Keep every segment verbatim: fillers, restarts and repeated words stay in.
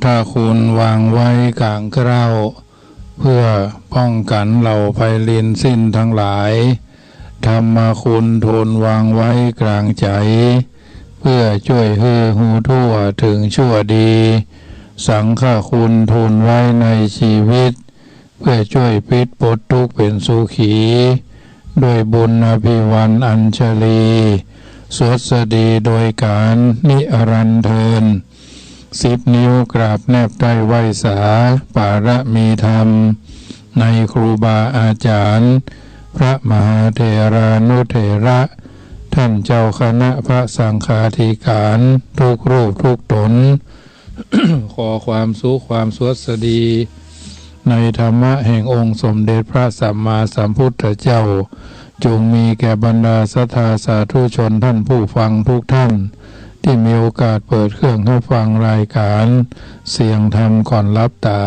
ฆคุณวางไว้กลางเกล้า เพื่อป้องกันเหล่าภัยรินสิ้นทั้งหลาย ธรรมคุณทูลวางไว้กลางใจ๋ เพื่อจ้วยหื้อฮู้ทั่วถึงชั่วดี สังฆคุณทูลไว้ในชีวิต เพื่อจ้วยปิดปลดทุกข์เป๋นสุขี ด้วยบุญอภิวาทอัญชลี สวัสดีโดยกาลนิรันดร์เทอญ สิบนิ้วกราบแนบใต้ไหว้สา ปารมีธรรม ในครูบาอาจ๋ารย์ พระมหาเถรานุเถระ ท่านเจ้าคณะพระสังฆาธิการ ทุกรูปทุกต๋น ขอความสุขความสวัสดี ในธรรมะแห่งองค์สมเด็จพระสัมมาสัมพุทธเจ้า จงมีแก่บรรดาศรัทธาสาธุชนท่านผู้ฟังทุกท่าน ตี้มีโอกาสเปิดเครื่องฮับฟังรายก๋านเสียงธรรมก่อนหลับต๋า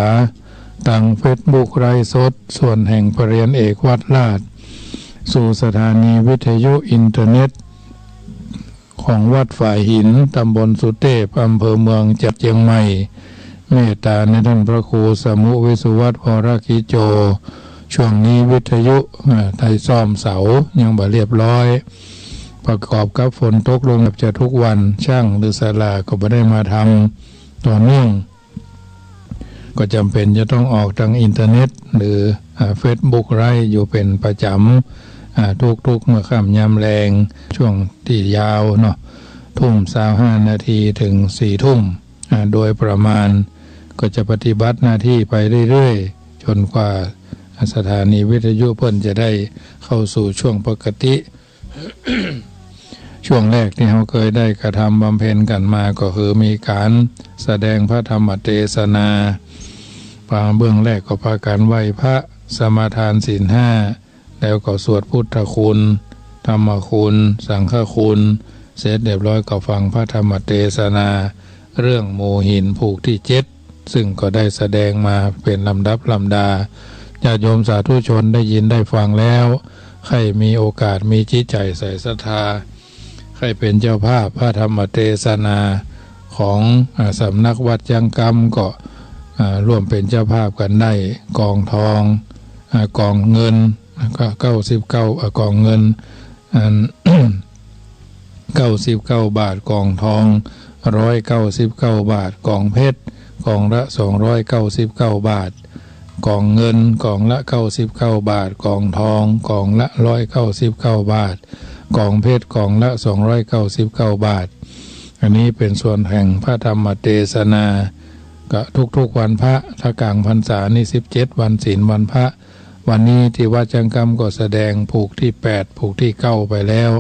ตางเฟซบุ๊กไลฟ์สด ส่วนแห่งปะเรียนเอกวัดราช สู่สถานีวิทยุอินเทอร์เน็ต ของวัดฝายหิน ตำบลสุเตพ อำเภอเมือง จังหวัดเจียงใหม่ เมตต๋าในท่านพระครูสมุห์ วิศวัฒน์ วรกิจโจ ช่วงนี้วิทยุ อ่า ได้ซ่อมเสา ยังบ่เรียบร้อย ประกอบกับฝนตกลงแทบจะทุกวัน ช่างหรือศาลาก็บ่ได้มาทำต่อเนื่อง ก็จ๋ำเป๋นจะต้องออกตางอินเทอร์เน็ต หรือ อ่า เฟซบุ๊กไลฟ์อยู่เป๋นประจ๋ำ อ่า ทุกๆ เมื่อค่ำยามแลง ช่วงตี้ยาวเนาะ ทุ่มซาวห้านาทีเถิงสี่ทุ่ม อ่า โดยประมาณ ก็จะปฏิบัติหน้าตี้ไปเรื่อยๆ จ๋นกว่าสถานีวิทยุเปิ้นจะได้เข้าสู่ช่วงปกติ ช่วงแรกตี้เฮาเกยได้กระทำบำเพ็ญกั๋นมาก็คือมีก๋านแสดงพระธรรมเตสนา ปาเบื้องแรกก็ปากั๋นไหว้พระ สมาทานศีลห้า แล้วก็สวดพุทธคุณ ธรรมคุณ สังฆคุณ เสร็จเรียบร้อยก็ฟังพระธรรมเตสนา เรื่องหมู่หินผูกตี้เจ็ด ซึ่งก็ได้แสดงมาเป๋นลำดับลำดา ญาติโยมสาธุชนได้ยินได้ฟังแล้ว ใค่มีโอกาสมีจิตใจ๋ใส่ศรัทธา ใค่เป๋นเจ้าภาพพระธรรมเตสนาของ อ่า สำนักวัดจังกำก็ อ่า ร่วมเป๋นเจ้าภาพกั๋นได้ กองทอง อ่า กองเงิน ก็เก้าสิบเก้า อ่า กองเงิน อัน เก้าสิบเก้าบาท กองทอง ร้อยเก้าสิบเก้าบาท กองเพชร กองละสองร้อยเก้าสิบเก้าบาท กองเงิน กองละเก้าสิบเก้าบาท กองทอง กองละร้อยเก้าสิบเก้าบาท กองเพชร กองละสองร้อยเก้าสิบเก้าบาท อันนี้เป๋นส่วนแห่งพระธรรมเตสนา ก็ทุกๆ วันพระ ถ้ากลางพรรษานี่สิบเจ็ดวันศีลวันพระ วันนี้ตี้วัดจังกำก็แสดงผูกตี้แปด ผูกตี้เก้าไปแล้ว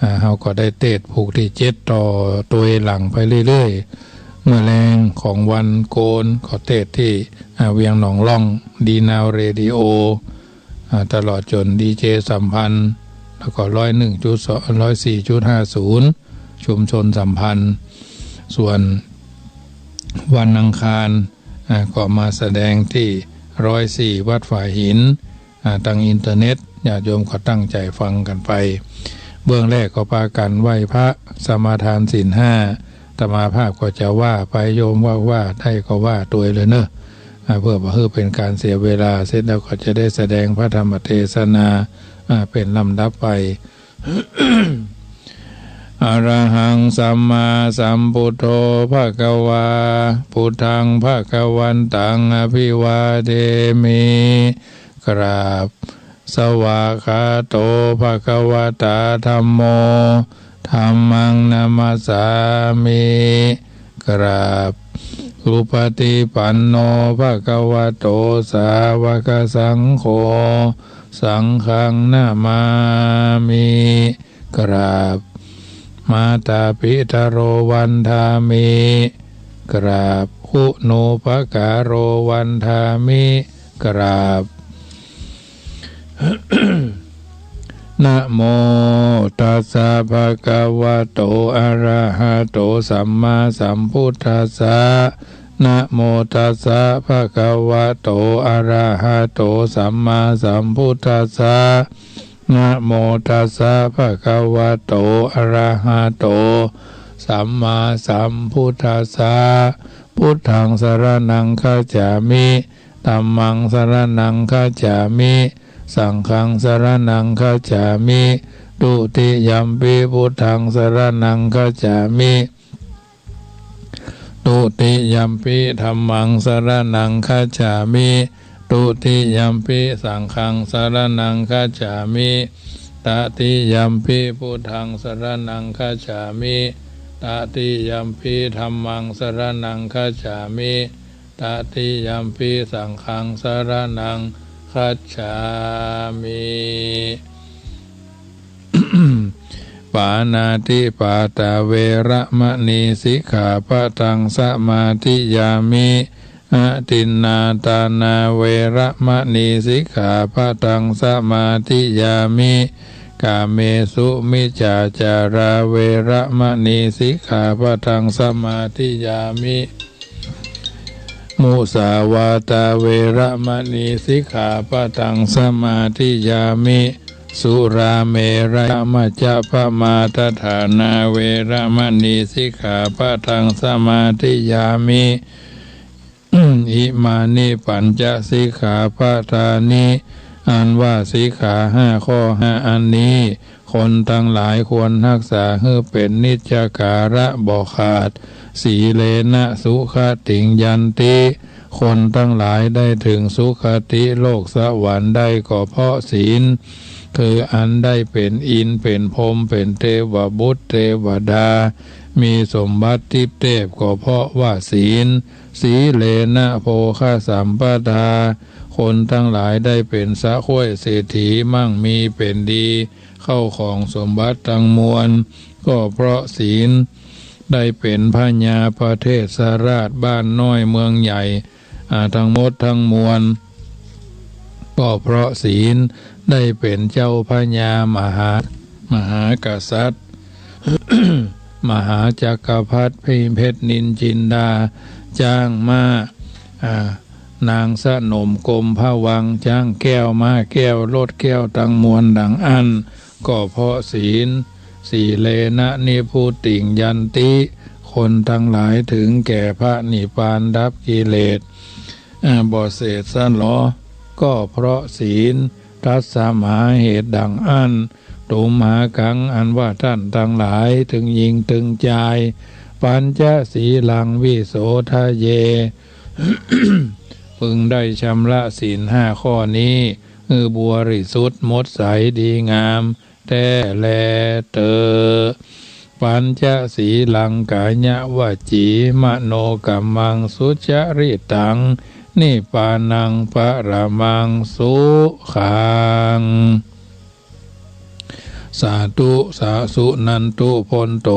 อ่า เฮาก็ได้เตสน์ผูกตี้เจ็ดต่อตวยหลังไปเรื่อยๆ เมื่อแลงของวันโกนก็เตสน์ตี้ อ่า เวียงหนองล่อง ดีนาวเรดิโอ อ่า ตลอดจ๋นดีเจสัมพันธ์ แล้วก็ร้อยหนึ่งจุดสอง ร้อยสี่จุดห้าศูนย์ ชุมชนสัมพันธ์ ส่วนวันอังคาร อ่า ก็มาแสดงตี้ร้อยสี่วัดฝายหิน อ่า ตางอินเทอร์เน็ต ญาติโยมก็ตั้งใจ๋ฟังกั๋นไป เบื้องแรกก็ปากั๋นไหว้พระ สมาทานศีลห้า อาตมาภาพก็จะว่าไป โยมว่า ว่าได้ก็ว่าตวยเลยเนาะ อ่า เพื่อบ่หื้อเป๋นก๋านเสียเวลา เสร็จแล้วก็จะได้แสดงพระธรรมเตสนา อ่า เป๋นลำดับไป อะระหังสัมมาสัมพุทโธ ภะคะวา พุทธัง ภะคะวันตัง อะภิวาเทมิ กราบ สวากขาโต ภะคะวะตา ธัมโม ธัมมัง นะมัสสามิ กราบ สุปฏิปันโน ภะคะวะโต สาวกสังโฆ สังฆัง นะมามิ กราบ มาตาปิตโร วันทามิ กราบ คุณูปการโร วันทามิ กราบ นะโมตัสสะ ภะคะวะโต อะระหะโต สัมมาสัมพุทธัสสะ นะโมตัสสะ ภะคะวะโต อะระหะโต สัมมาสัมพุทธัสสะ นะโมตัสสะ ภะคะวะโต อะระหะโต สัมมาสัมพุทธัสสะ พุทธังสรณังคัจฉามิ ธัมมังสรณังคัจฉามิ สังฆังสรณังคัจฉามิ ทุติยัมปิพุทธังสรณังคัจฉามิ ทุติยัมปิธัมมังสรณังคัจฉามิ ทุติยัมปิสังฆังสรณังคัจฉามิ ตติยัมปิพุทธังสรณังคัจฉามิ ตติยัมปิธัมมังสรณังคัจฉามิ ตติยัมปิสังฆังสรณังคัจฉามิ ปาณาติปาตาเวระมะณีสิกขาปะทังสมาธิยามิ อทินนาทานาเวระมะณีสิกขาปะทังสมาธิยามิ กาเมสุมิจฉาจาราเวระมะณีสิกขาปะทังสมาธิยามิ มุสาวาทาเวระมะณีสิกขาปะทังสมาธิยามิ สุราเมรยะมัจจปมาทฐานาเวระมะณีสิกขาปะทังสมาธิยามิ อิมานิปัญจสิกขาปะทานิ อันว่าสิกขาห้าข้อห้าอันนี้ คนตังหลายควรฮักษาหื้อเป๋นนิจจกาละบ่ขาด สีเลนะสุขติงยันติ คนตังหลายได้เถิงสุคติโลกสวรรค์ได้ก็เพราะศีล คืออันได้เป๋นอินทร์เป๋นพรหมเป๋นเทวบุตรเทวดา มีสมบัติทิพย์เทพก็เพราะว่าศีล สีเลนะโภคสัมปทา คนตังหลายได้เป๋นสะข้วยเศรษฐีมั่งมีเป๋นดี เข้าของสมบัติตังมวล ก็เพราะศีล ได้เป๋นพญาประเทศราชบ้านน้อยเมืองใหญ่ อ่า ตังหมดตังมวล ก็เพราะศีล ได้เป๋นเจ้าพญามหา มหากษัตริย์ มหาจักรพรรดิพิเภทนินจินดา จ้างม้า อ่า นางสนมกรมพวังค์ จ้างแก้วม้าแก้วรถแก้วตังมวลดังอั้น ก็เพราะศีล สีเลนะนิพพุติงยันติ คนตังหลายเถิงแก่พระนิพพานดับกิเลส อ่า บ่เสสะหลอ ก็เพราะศีล ตัสมา เหตุดังอั้น ตุมหากัง อันว่าต้านตังหลาย เถิงญิงเถิงจาย ปัญจสีลังวิโสทะเย พึงได้ชำระศีลห้าข้อนี้ หื้อบริสุทธิ์หมดใสดีงาม แต๊แลเตอ ปัญจสีลังกายวจีมโนกัมมังสุจริตัง นิพพานังปรมังสุขัง สาธุ สาสุนันตุ พนโต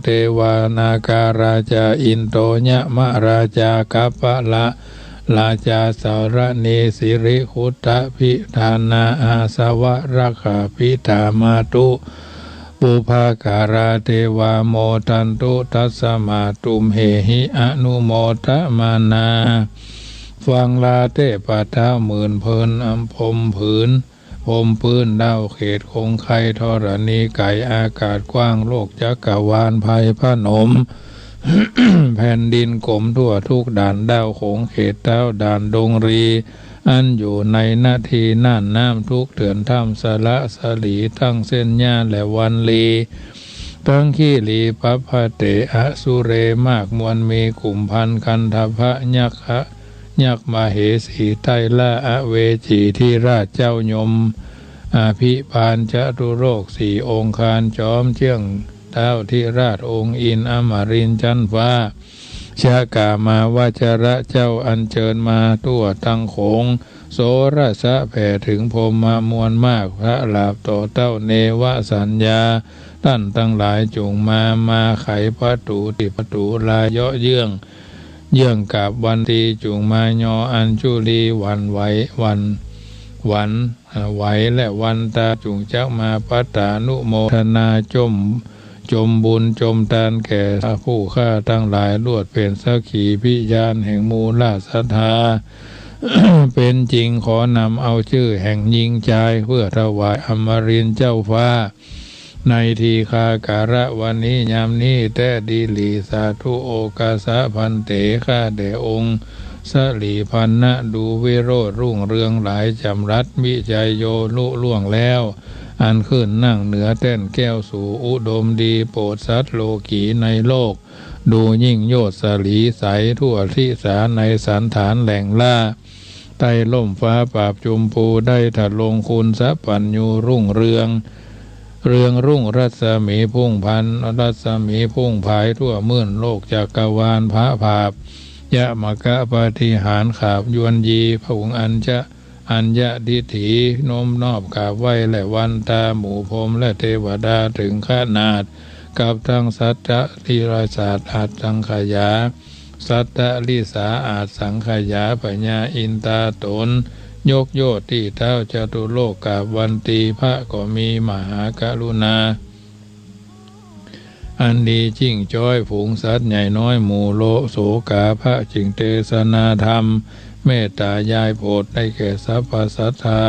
เทวานาคาราชา อินโดยมราชา กัปปะละราชา สารณี สิริคุตตภิธานา อาสวะรักขาภิธามาตุ ปุพพาคารา เทวาโมทันตุ ตัสมา ตุมเหหิ อนุโมทะมานา ฟังลาเทพเจ้าหมื่นพรหมอันพรมผืน พรมพื้นดาวเขตคงไคธรณีไก๋ อากาศกว้างโลกจักรวาลไพรพนม แผ่นดินกลมทั่วทุกด่านดาวโขงเขตเท้าด่านดงรี อันอยู่ในนาทีน่านน้ำทุกเถื่อนถ้ำสระสลี ทั้งเส้นหญ้าและวันลี ทั้งขี้หลีปัพพะเต อสุเรมากมวลมีกลุ่มพัน คันธพะยักษ์ ยักษ์มเหสีไต้ล่า อเวจีธิราชเจ้ายม อภิบาลจตุโลกสี่องคาร จอมเจื้องท้าวธิราชองค์อินทร์อมรินทร์ชั้นฟ้า ชกามาวจระเจ้าอันเจิญมาทั่วทั้งโขง โสรสะแผ่เถิงพรหมมวลมาก พระหลาบต่อเต้าเนวสัญญา ต้านตังหลายจุ่งมา มาไขประตู๋ตี้ประตู๋ลายเยาะเยื่อง เยื่องกราบวันตี จุ่งมายออัญชุลี หวั่นไหว หวั่น หวั่น อ่า ไหวและวันตา จุ่งจักมาปัตตานุโมทนา จม จมบุญจมตานแก่ผู้ข้าตังหลาย ลวดเป๋นสักขีพยานแห่งมูลศรัทธา เป๋นจริงขอนำเอาจื้อแห่งญิงจาย เพื่อถวายอมรินทร์เจ้าฟ้า ในทีฆากาละวันนี้ยามนี้แต๊ดีหลี สาธุ โอคาสะภันเต ข้าแต่องค์สลีพันนะ ดูวิโรจน์รุ่งเรืองหลายจ๋ำรัด วิชัยโย ลุล่วงแล้ว อันขึ้นนั่งเหนือแต้นแก้วสูง อุดมดี โปรดสัตว์โลกีในโลก ดูยิ่งโยชน์สลีใส ทั่วทิศาในสันฐานแหล่งหล้า ใต้ร่มฟ้าปราบจุมพู ได้ทรงคุณสัพพัญญูรุ่งเรือง เรืองรุ่งรัศมีพุ่งพัน รัศมีพุ่งผายทั่วมื่นโลกจักรวาล พระผาบยมกะปาฏิหาริย์ ขาบยวนยี พระองค์อัญจะ อัญญะดิษฐี น้อมนอบกราบไหว้ และวันตาหมู่พรหมและเทวดา ถึงขนาดกับทั้งสัตตะลิรศาสตร์ อาจสังขยา สัตตะลิสา อาจสังขยา พญาอินทราตน ยกโยชน์ตี้เท้าจตุโลกกราบวันตีพระ ก็มีมหากรุณา อันดียิ่งจ้อย ฝูงสัตว์ใหญ่น้อยหมู่โลโสกา พระจึงเตสนาธรรม เมตตายายโปรด ได้แก่สรรพสัตตา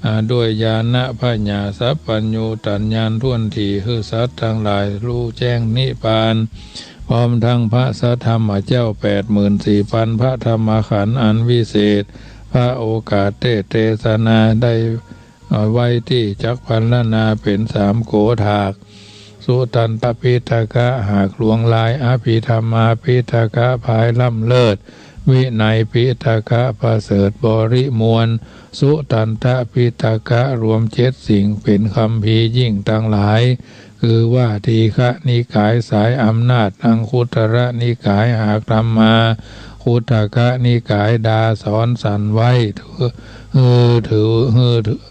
อ่า ด้วยญาณปัญญาสัพพัญญู ตัญญาณถ้วนถี่ หื้อสัตว์ทั้งหลายฮู้แจ้งนิพพาน พร้อมทั้งพระสัทธรรมเจ้าแปดหมื่นสี่พัน พระธรรมขันธ์อันวิเศษ พระโอษฐัตถเตสนาได้ เอาไว้ตี้จักพรรณนาเป๋นสามโกฏฐาก สุตตันตปิฎกะ หากหลวงหลาย อภิธรรมาปิฎกะ ผายล้ำเลิศ วินัยปิฎกะ ประเสริฐบริมวล สุตตันตปิฎกะ รวมเจ็ดสิ่ง เป๋นคัมภีร์ยิ่งตังหลาย คือว่าทีฆนิกายสายอำนาจ อังคุตรนิกายหากธรรมา คุตตกนิกายดาสอนสันไว้ หื้อถือ หื้อถือ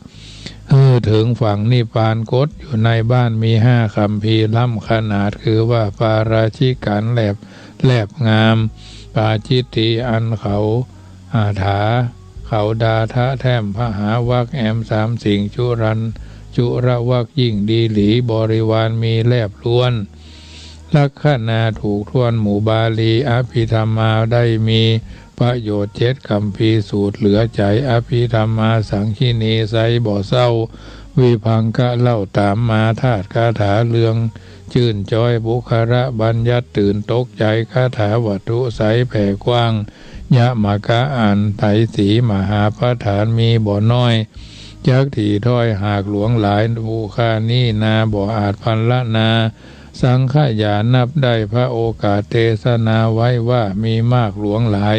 หื้อเถิงฝั่งนิพพาน กฏอยู่ในบ้านมีห้าคัมภีร์ล้ำขนาด คือว่าปาราชิกขันธ์แลบ แลบงาม ปาจิตตีย์อันเขา อ่า ถา เขาดาทะแท่ม พหวักแอมสามสิ่ง จุรัน จุรวักยิ่งดีหลี บริวารมีแลบล้วน ลักขณาถูกถ้วนหมู่บาลี อภิธรรมาได้มีประโยชน์เจ็ด คัมภีร์สูตรเหลือใจ๋ อภิธรรมาสังคิณีไซบ่เศร้า วิภังคะเล่าต๋ามมา ธาตุคาถาเรื่องจื้นจ้อย ปุคคละบัญญัติตื่นตกใจ๋ คาถาวัตถุไสแผ่กว้าง ยมกะอันไถสี มหาปฐานมีบ่น้อย จักถี่ถ้อยหากหลวงหลาย ผู้ข้านี้นาบ่อาจพรรณนา สังขยานับได้ พระโอษฐัตถเตสนาไว้ว่ามีมากหลวงหลาย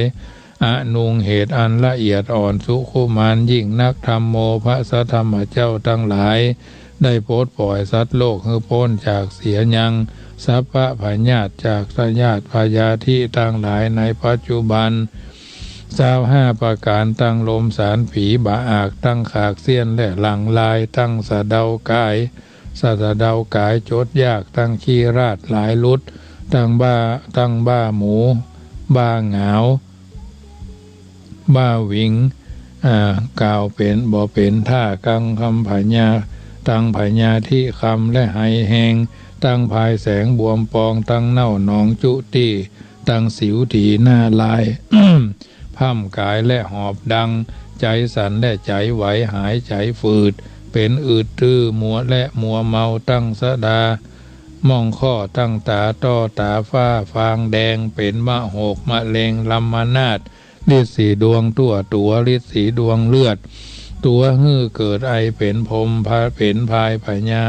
อนุงเหตุอันละเอียดอ่อน สุขุมานยิ่งนัก ธัมโม พระสัทธรรมเจ้าตังหลาย ได้ปลดป่อยสัตว์โลกหื้อป๊นจากเสียยังสัพพะพยาธิ จากพยาธิพยาธิตังหลายในปัจจุบัน ซาวห้าประก๋าน ตังลมสารผีบ่อาก ตังขากเสี้ยนและหลังลาย ตังสะเดากาย สะเดากายจดยาก ตังขี้ราดหลายลุด ตังบ้า ตังบ้าหมู บ้าหงาว บ้าหวิง อ่า กล่าวเป๋นบ่เป๋นท่า ตังคำพยา ตังพยาธิคำและไฮแฮง ตังพายแสงบวมปอง ตังเน่าหนองจุตี้ ตังสิวถี่หน้าลาย พ่ำก๋ายและหอบดัง ใจ๋สั่นและใจ๋ไหว หายใจ๋ฝืด เป๋นอืดตื้อมัวและมัวเมา ตังสะดาม่องข้อ ตังต๋าต้อต๋าฟ้าฟางแดง เป๋นมะโหกมะเร็ง ลำมะนาด ฤทธิ์สีดวงทั่วตั๋ว ฤทธิ์สีดวงเลือด ตั๋วหื้อเกิดไอเป๋นพรม พา เป๋นพายพยา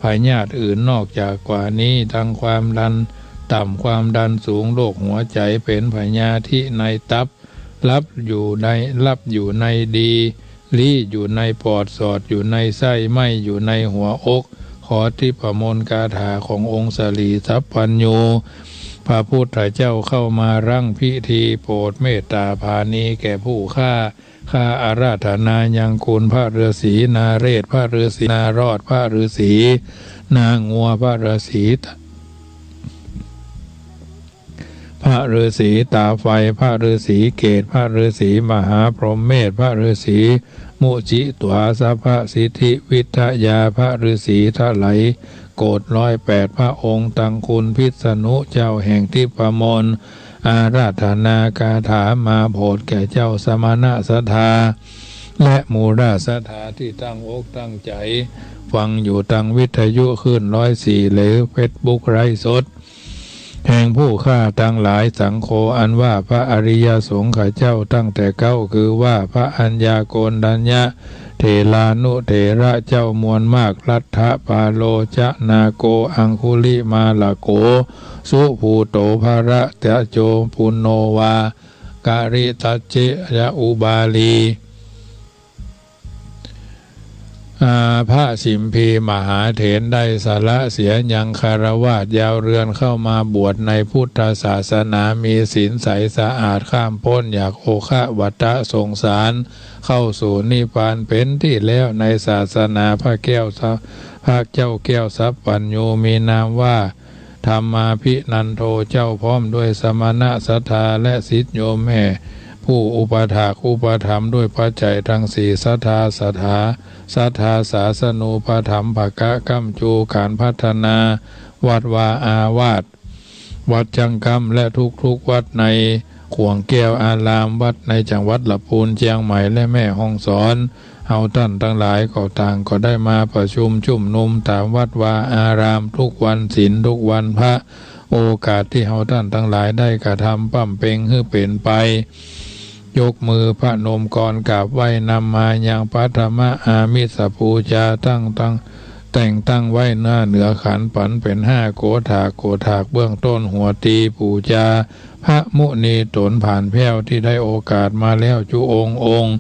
พยาธิอื่นนอกจากกว่านี้ ตังความดันต่ำ ความดันสูง โรคหัวใจ๋ เป๋นพยาธิในตับ ลับอยู่ใน ลับอยู่ในดี ลี้อยู่ในปอด สอดอยู่ในไส้ ไหม้อยู่ในหัวอก ขอทิพมนต์คาถาขององค์สลีสัพพัญญู พระพุทธเจ้าเข้ามารังพิธี โปรดเมตตาผาณีแก่ผู้ข้า ข้าอาราธนายังคุณพระฤๅษีนาเรศ พระฤๅษีนารอด พระฤๅษีนางัว พระฤๅษี พระฤๅษีตาไฟ พระฤๅษีเกศ พระฤๅษีมหาพรหมเมธ พระฤๅษีมุจิตวา สัพพสิทธิวิทยา พระฤๅษีทะไหลโกศร้อยแปดพระองค์ ตังคุณพิษณุเจ้าแห่งทิพมนต์ อาราธนาคาถามาโผดแก่เจ้าสมณศรัทธา และหมู่ราษฎาที่ตั้งอกตั้งใจ๋ ฟังอยู่ตางวิทยุคลื่นร้อยสี่ หรือเฟซบุ๊กไลฟ์สด แห่งผู้ข้าตังหลาย สังโฆ อันว่าพระอริยสงฆ์ข้าเจ้าตั้งแต่เก๊า คือว่าพระอัญญาโกณฑัญญะ เถรานุเถระเจ้ามวลมาก รัตถปาโลจะนาโก อังคุลิมาลโก สุภูโต ภรตะโจ ปุณโณวา กริตัจจิยะอุบาลี อา พระสิมพีมหาเถรได้สละเสียยังฆราวาส ยาวเรือนเข้ามาบวชในพุทธศาสนา มีศีลใสสะอาด ข้ามป๊นจากโอฆะวัฏฏะสงสาร เข้าสู่นิพพานเป็นตี้แล้ว ในศาสนาพระแก้วสะ พระเจ้าแก้วสัพพัญญู มีนามว่า ธรรมาภินันโท เจ้าพร้อมด้วยสมณะศรัทธาและศิษย์โยมแม่ ผู้อุปถากอุปถัมภ์ด้วยปัจจัยทั้งสี่ ศรัทธา ศรัทธา ศรัทธาศาสนูปถัมภกะ ก้ำจูการพัฒนาวัดวาอาวาส วัดจังกำ และทุกๆวัดในขวงแก้วอาราม วัดในจังหวัดละปูน เจียงใหม่ และแม่ฮ่องสอน เฮาต้านตังหลายก็ต่างก็ได้มาประชุมชุมนุมต๋ามวัดวาอาราม ทุกวันศีล ทุกวันพระ โอกาสตี้เฮาต้านตังหลายได้กระทำบำเพ็งหื้อเป๋นไป ยกมือพนมกรกราบไหว้นำมายังปัทมอามิสปูจา ตั้ง ตั้ง แต่งตั้งไว้หน้าเหนือขัน ปั๋นเป๋นห้าโกฏาก โกฏากเบื้องต้น หัวตีปูจา พระมุนีต๋นผานแผ้วตี้ได้โอกาสมาแล้วจุองค์องค์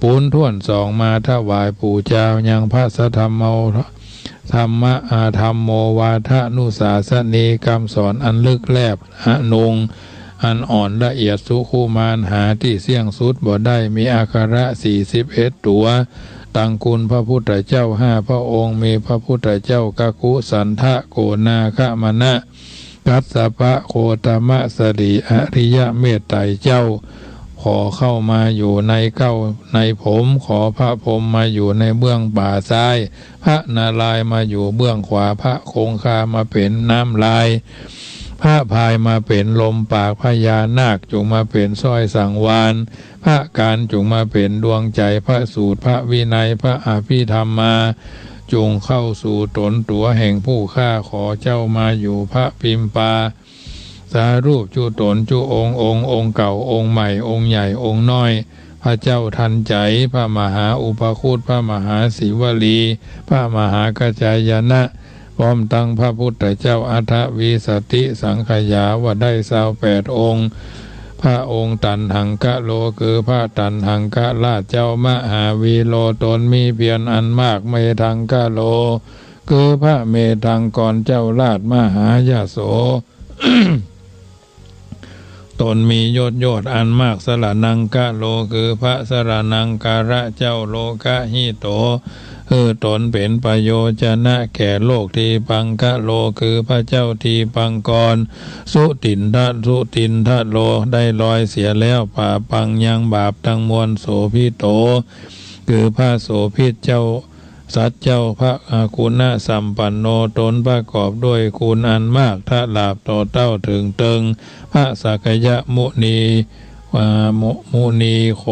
ปูนถ้วนสองมาถวายปู่จาวยังพระสัทธัมโม ธัมมะ อา ธัมโมวาทานุสาสนี กำสอนอันลึกแลบ อนุง อันอ่อนละเอียดสุขุมาน หาตี้เสี้ยงสุดบ่ได้ มีอักขระสี่สิบเอ็ดตั๋ว ตังคุณพระพุทธเจ้าห้าพระองค์ มีพระพุทธเจ้ากักกุสันทะ โกนาคมณะ กัสสปะ โคตมะ สลี อริยะเมตไตรเจ้า ขอเข้ามาอยู่ในเก๊าในผม ขอพระพรหมมาอยู่ในเบื้องบ่าซ้าย พระนารายณ์มาอยู่เบื้องขวา พระคงคามาเป๋นน้ำลาย พระพายมาเป๋นลมปาก พญานาคจุ่งมาเป๋นสร้อยสังวาล พระกาฬจุ่งมาเป๋นดวงใจ๋ พระสูตร พระวินัย พระอภิธรรมมา จุ่งเข้าสู่ต๋นตั๋วแห่งผู้ข้า ขอเจ้ามาอยู่พระพิมปา สารูปจุต๋นจุองค์องค์ องค์เก่าองค์ใหม่ องค์ใหญ่องค์น้อย พระเจ้าทันใจ๋ พระมหาอุปคุต พระมหาสีวลี พระมหากัจจายนะ พร้อมตังพระพุทธเจ้าอัฏฐวีสติสังขยาว่าได้ซาวแปดองค์ พระองค์ตัณหังกะโล คือพระตัณหังกะราชเจ้า มหาวีโร ต๋นมีเพียรอันมาก เมธังกะโล คือพระเมธังกรเจ้าราชมหายโส ต๋นมียศยอดอันมาก สรณังกะโล คือพระสรณังคาระเจ้า โลกะหิโต คือต๋นเป๋นประโยชนะแก่โลก ทีปังกะโล คือพระเจ้าทีปังกร สุตินทะ สุตินทะโล ได้ลอยเสียแล้ว ปาปังยังบาปตังมวล โสภิโต คือพระโสภิตเจ้า สัตว์เจ้า พระกุณสัมปันโน ต๋นประกอบด้วยคุณอันมาก ทะหลาบต่อเต้าเถิงเติง พระสักยมุนี อ่า มุ มุนีโค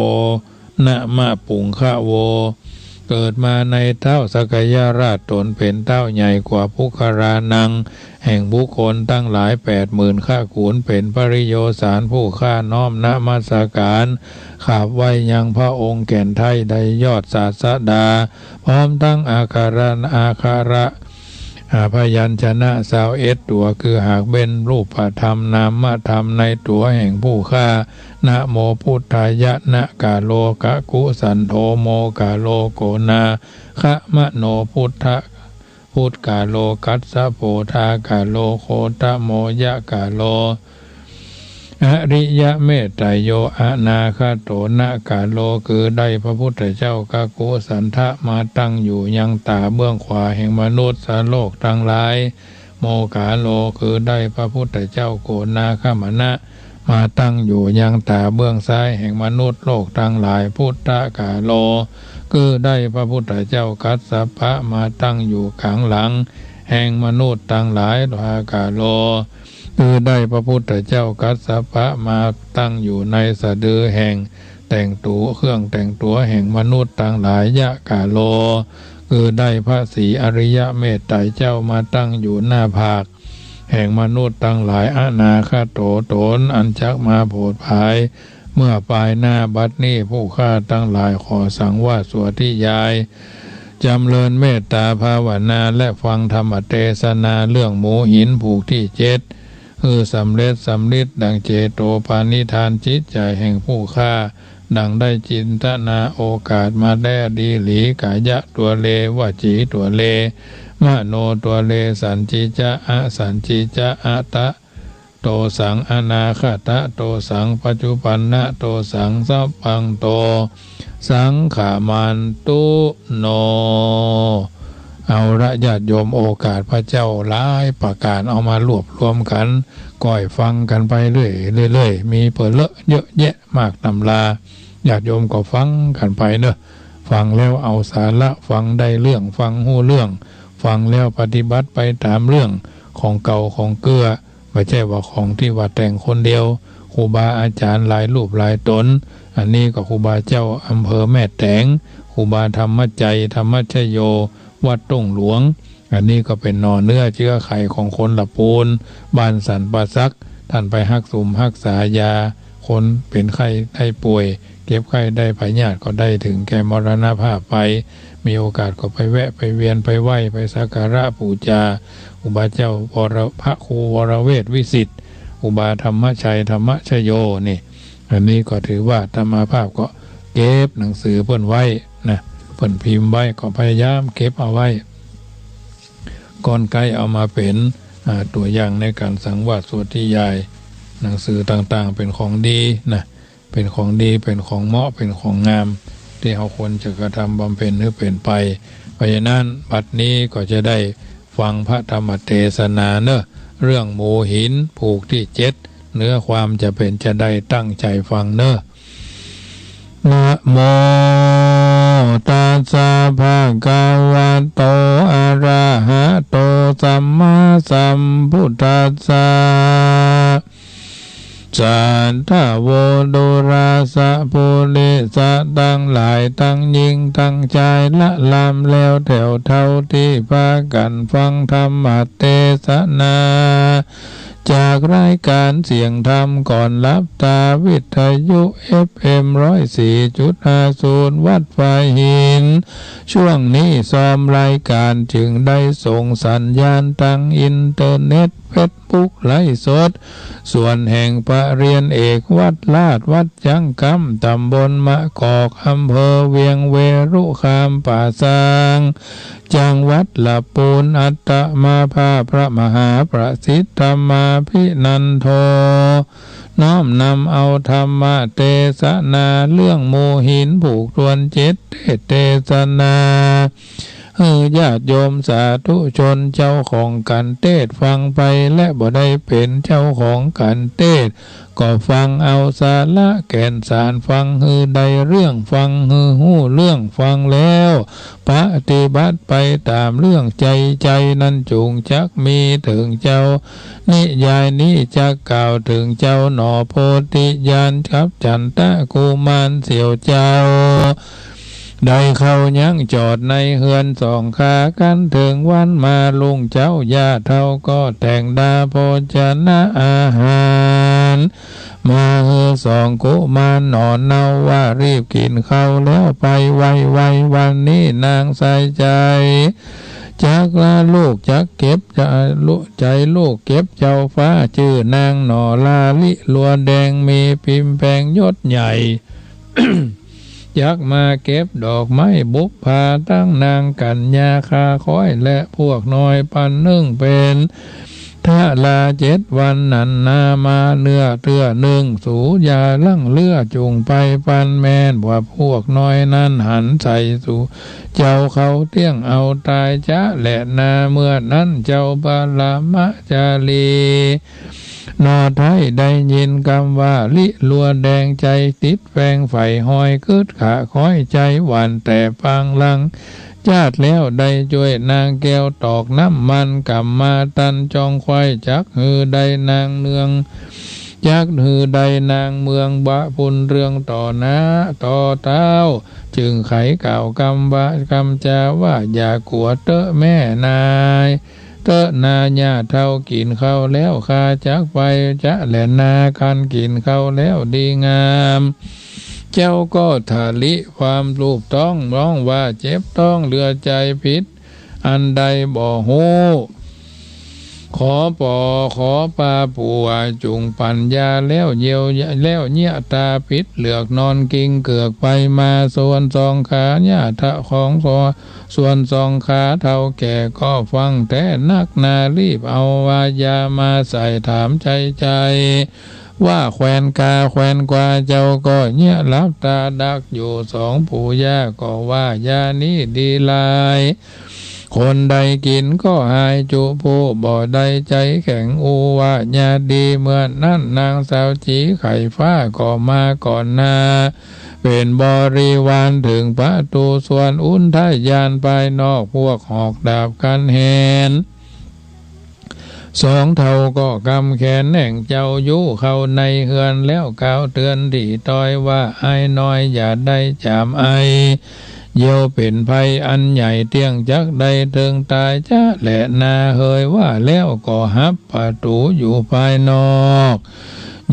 ณมะปุงคะโว เกิดมาในเต๊าสักยราช ต๋นเป๋นเต๊าใหญ่กว่าปุคคลานัง แห่งบุคคลตังหลายแปดหมื่นคะขุน เป๋นปริโยสาร ผู้ข้าน้อมนมัสการ กราบไหว้ยังพระองค์แก่นไท้ ได้ยอดศาสดา พร้อมตังอักขระ อักขระ อ่า พยัญชนะซาวเอ็ดตั๋ว คือหากเบ้นรูปธรรมนามธรรมในตั๋วแห่งผู้ข้า นะโมพุทธายะ นะกะโล กะกุสันโธ โมกะโล โกนาคมโน พุทธะ พุทธกะโล กัสสะโพธากะโล โคตโมยะกะโล อริยะเมตไตรโย อนาคโต นะกะโล คือได้พระพุทธเจ้ากะกุสันทะมาตั้งอยู่ยังต๋าเบื้องขวาแห่งมนุษย์โลกตังหลาย โมกะโล คือได้พระพุทธเจ้าโกนาคมณะมาตั้งอยู่ยังต๋าเบื้องซ้ายแห่งมนุษย์โลกตังหลาย พุทธกะโล คือได้พระพุทธเจ้ากัสสปะมาตั้งอยู่ก๋างหลังแห่งมนุษย์ตังหลาย ทากะโล คือได้พระพุทธเจ้ากัสสปะมาตั้งอยู่ในสะดือแห่ง แต่งตั๋ว เครื่องแต่งตั๋วแห่งมนุษย์ตังหลาย ยะกะโล คือได้พระศรีอริยะเมตไตรเจ้ามาตั้งอยู่หน้าผาก แห่งมนุษย์ตังหลาย อนาคโต ตนอันจักมาโผดผาย เมื่อปายหน้า บัดนี้ผู้ข้าตังหลายขอสังวาสสวดทิยาย จำเริญเมตตาภาวนา และฟังธรรมเตสนาเรื่องหมู่หินผูกตี้เจ็ด หื้อสำเร็จสำริดดังเจโตปาณิธานจิตใจ๋แห่งผู้ข้า ดังได้จินตนาโอกาสมาแล้วดีหลี ก๋ายะตั๋วเล วจีตั๋วเล มโนตั๋วเล สัญจีจะ อสัญจีจะ อะตะโตสัง อนาคตะโตสัง ปัจจุปันนะโตสัง สัพพันโต สังขมันตุ โน เอาละญาติโยม โอกาสพระเจ้าหลายประก๋าน เอามารวบรวมกั๋น ก้อยฟังกั๋นไปเรื่อยๆ เรื่อยๆ มีเป๋อเลอะเยอะแยะมากตำรา ญาติโยมก็ฟังกั๋นไปเนาะ ฟังแล้วเอาสาระ ฟังได้เรื่อง ฟังฮู้เรื่อง ฟังแล้วปฏิบัติไปต๋ามเรื่อง ของเก่าของเกื้อ บ่ใจ้ว่าของตี้ว่าแต่งคนเดียว ครูบาอาจ๋ารย์หลายรูปหลายต๋น อันนี้ก็ครูบาเจ้าอำเภอแม่แตง ครูบาธรรมชัย ธรรมชโย วัดต้งหลวง อันนี้ก็เป๋นหน่อเนื้อเจื๊อไขของคนละปูน บ้านสันป่าสัก ต้านไปฮักสุมฮักษายา คนเป๋นไข้ได้ป่วย เจ็บไข้ได้พยาธิก็ได้เถิงแก่มรณภาพไป มีโอกาสก็ไปแวะไปเวียนไปไหว้ไปสักการะปู๋จา ครูบาเจ้าวร พระครูวรเวชวิสิทธิ์ ครูบาธรรมชัย ธรรมชโย นี่ อันนี้ก็ถือว่าอาตมาภาพก็เก็บหนังสือเปิ้นไว้นะ เปิ้นพิมพ์ไว้ก็พยายามเก็บเอาไว้ ก่อนใก้เอามาเป๋น อ่า ตั๋วอย่างในก๋านสังวาสสวดทิยาย หนังสือต่างๆ เป๋นของดีนะ เป๋นของดี เป๋นของเหมาะ เป๋นของงาม ตี้เฮาควรจะกระทำบำเพ็ญหื้อเป๋นไป เพราะฉะนั้นบัดนี้ก็จะได้ฟังพระธรรมเตสนาเนาะ เรื่องหมู่หินผูกตี้เจ็ด เนื้อความจะเป๋นจาใด ตั้งใจ๋ฟังเนาะ นะโมตัสสะ ภะคะวะโต อะระหะโต สัมมาสัมพุทธัสสะ สัตถะโว ดูราสะ ปุริสะตังหลาย ตังญิงตังจาย ละลำแล้วแถวเฒ่า ตี้ปากั๋นฟังธรรมเตสนา จากรายก๋านเสียงธรรมก่อนหลับต๋า วิทยุ เอฟเอ็ม ร้อยสี่จุดห้าศูนย์ วัดฝายหิน ช่วงนี้ซอมรายก๋านจึงได้ส่งสัญญาณตางอินเทอร์เน็ต เฟซบุ๊ก ไลฟ์สด ส่วนแห่งปะเรียนเอกวัดลาด วัดจั๊งกำ ต๋ำบลมะกอก อำเภอเวียงเวรุคามป่าซาง จังหวัดละปูน อาตมาภาพพระมหาประสิทธิ์ธรรมาภินันโท น้อมนำเอาธรรมเตสนา เรื่องหมู่หินผูกถ้วนเจ็ด เตสนา หื้อญาติโยมสาธุชนเจ้าของกั๋นเตสน์ฟังไป และบ่ได้เป๋นเจ้าของกั๋นเตสน์ ก็ฟังเอาสาระแก่นสาร ฟังหื้อได้เรื่อง ฟังหื้อฮู้เรื่อง ฟังแล้วปฏิบัติไปต๋ามเรื่อง ใจ๋ใจ๋นั้นจุ่งจักมีเถิงเจ้า นิยายนี้จักกล่าวเถิงเจ้าหนอ โพธิญาณกับจันตะกุมารเสี้ยวเจ้า ได้เข้ายังจอดในเฮือนสองข้า กั๋นเถิงวันมารุ่งเจ๊า ย่าเฒ่าก็แต่งดาโภชนะอาหาร มาหื้อสองกุมารหนอ เนาว่ารีบกิ๋นข้าวแล้วไปไวๆ วันนี้นางใส่ใจ๋ จักลาลูก จักเก็บ จะลุ ใจ๋ลูกเก็บเจ้าฟ้า จื้อนางหนอลาลิลัวแดง มีปิมแปงยศใหญ่ จักมาเก็บดอกไม้บุปผา ตังนางกัญญาข้าค้อย และพวกน้อยปันนึ่งเป๋นทาราเจ็ดวันนั้นนา มาเตื้อเตื้อนึ่ง สูอย่าลั่งเลือ จุ่งไปปันแม่น ว่าพวกน้อยนั้นหันใส่สู เจ้าเขาเตี้ยงเอาต๋ายจ๊ะแลนา เมื่อนั้นเจ้าปรมาจารี หนอไท้ได้ยินกำว่าลิลัวแดง ใจ๋ติดแปงใฝ่ฮอย กึ๊ดขะค้อยใจ๋หวั่นแต่ปางหลัง จาดแล้วได้จ้วยนางแก้วตอกน้ำมัน ก๋ำมาตันจองไขว้ จักหื้อได้นางเนือง จักหื้อได้นางเมืองบะปุนเรืองต่อหน้าต่อเต๊า จึงไขกล่าวกำว่ากำจาว่า อย่ากั๋วเต๊อะแม่นาย เต๊อะนาย่าเฒ่า กิ๋นข้าวแล้วข้าจักไปจะแลนา คันกิ๋นข้าวแล้วดีงาม เจ้าก็ถลิความลูบต๊อง ฮ้องว่าเจ็บต๊องเหลือใจ๋ ผิดอันใดบ่ฮู้ ขอปอขอปาปู่ว่าจุ่งปั๋นยาแล้วเยียว แล้วเยียะต๋า ผิดเหลือกนอนกิงเกือกไปมา ส่วนสองขาย่าเฒ่าของ ส่วนสองขาเฒ่าแก่ก็ฟั่งแต๊นักหนา รีบเอาว่ายามาใส่ ถามใจ๋ใจ๋ว่าแควนกาแควนกวา เจ้าก็เยียะหลับต๋าดักอยู่ สองปู่ย่าก็ว่ายานี้ดีหลาย คนใดกิ๋นก็หายจุผู้ บ่ได้ใจ๋แข็ง อู้ว่ายาดี เมื่อนั้นนางสาวจีไข่ฟ้าก็มาก่อนหน้า เป๋นบริวารเถิงประตู๋ส่วนอุทยานภายนอก พวกหอกดาบคันแหน สองเฒ่าก็กำแขนแหน่งเจ้าอยู่เข้าในเฮือน แล้วกล่าวเตื๋อนตี้ต้อยว่า อ้ายน้อยอย่าได้จามไอ เยียวเป๋นภัยอันใหญ่ เตี้ยงจักได้เถิงต๋ายจะแลนา เหยว่าแล้วก็หับประตู๋อยู่ภายนอก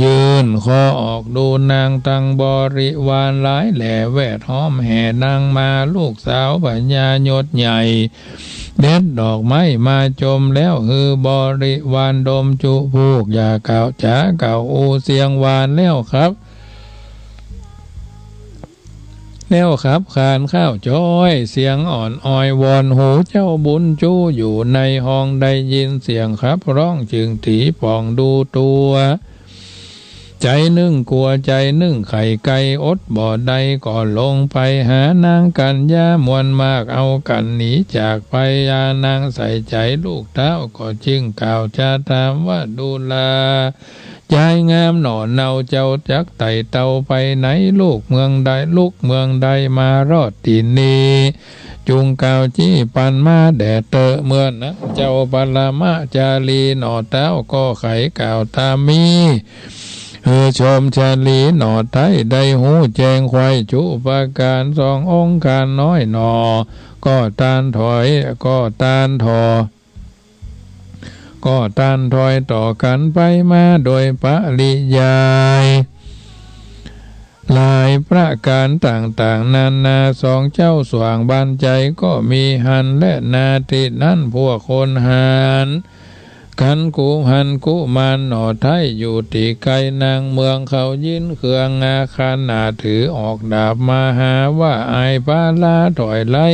ยื่นคอออกดูนางตังบริวารหลายแหล่แวดฮ้อมแห่นางมา ลูกสาวพญายศใหญ่ เด็ดดอกไม้มาจมแล้ว หื้อบริวารดมจุพูก อย่ากล่าวจ๋ากล่าวอู้เสียงหวานแล้วครับ แล้วขับขานข้าวจ้อย เสียงอ่อนออยวอน หูเจ้าบุญจูอยู่ในห้อง ได้ยินเสียงขับฮ้องจึงตี๋ป่องดูตั๋ว ใจ๋นึ่งกั๋วใจ๋นึ่งไข่ไก่ อดบ่ได้ก็ลงไปหานางกัญญามวลมาก เอากั๋นหนีจากไป ยานางใส่ใจ๋ลูกเต้า ก็จึ่งกล่าวจาถามว่า ดูรา ยายงามหน่อเนา เจ้าจักไต่เต้าไปไหน ลูกเมืองใด ลุกเมืองใด มารอดตี้นี่ จุ่งกล่าวจี้ปันมาแด่เต๊อะ เมื่อนั้นเจ้าปรมาจารีหน่อเต้า ก็ไขกล่าวต๋ามมี หื้อชมชาลีหน่อไท้ ได้ฮู้แจ้งไขว้จุประก๋าน สององค์ข้าน้อยหน่อ ก็ตานถอย ก็ตานถอ ก็ตานถอยต่อกั๋นไปมาโดยปริยาย หลายประก๋านต่างๆ นานา สองเจ้าสว่างบานใจ๋ก็มีหั้นแลนา ตี้นั้นพวกคนหาญ คันกุ หันกุมารหน่อไท้ อยู่ตี้ไก๋นางเมือง เขายินเคืองนา ขนาดถือหอกดาบมาหาว่า อ้ายปาราถอยไล่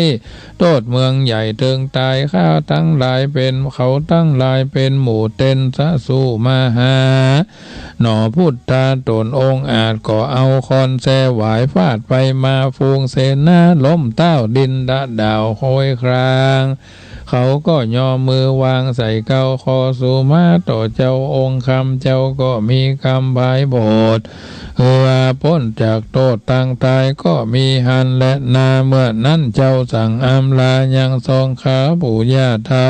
โต้ษเมืองใหญ่เถิงต๋าย ข้าตังหลายเป๋น เขาตังหลายเป๋นหมู่เต้นสะสู้มาหา หน่อพุทธาต๋นองอาจ ก็เอาค้อนแส้หวายฟาดไปมา ฝูงเสนาล้มเต๊า ดินดะด่าวโฮยคราง เขาก็ยอมมือวางใส่เกล้า ขอสุมาต่อเจ้าองค์คำ เจ้าก็มีกำผายโผด หื้อว่าป๊นจากโต้ษตังต๋ายก็มีหั้นแลนา เมื่อนั้นเจ้าสั่งอำลายังสองขาปู่ย่าเฒ่า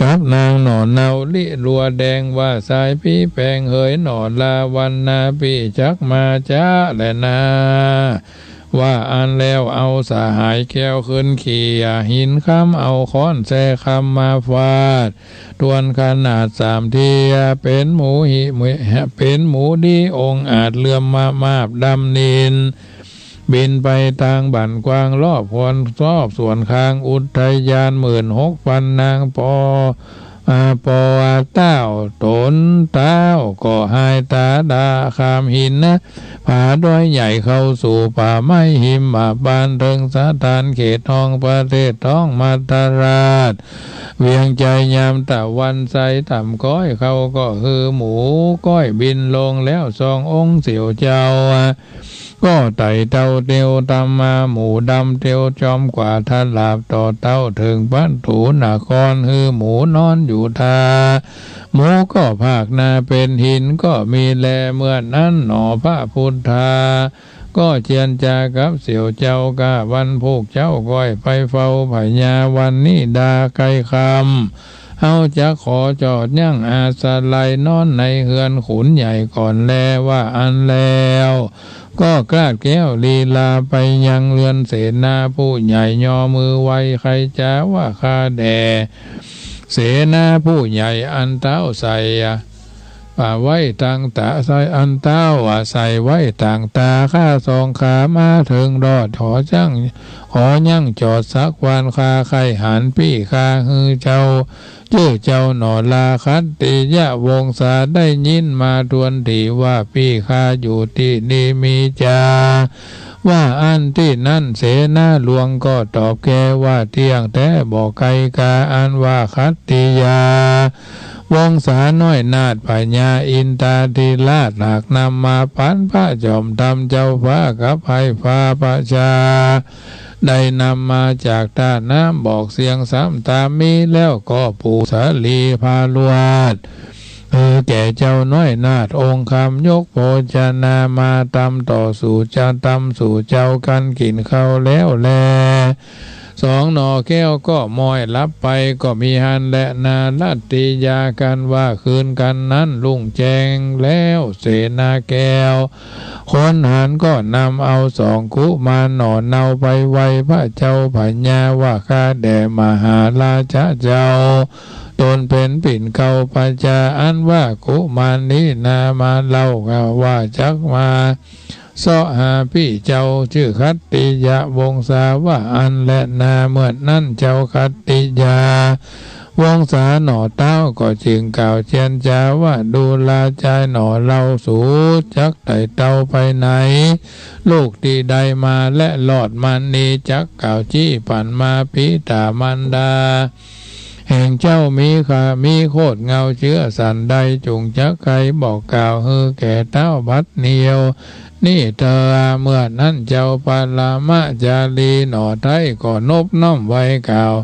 กับนางหน่อเนาลิลัวแดงว่า สายปี้แปงเหยหน่อลาวันนาปี้จักมาจ๊ะแลนา ว่าอั้นแล้วเอาสหายแก้วขึ้นเขี่ยหินคำ เอาค้อนแส้คำมาฟาด ตวนขนาดสามเที่ย เป๋นหมูหิ เป๋นหมูดีองอาจเหลื่อมมามาบดำนิน บินไปตางบั้นกว้างรอบควรรอบสวนคางอุทยานหมื่นหกปันนางปอ อา ปอเต้าต๋นเต้าก็หายต๋าดาข้ามหินนะ ผาดอยใหญ่เข้าสู่ป่าไม้หิมะบานต์เถิงสถานเขตห้องประเทศท้องมัทราช เวียงใจ๋ยามตะวันใสต่ำก้อย เขาก็หื้อหมูก้อยบินลงแล้วสององค์เสี่ยวเจ้า ก็ไต่เต้าเตียวต๋ามมา หมูดำเตียวจอมกว่าทลาบต่อเต้าเถิงประตู๋นคร หื้อหมูนอนอยู่ท่า หมูก็พากหน้าเป๋นหินก็มีแล เมื่อนั้นหน่อพระพุทธา ก็เจียรจากับเสี่ยวเจ้า ก้าวันพูกเจ๊าก้อยไปเฝ้าพญาวันนี้ดาใก้ค่ำ เฮาจักขอจอดยั้งอาสะไลนอนในเฮือนขุนใหญ่ก่อนแล ว่าอั้นแล้ว ก็คลาดแคล้วลีลาไปยังเฮือนเสนาผู้ใหญ่ ยอมือไหว้ไขจ๋าว่า ข้าแด่เสนาผู้ใหญ่ อันเต๊าใส่ อ่า ไว้ตังต๋า ใส่ อันเต๊า อ่า ใส่ไว้ตังต๋า ข้าสองขามาเถิงรอด ขอจั้ง ขอยั้งจอดสักวัน ข้าใค่หันปี้ข้า หื้อเจ้า จื้อเจ้าหน่อลา ขัตติยวงศา ได้ยินมาถ้วนถี่ว่า ปี้ข้าอยู่ตี้นี่มีจา ว่าอั้น ตี้นั้นเสนาหลวงก็ตอบแก่ว่า เตี้ยงแต๊บ่ไกลกา อันว่าขัตติยาวงศาน้อยนาถ พญาอินทาธิราชหากนำมาปันพระจอมธรรมเจ้าฟ้า กับไพร่ฟ้าประชา ได้นำมาจากต้าน้ำบอกเสียงซ้ำต๋ามมีแล้ว ก็ปู๋สาลีพารวาด เออ แก่เจ้าน้อยนาถองค์คำ ยกโภชนามาตำต่อสู่ จะตำสู่เจ้า กันกิ๋นข้าวแล้วแล สองหน่อแก้วก็ม้อยหลับไป ก็มีหั้นแลนา รัตติยา กันว่าคืนกันนั้นรุ่งแจ้งแล้ว เสนาแก้ว คนหันก็นำเอาสองกุมารหน่อเนาไปไหว้พระเจ้าพญาว่า ข้าแด่มหาราชะเจ้า ตนเป๋นปิ่นเกล้าประชา อันว่ากุมารนี้นามาเล่า ข้าว่าจักมาเซาะหาปี้เจ้า จื้อขัตติยวงศา ว่าอั้นแลนา เมื่อนั้นเจ้าขัตติยาวงศาหน่อเต๊าก็จึงกล่าวเจียรจาว่า ดูราจายหน่อเล่าสู จักไต่เต้าไปไหน ลูกตี้ได้มาและรอดมานี้ จักกล่าวจี้ปั๋นมา ปิต๋ามารดาแห่งเจ้ามีค่า มีโคตรเงาเจื้อสันใด จุ่งจักใค่บอกกล่าวหื้อแก่เต๊าบัดเดี๋ยวนี้เตอ เมื่อนั้นเจ้าปรมาจารีหน่อไท้ก็นบน้อมไหว้กล่าว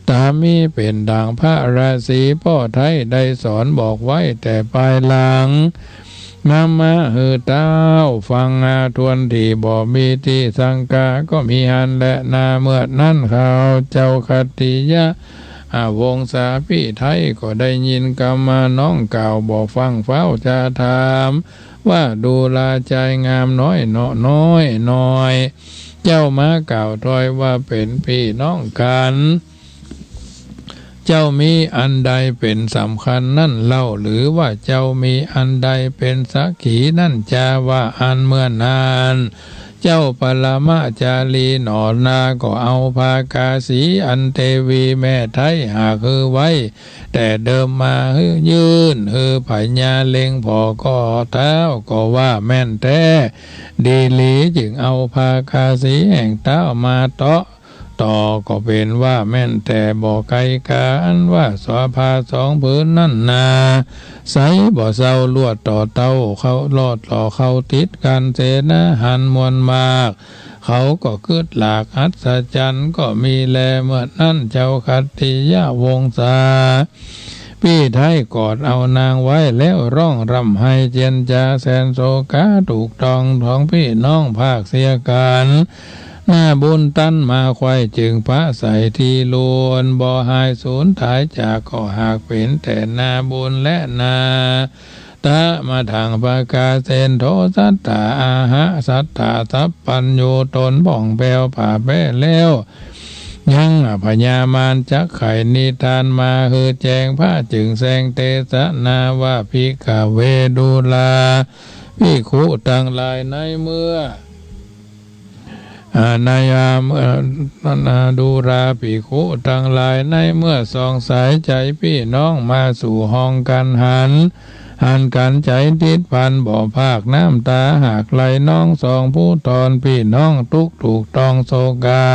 ต๋ามมีเป๋นดั่งพระราศีป้อไท้ได้สอนบอกไว้แต่ปายหลัง มามาหื้อเต๊าฟังอาถ้วนถี่ บ่มีตี้สังกา ก็มีหั้นแลนา เมื่อนั้นข้าเจ้าขัตติยะ อ่า วงศาปี้ไท้ก็ได้ยินกำมาน้องกล่าว บ่ฟั่งเฟ้าจะถามว่า ดูราจายงามน้อยหน่อ น้อยหน่อย เจ้ามากล่าวถ้อยว่าเป๋นปี้น้องกั๋น เจ้ามีอันใดเป๋นสำคัญนั้นเล่า หรือว่าเจ้ามีอันใดเป๋นสักขีนั้นจา ว่าอั้น เมื่อนั้นเจ้าปรมาจารีหน่อนาก็เอาผ้ากาสีอันเตวีแม่ไท้หากหื้อไว้แต่เดิมมาหื้อ ยื่นหื้อพญาเล็งผ่อ ก็เต๊าก็ว่าแม่นแต๊ดีหลี จึงเอาผ้ากาสีแห่งเต๊ามาเต๊าะ ต่อก็เป๋นว่าแม่นแต๊บ่ไกลกา อันว่าสาผ้าสองผืนนั้นนา ใสบ่เซา ลวดต่อเต้าเขา ลวดต่อเข้าติดกั๋น เสนาหันมวลมาก เขาก็กึ๊ดหลากอัศจรรย์ก็มีแล เมื่อนั้นเจ้าขัตติยวงศา ปี้ไท้กอดเอานางไว้แล้วร้องร่ำไห้เจียรจาแสนโศกา ถูกต้องของปี้น้องพรากเสียกั๋น หน้าบุญตันมาใคว่จึงปะใส่ตี้ลูน บ่หายสูญต๋ายจาก ก็หากเป๋นแต่นาบุญและนาตะมาถังประกาเสนโถ สัตตาอาหะ สัตตาสัพพัญญู ตนผ่องแผ้วผ่าแผ้แล้ว ยังพญามารจักไขนิทานมาหื้อแจ้ง พระจึงแสดงเตสนาว่า ภิกขเว ดูราภิกขุตังหลาย ในเมื่อ อ่า ใน อ่า เมื่อ อ่า ดูราภิกขุตังหลาย ในเมื่อสองสายใจ๋ปี้น้องมาสู่ห้องกั๋นหัน หันกั๋นใจ๋ติดพัน บ่พรากน้ำต๋าหากไหลนอง สองผู้ต๋อนปี้น้องตุ๊กถูกต้องโศกา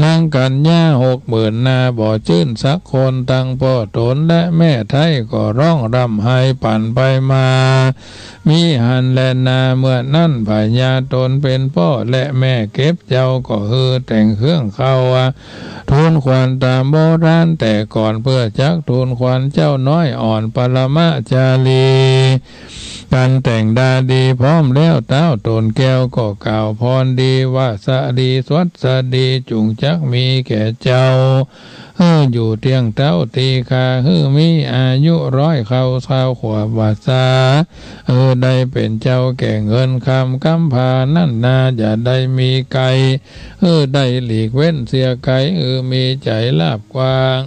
นางกัญญาหกหมื่นนา บ่จื้นสักคน ตังป้อต๋นและแม่ไท้ก็ร้องร่ำไห้ปั่นไปมา มีหั้นแลนา เมื่อนั้นพญาต๋นเป๋นป้อและแม่เก็บเจ้าก็หื้อแต่งเครื่องเข้า ทูลขวัญต๋ามโบราณแต่ก่อน เพื่อจักทูลขวัญเจ้าน้อยอ่อนปรมาจารี กันแต่งดาดีพร้อมแล้ว ต๊าวต๋นแก้วก็กล่าวพรดีว่า สะดีสวัสดีจุ่งจักมีแก่เจ้า หื้ออยู่เตี้ยงเต๊าตี้คา หื้อมีอายุร้อยเข้าซาวขวบวรรษา หื้อได้เป๋นเจ้าแก่เงินคำ กำพร้านั้นนา อย่าได้มีไกล หื้อได้หลีกเว้นเสียไกล หื้อมีใจ๋ราบกว้าง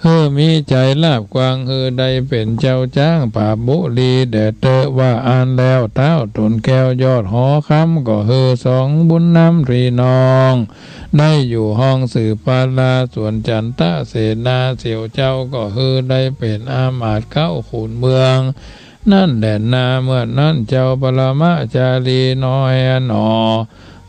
หื้อมีใจ๋ราบกว้าง หื้อได้เป๋นเจ้าจ๊างปราบบุรีแด่เต๊อะ ว่าอั้นแล้ว ต๊าวต๋นแก้วยอดหอคำก็หื้อสองบุญนำพี่น้อง ได้อยู่ห้องสืบปาลา ส่วนจันตะเสนาเสี่ยวเจ้าก็หื้อได้เป๋นอามาตย์เก๊าขุนเมือง นั้นแหละนา เมื่อนั้นเจ้าปรมาจารีน้อยหนอ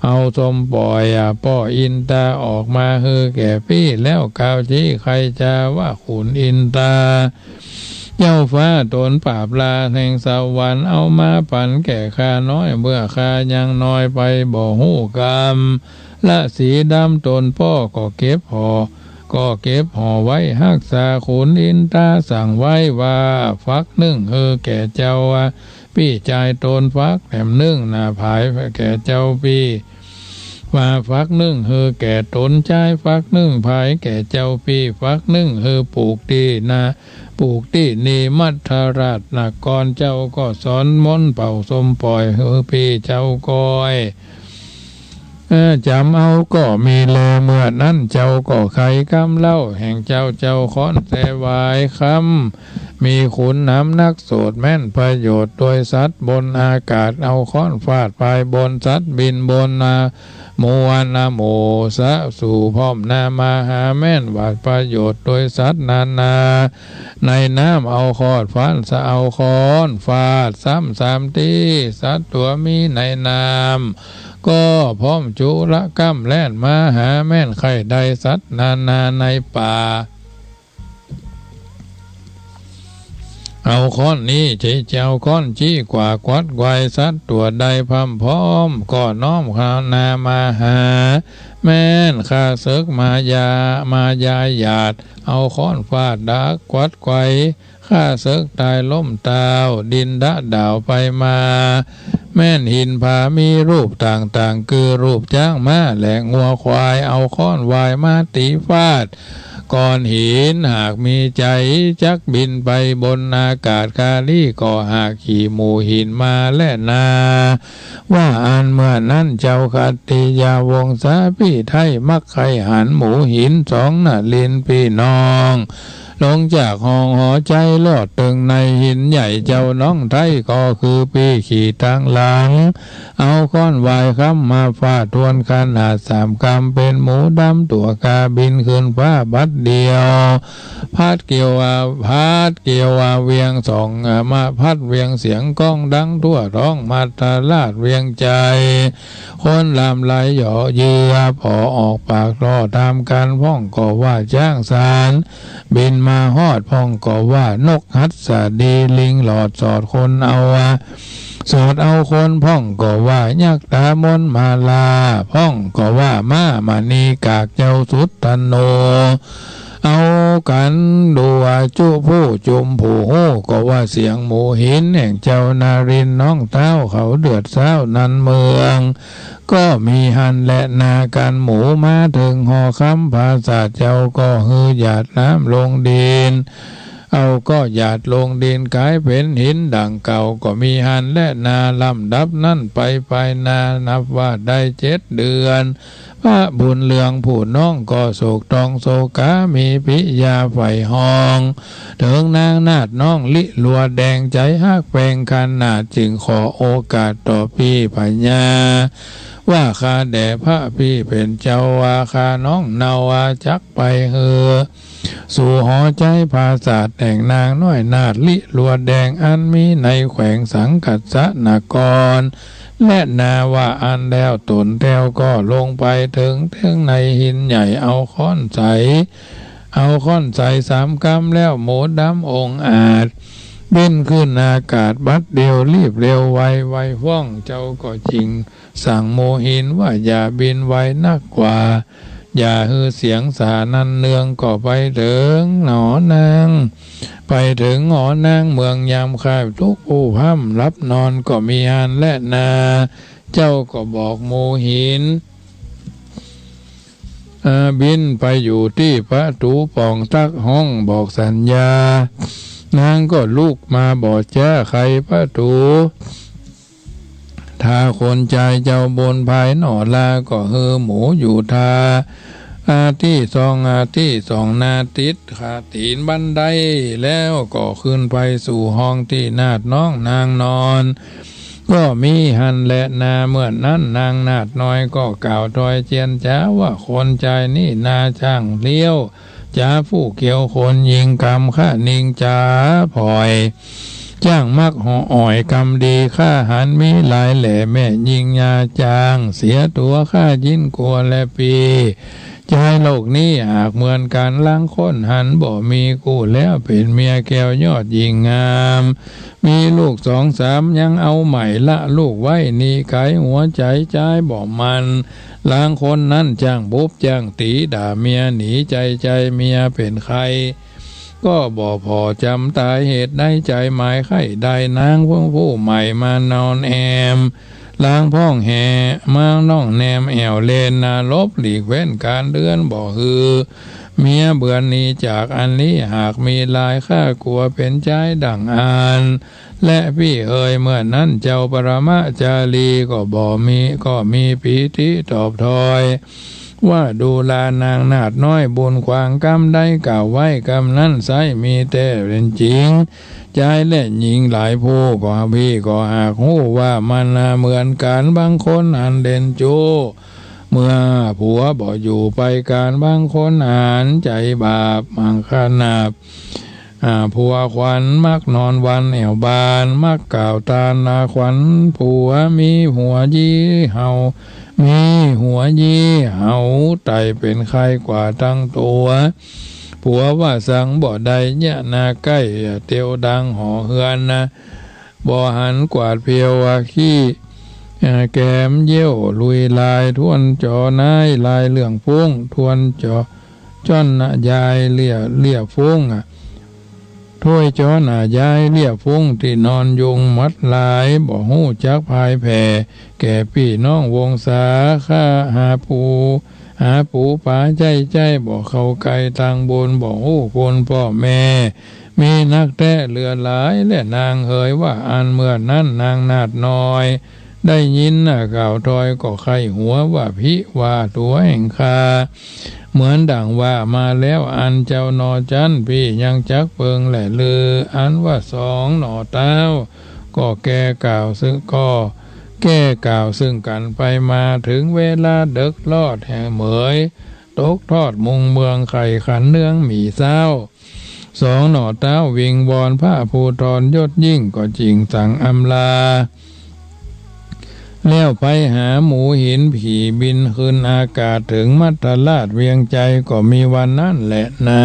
เอาส้มป่อยอะป้ออินตาออกมาหื้อแก่ปี้ แล้วกล่าวจี้ใค่จาว่า ขุนอินตา เจ้าฟ้าต๋นปราบลาแห่งสวรรค์ เอามาปั๋นแก่ข้าน้อย เมื่อข้ายังน้อยไปบ่ฮู้กำ ละสีดำต๋นป้อก็เก็บห่อ ก็เก็บห่อไว้ฮักษา ขุนอินตาสั่งไว้ว่า ฝักนึ่งหื้อแก่เจ้าปี้จายต๋น ฝักแหมนึ่งนาผายแก่เจ้าปี้ ว่าฝักนึ่งหื้อแก่ต๋นจาย ฝักนึ่งผายแก่เจ้าปี้ ฝักนึ่งหื้อปลูกตี้นา ปลูกตี้นี่มัทราชนคร เจ้าก็สอนมนต์เป่าส้มป่อยหื้อปี้เจ้าก้อย เออ จ๋ำเอาก็มีแล เมื่อนั้นเจ้าก็ไขกำเล่าแห่งเจ้า เจ้าค้อนแสวายคำ มีคุณนำนักโสตแม่นประโยชน์ โดยสัตว์บนอากาศ เอาค้อนฟาดภายบนสัตว์บินบนนา หมู่นาหมู่สะสู่พร้อมนา มหาแม่นหวาดประโยชน์ โดยสัตว์นานา ในน้ำเอาค้อนฟาดสะ เอาค้อนฟาดซ้ำสามตี้ สัตว์ตั๋วมีในน้ำ ก็พร้อมจุลกำแล่นมาหา แม่นใค่ได้สัตว์นานาในป่า เอาค้อนนี้จิ เอาค้อนจี้กว่าดกวัดไกว สัตว์ตั๋วใดพร่ำพร้อม ก็น้อมเข้านามาหา แม่นข้าเสิกมายา มายาหยาด เอาค้อนฟาดดักกวัดไกว ข้าเสิกต๋ายล้มตาว ดินดะด่าวไปมา แม่นหินผามีรูปต่างๆ คือรูปจ๊างม้าและงัวควาย เอาค้อนวายมาตี๋ฟาด ก้อนหินหากมีใจ๋จักบินไปบนอากาศ คาลี้ก็หากขี่หมู่หินมาแลนา ว่าอั้น เมื่อนั้นเจ้าขัตติยาวงศา ปี้ไท้มักใค่หันหมู่หิน สองนรินทร์ปี้น้อง ลงจากห้องหอใจ๋ ลอดเถิงในหินใหญ่ เจ้าน้องไท้ก็คือปี้ขี่ตางหลัง เอาค้อนวายคำมาฟาดถ้วนขนาดสามกำ เป๋นหมูดำตั๋วกาบินขึ้นฟ้าบัดเดียว พัดเกลียวว่า พัดเกลียวว่าเหวียงสอง เอ่อ มาพัดเหวียงเสียงก้องดังทั่วท้องมัทราชเวียงใจ๋ คนหลั่งไหลเหยาะเยื้อ ผ่อออกปากล้อตามกั๋น พ่องก็ว่าจ๊างสารบินมาฮอด พ่องก็ว่านกหัสดี ลิงหลอดสอดคนเอาอะ สอดเอาคน พ่องก็ว่ายักษ์ต๋ามนมาลา พ่องก็ว่าม้ามณีกากเจ้าสุทธโน เอากั๋นดูว่าจุผู้จุมผู้ฮู้ ก็ว่าเสียงหมู่หินแห่งเจ้านรินทร์น้องเต้าเขาเดือดเศร้า นั้นเมืองก็มีหั้นแลนา กั๋นหมู่มาเถิงหอคำผาสาท เจ้าก็หื้อหยาดน้ำลงดิน เอาก็หยาดลงดินก๋ายเป๋นหินดั่งเก่า ก็มีหั้นแลนา ลำดับนั้นไปไปนา นับว่าได้เจ็ดเดือน พระบุญเรืองผู้น้องก็โศกตองโศกา มีพิยาใฝ่ฮองเถิงนางนาฏน้องลิลัวแดง ใจ๋ฮักแพงขนาด จึงขอโอกาสต่อปี้พญา ว่าข้าแด่พระปี้เป๋นเจ้า ว่าข้าน้องเนาว่าจักไปหื้อ สู่หอใจ๋ผาสาทแห่งนางน้อยนาฏลิลัวแดง อันมีในแขวงสังกัสสนคร แลนา ว่าอั้นแล้วต๋นแต้วก็ลงไปเถิงเถิงในหินใหญ่ เอาค้อนใส เอาค้อนใสสามกำแล้ว หมูดำองอาจบินขึ้นอากาศบัดเดียว รีบเร็วไว ไวว่อง เจ้าก็จึงสั่งหมู่หินว่าอย่าบินไวนัก กว่า อย่าหื้อเสียงสนั่นเนือง ก็ไปเถิงหอนาง ไปเถิงหอนางเมืองยามค่ำ ทุกผู้พร่ำหลับนอนก็มีหั้นแลนา เจ้าก็บอกหมู่หิน อ่า บินไปอยู่ตี้ประตู๋ป่องตั๊กฮ้องบอกสัญญา นางก็ลุกมาบ่จ๊าไขประตู๋ ถ้าคนจายเจ้าบุญภายนอกลา ก็หื้อหมู่อยู่ท่า อาตี้สอง อาตี้สองนาติดขาตี๋นบันได แล้วก็ขึ้นไปสู่ห้องตี้นาฏน้องนางนอน ก็มีหั้นแลนา เมื่อนั้นนางนาฏน้อยก็กล่าวตอยเจียนจ๋าว่า คนจายนี่นาจ้างเลี้ยว จ๋าผู้เกี่ยวคนยิงกำข้านิงจ๋าผ่อย จ้างมักห่ออ่อยกำดี ข้าหันมีหลายแหล่ แม่ยิงยาจ้างเสียตั๋ว ข้ายินกลัวแลปี จายโลกนี้หากเหมือนกั๋น ลางคนหันบ่มีกู้แล้ว เป๋นเมียแก้วยอดยิ่งงาม มีลูกสองสามยังเอาใหม่ ละลูกไว้หนีไก๋ หัวใจ๋จายบ่มั่น ลางคนนั้นจ้างบุบจ้างตี๋ ด่าเมียหนี ใจ๋ใจ๋เมียเป๋นใค่ ก็บ่ผ่อจ๋ำต๋าย เหตุใดใจ๋หมายใค่ได้ นางเพิ่งผู้ใหม่มานอนแอม ลางพ่องแห่ มางน้องแนมแอ่วเลนนา หลบหลีกเว้นก๋านเดือน บ่หื้อเมียเบือนหนีจากอันนี้ หากมีหลายข้ากลัวเป๋นจายดั่งอั้น และปี้เอ๋ย เมื่อนั้นเจ้าปรมาจารีก็บ่มี ก็มีปีติตอบถอย ว่าดูรานางนาฏน้อย บุญขวางกำใดกล่าวไว้ กำนั้นไส้มีแต๊เป๋นจริง จายและญิงหลายผู้ ก็ปี้ก็หากฮู้ว่ามันนาเหมือนกั๋น บางคนอันเด่นจู้ เมื่อผัวบ่อยู่ไปก๋าน บางคนอันใจ๋บาป มักขนาบ อ่า ผัวขวัญมักนอนวันแอ่วบาน มักกล่าวตานนาขวัญผัว มีหัวยี้เห่า มีหัวยี้เห่า ไต่เป๋นใค่กว่าตังตั๋ว ผัวว่าสังบ่ได้เยียะนาใก้ เตียวดังหอเฮือนนา บ่หันกวาดเปียวขี้ เอ่อ แกมเยี่ยวลุยลาย ถ้วนจ๋อน้ายลายเหลืองฟุ้ง ถ้วนจ๋อ จ้อนน่ะยายเลี่ย เลี่ยฟุ้งอะ ถ้วยจ๋อน่ะยายเลี่ยฟุ้ง ตี้นอนยุงหมดหลาย บ่ฮู้จักพายแผ่ แก่ปี้น้องวงศา ข้าหาปู หาปูปาใจ๊ใจ๊ บ่เข้าใก้ตังบุญ บ่ฮู้คุณป้อแม่ มีนักแต๊เหลือหลาย และนางเหยว่าอั้น เมื่อนั้นนางนาฏน้อย ได้ยินนาคกล่าวถอย ก็ใค่หัวว่าพิว่าตั๋วแห่งข้า เหมือนดั่งว่ามาแล้ว อันเจ้าหน่อจั้น ปี้ยังจักเปิงแลลือ อันว่าสองหน่อเต้า ก็แก่กล่าวซึ่ง ก็แก้กล่าวซึ่งกั๋นไปมา เถิงเวลาเดิ็กลอดแห่เหมย ตกทอดมุงเมือง ไข่ขันเนืองหมี่เศร้า สองหน่อเต้าวิงวอน พระภูธรยศยิ่ง ก็จิ่งสั่งอำลา แล้วไปหาหมูหิน ขี่บินขึ้นอากาศ เถิงมัทธราชเวียงไจ ก็มีวันนั้นแลนา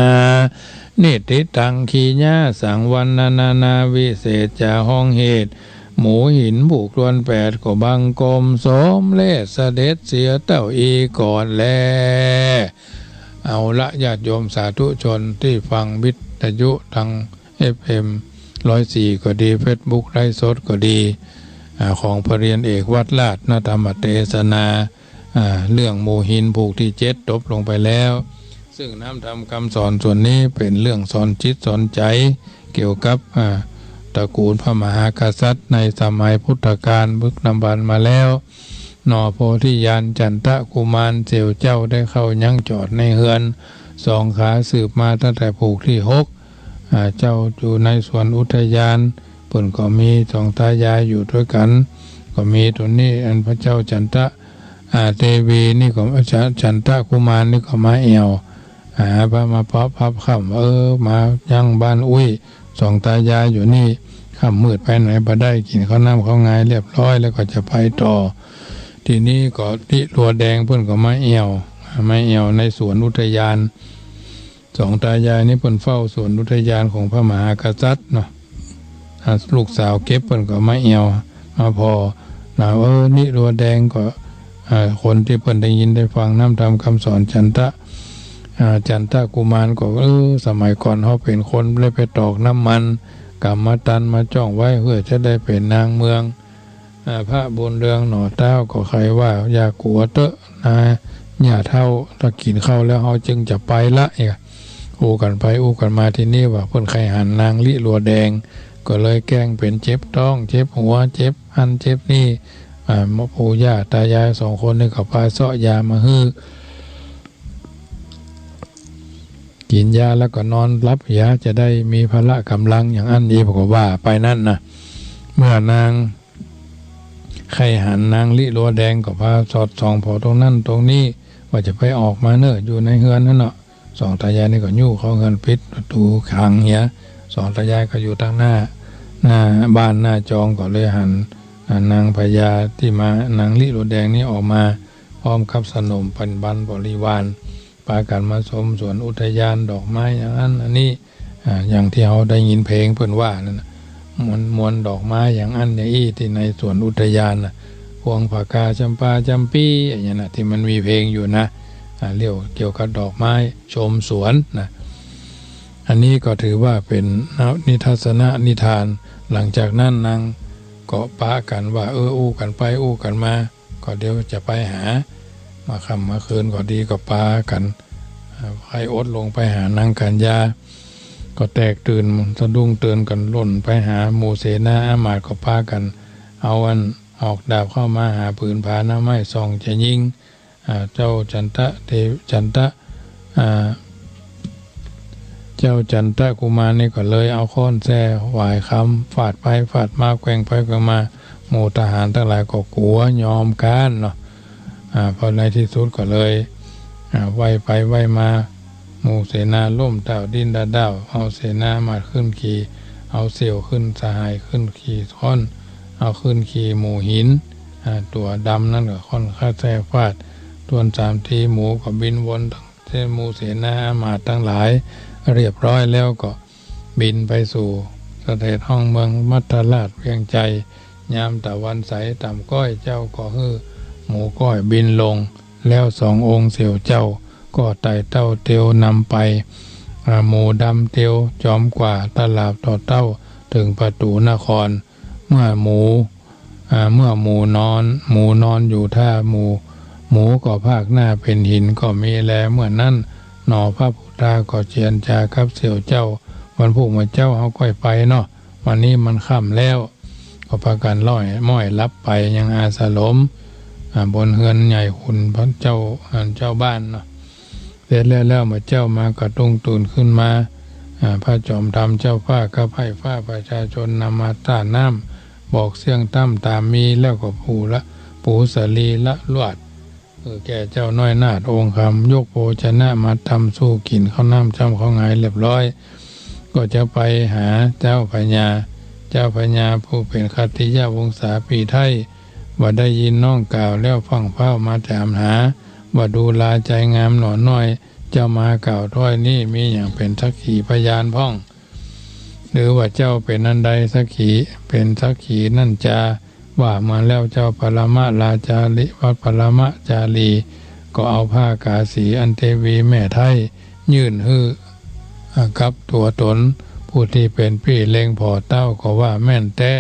นิฏฐิตัง ขีญา สัง วรรณนานา วิเศษจ๋าฮ้องเหตุ หมูหินผูกถ้วนแปด ก็บังคมสมเร็จเสด็จเสียเต้าอี้ก่อนแล เอาละ ญาติโยมสาธุชนตี้ฟังวิทยุตัง เอฟเอ็ม ร้อยสี่ ก็ดี เฟซบุ๊กไลฟ์สดก็ดี อ่า ของพระเรียนเอกวัดราชนธรรมเตสนา อ่า เรื่องหมูหินผูกตี้เจ็ดจบลงไปแล้ว ซึ่งน้ำธรรมคำสอนส่วนนี้เป๋นเรื่องสอนจิตสอนใจ๋ เกี่ยวกับ อ่า ตระกูลพระมหากษัตริย์ในสมัยพุทธกาลบึกดำบรรพ์มาแล้ว หน่อโพธิญาณจันทกุมารเสี้ยวเจ้าได้เข้ายังจอดในเฮือนสองขา สืบมาตั้งแต่ผูกตี้หก อ่า เจ้าอยู่ในสวนอุทยาน เปิ้นก็มีสองตายายอยู่ตวยกั๋น ก็มีตั๋วนี้ อันพระเจ้าจันทะ อ่า เตวีนี่ก็ จันทกุมารนี่ก็มาแอ่ว หาพระมาป๊อบพับค่ำ เออ มายังบ้านอุ้ย สองตายายอยู่นี่ ค่ำมืดไปไหนบ่ได้ กิ๋นข้าวน้ำข้าวงายเรียบร้อยแล้วก็จะไปต่อ ทีนี้ก็ตี้ลัวแดงเปิ้นก็มาแอ่ว มาแอ่วในสวนอุทยาน สองตายายนี่เปิ้นเฝ้าสวนอุทยานของพระมหากษัตริย์เนาะ อ่า ลูกสาวเก็บเปิ้นก็มาแอ่ว มาผ่อ นะ เออ นี่ลัวแดงก็ อ่า คนตี้เปิ้นได้ยินได้ฟังน้ำธรรมกำสอนจันทะ อ่า จันทะกุมารก็ เออ สมัยก่อนเฮาเป๋นคนได้ไปตอกน้ำมัน ก๋ำมะตันมาจ้องไว้เปื้อจะได้เป๋นนางเมือง อ่า พระบุญเรืองหน่อเต้าก็ใค่ว่า อย่ากั๋วเต๊อะนา ย่าเฒ่า ถ้ากิ๋นข้าวแล้วเฮาจึงจะไปละ เนี่ย อู้กั๋นไปอู้กั๋นมา ทีนี้ว่าเปิ้นใค่หันนางลิลัวแดง ก็เลยแกล้งเป๋นเจ็บต๊อง เจ็บหัว เจ็บอั้นเจ็บนี่ อ่า ปู่ย่าตายายสองคนนี่ก็ปาเซาะยามาหื้อ กิ๋นยาแล้วก็นอนหลับเหีย จะได้มีพละก๋ำลังอย่างอั้น อีกก็ว่าไปนั้นนะ เมื่อนางใค่หันนางลิลัวแดงก็ปาสอดส่องผ่อตรงนั้นตรงนี้ ว่าจะไปออกมาเน่อ อยู่ในเฮือนหั้นเนาะ สองตายายนี่ก็ยู้เข้าเฮือน ปิดประตู๋ขังเหีย สองตายายก็อยู่ตางหน้า หน้าบ้านหน้าจอง ก็เลยหัน อ่า นางพญาตี้มา นางลิลัวแดงนี่ออกมา พร้อมกับสนมเป๋นบรรพบริวาร ปากั๋นมาชมสวนอุทยานดอกไม้อย่างอั้นอันนี้ อ่า อย่างตี้เฮาได้ยินเพลงเปิ้นว่านั่นน่ะ มวล มวลดอกไม้อย่างอั้นอย่างอี้ ตี้ในสวนอุทยานน่ะ พวงผากา จำปา จำปี๋ อย่างเงี้ยนะ ตี้มันมีเพลงอยู่นะ อ่า เรื่องเกี่ยวกับดอกไม้ชมสวนนะ อันนี้ก็ถือว่าเป๋นนิทัศนนิทาน หลังจากนั้นนางก็ปากั๋นว่า เออ อู้กั๋นไปอู้กั๋นมา ก็เดี๋ยวจะไปหา มาค่ำมาคืนก็ดี ก็ปากั๋น อ่า ใค่อดลงไปหานางกัญญา ก็แตกตื่นสะดุ้งตื่นกั๋นล่นไปหาหมู่เสนาอามาตย์ ก็ปากั๋นเอาอันหอกดาบเข้ามาหาผืนผาหน้าไม้ส่องจะยิง อ่า เจ้าจันทะเท จันทะ อ่า เจ้าจันทะกุมารนี่ก็เลยเอาค้อนแส้หวายคำ ฟาดไปฟาดมา แกว่งไปแกว่งมา หมู่ทหารตังหลายก็กั๋วยอมก๊านเนาะ อ่า พอในตี้สุดก็เลย อ่า ไหว้ไปไหว้มา หมู่เสนาล้มเต้าดิ้นดาด้าว เอาเสนาอามาตย์ขึ้นขี่ เอาเสี่ยวขึ้นสหาย ขึ้นขี่ค้อน เอาขึ้นขี่หมูหิน อ่า ตั๋วดำนั้นก็ค้อนข้าแส้ฟาด ตวนสามที หมูก็บินวนตัง เส หมู่เสนาอามาตย์ตังหลาย เรียบร้อยแล้วก็บินไปสู่เสด็จห้องเมืองมัทธราชเวียงไจ ยามตะวันใสต่ำก้อย เจ้าก็หื้อหมูก้อยบินลง แล้วสององค์เสี่ยวเจ้าก็ไต่เต้าเตียวนำไป อ่า หมูดำเตียวจ๋อมกว่าตลาดต่อเต้าเถิงประตู๋นคร เมื่อหมู อ่า เมื่อหมูนอน หมูนอนอยู่ท่า หมู หมูก็พากหน้าเป๋นหินก็มีแล เมื่อนั้นหนอพระพุทธาก็เจียรจากับเสี่ยวเจ้า วันพูกเมื่อเจ๊าเฮาก้อยไปเนาะ วันนี้มันค่ำแล้ว ก็ปากั๋นล่อยม้อยหลับไปยังอาสรม อ่า บนเฮือนใหญ่ขุนพระเจ้า อ่า เจ้าบ้านเนาะ เสร็จแล้ว แล้วเมื่อเจ๊ามากระตุ้งตื่นขึ้นมา อ่า พระจอมธรรมเจ้าฟ้ากับไพร่ฟ้าประชาชนนำมาต้านน้ำ บอกเสี้ยงต้ำต๋ามมี แล้วก็ปูละ ปูสะหลีละลวด คือแก่เจ้าน้อยนาถองค์คำ ยกโภชนะมาตำสู่กิ๋นข้าวน้ำจ้ำข้าวหงายเรียบร้อย ก็จะไปหาเจ้าพญา เจ้าพญาผู้เป๋นขัตติยวงศาปีไท้ บ่าได้ยินน้องกล่าวแล้ว ฟั่งฟ้าวมาถามหา ว่าดูราใจงามหนอน้อย เจ้ามากล่าวถ้อยนี้มีหยังเป๋นสักขีพยานพ่อง หรือว่าเจ้าเป๋นอันใดสักขี เป๋นสักขีนั้นจา ว่ามาแล้วเจ้าปรมะราชาลิ วัดปรมะจารี ก็เอาผ้ากาสีอันเตวีแม่ไท้ยื่นหื้อ อ่า กับตั๋วต๋น ผู้ตี้เป๋นปี้เล็งผ่อเต้าก็ว่าแม่นแต๊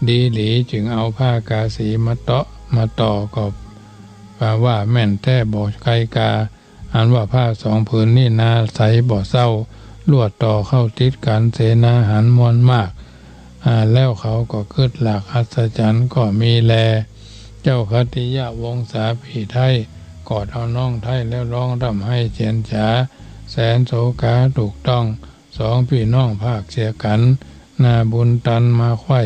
ดีหลีจึงเอาผ้ากาสีมาเตาะมาต่อ ก็ว่าแม่นแต๊บ่ไกลกา อันว่าผ้าสองผืนนี้นาใสบ่เศร้า ลวดต่อเข้าติดกั๋น เสนาหารมวลมาก อ่า แล้วเขาก็กึ๊ดหลากอัศจรรย์ก็มีแล เจ้าขัตติยวงศาปีไท้กอดเอาน้องไท้แล้วร้องร่ำไห้เจียรจ๋าแสนโศกาถูกต้อง สองปี้น้องพรากเสียกั๋น นาบุญตันมาไขว้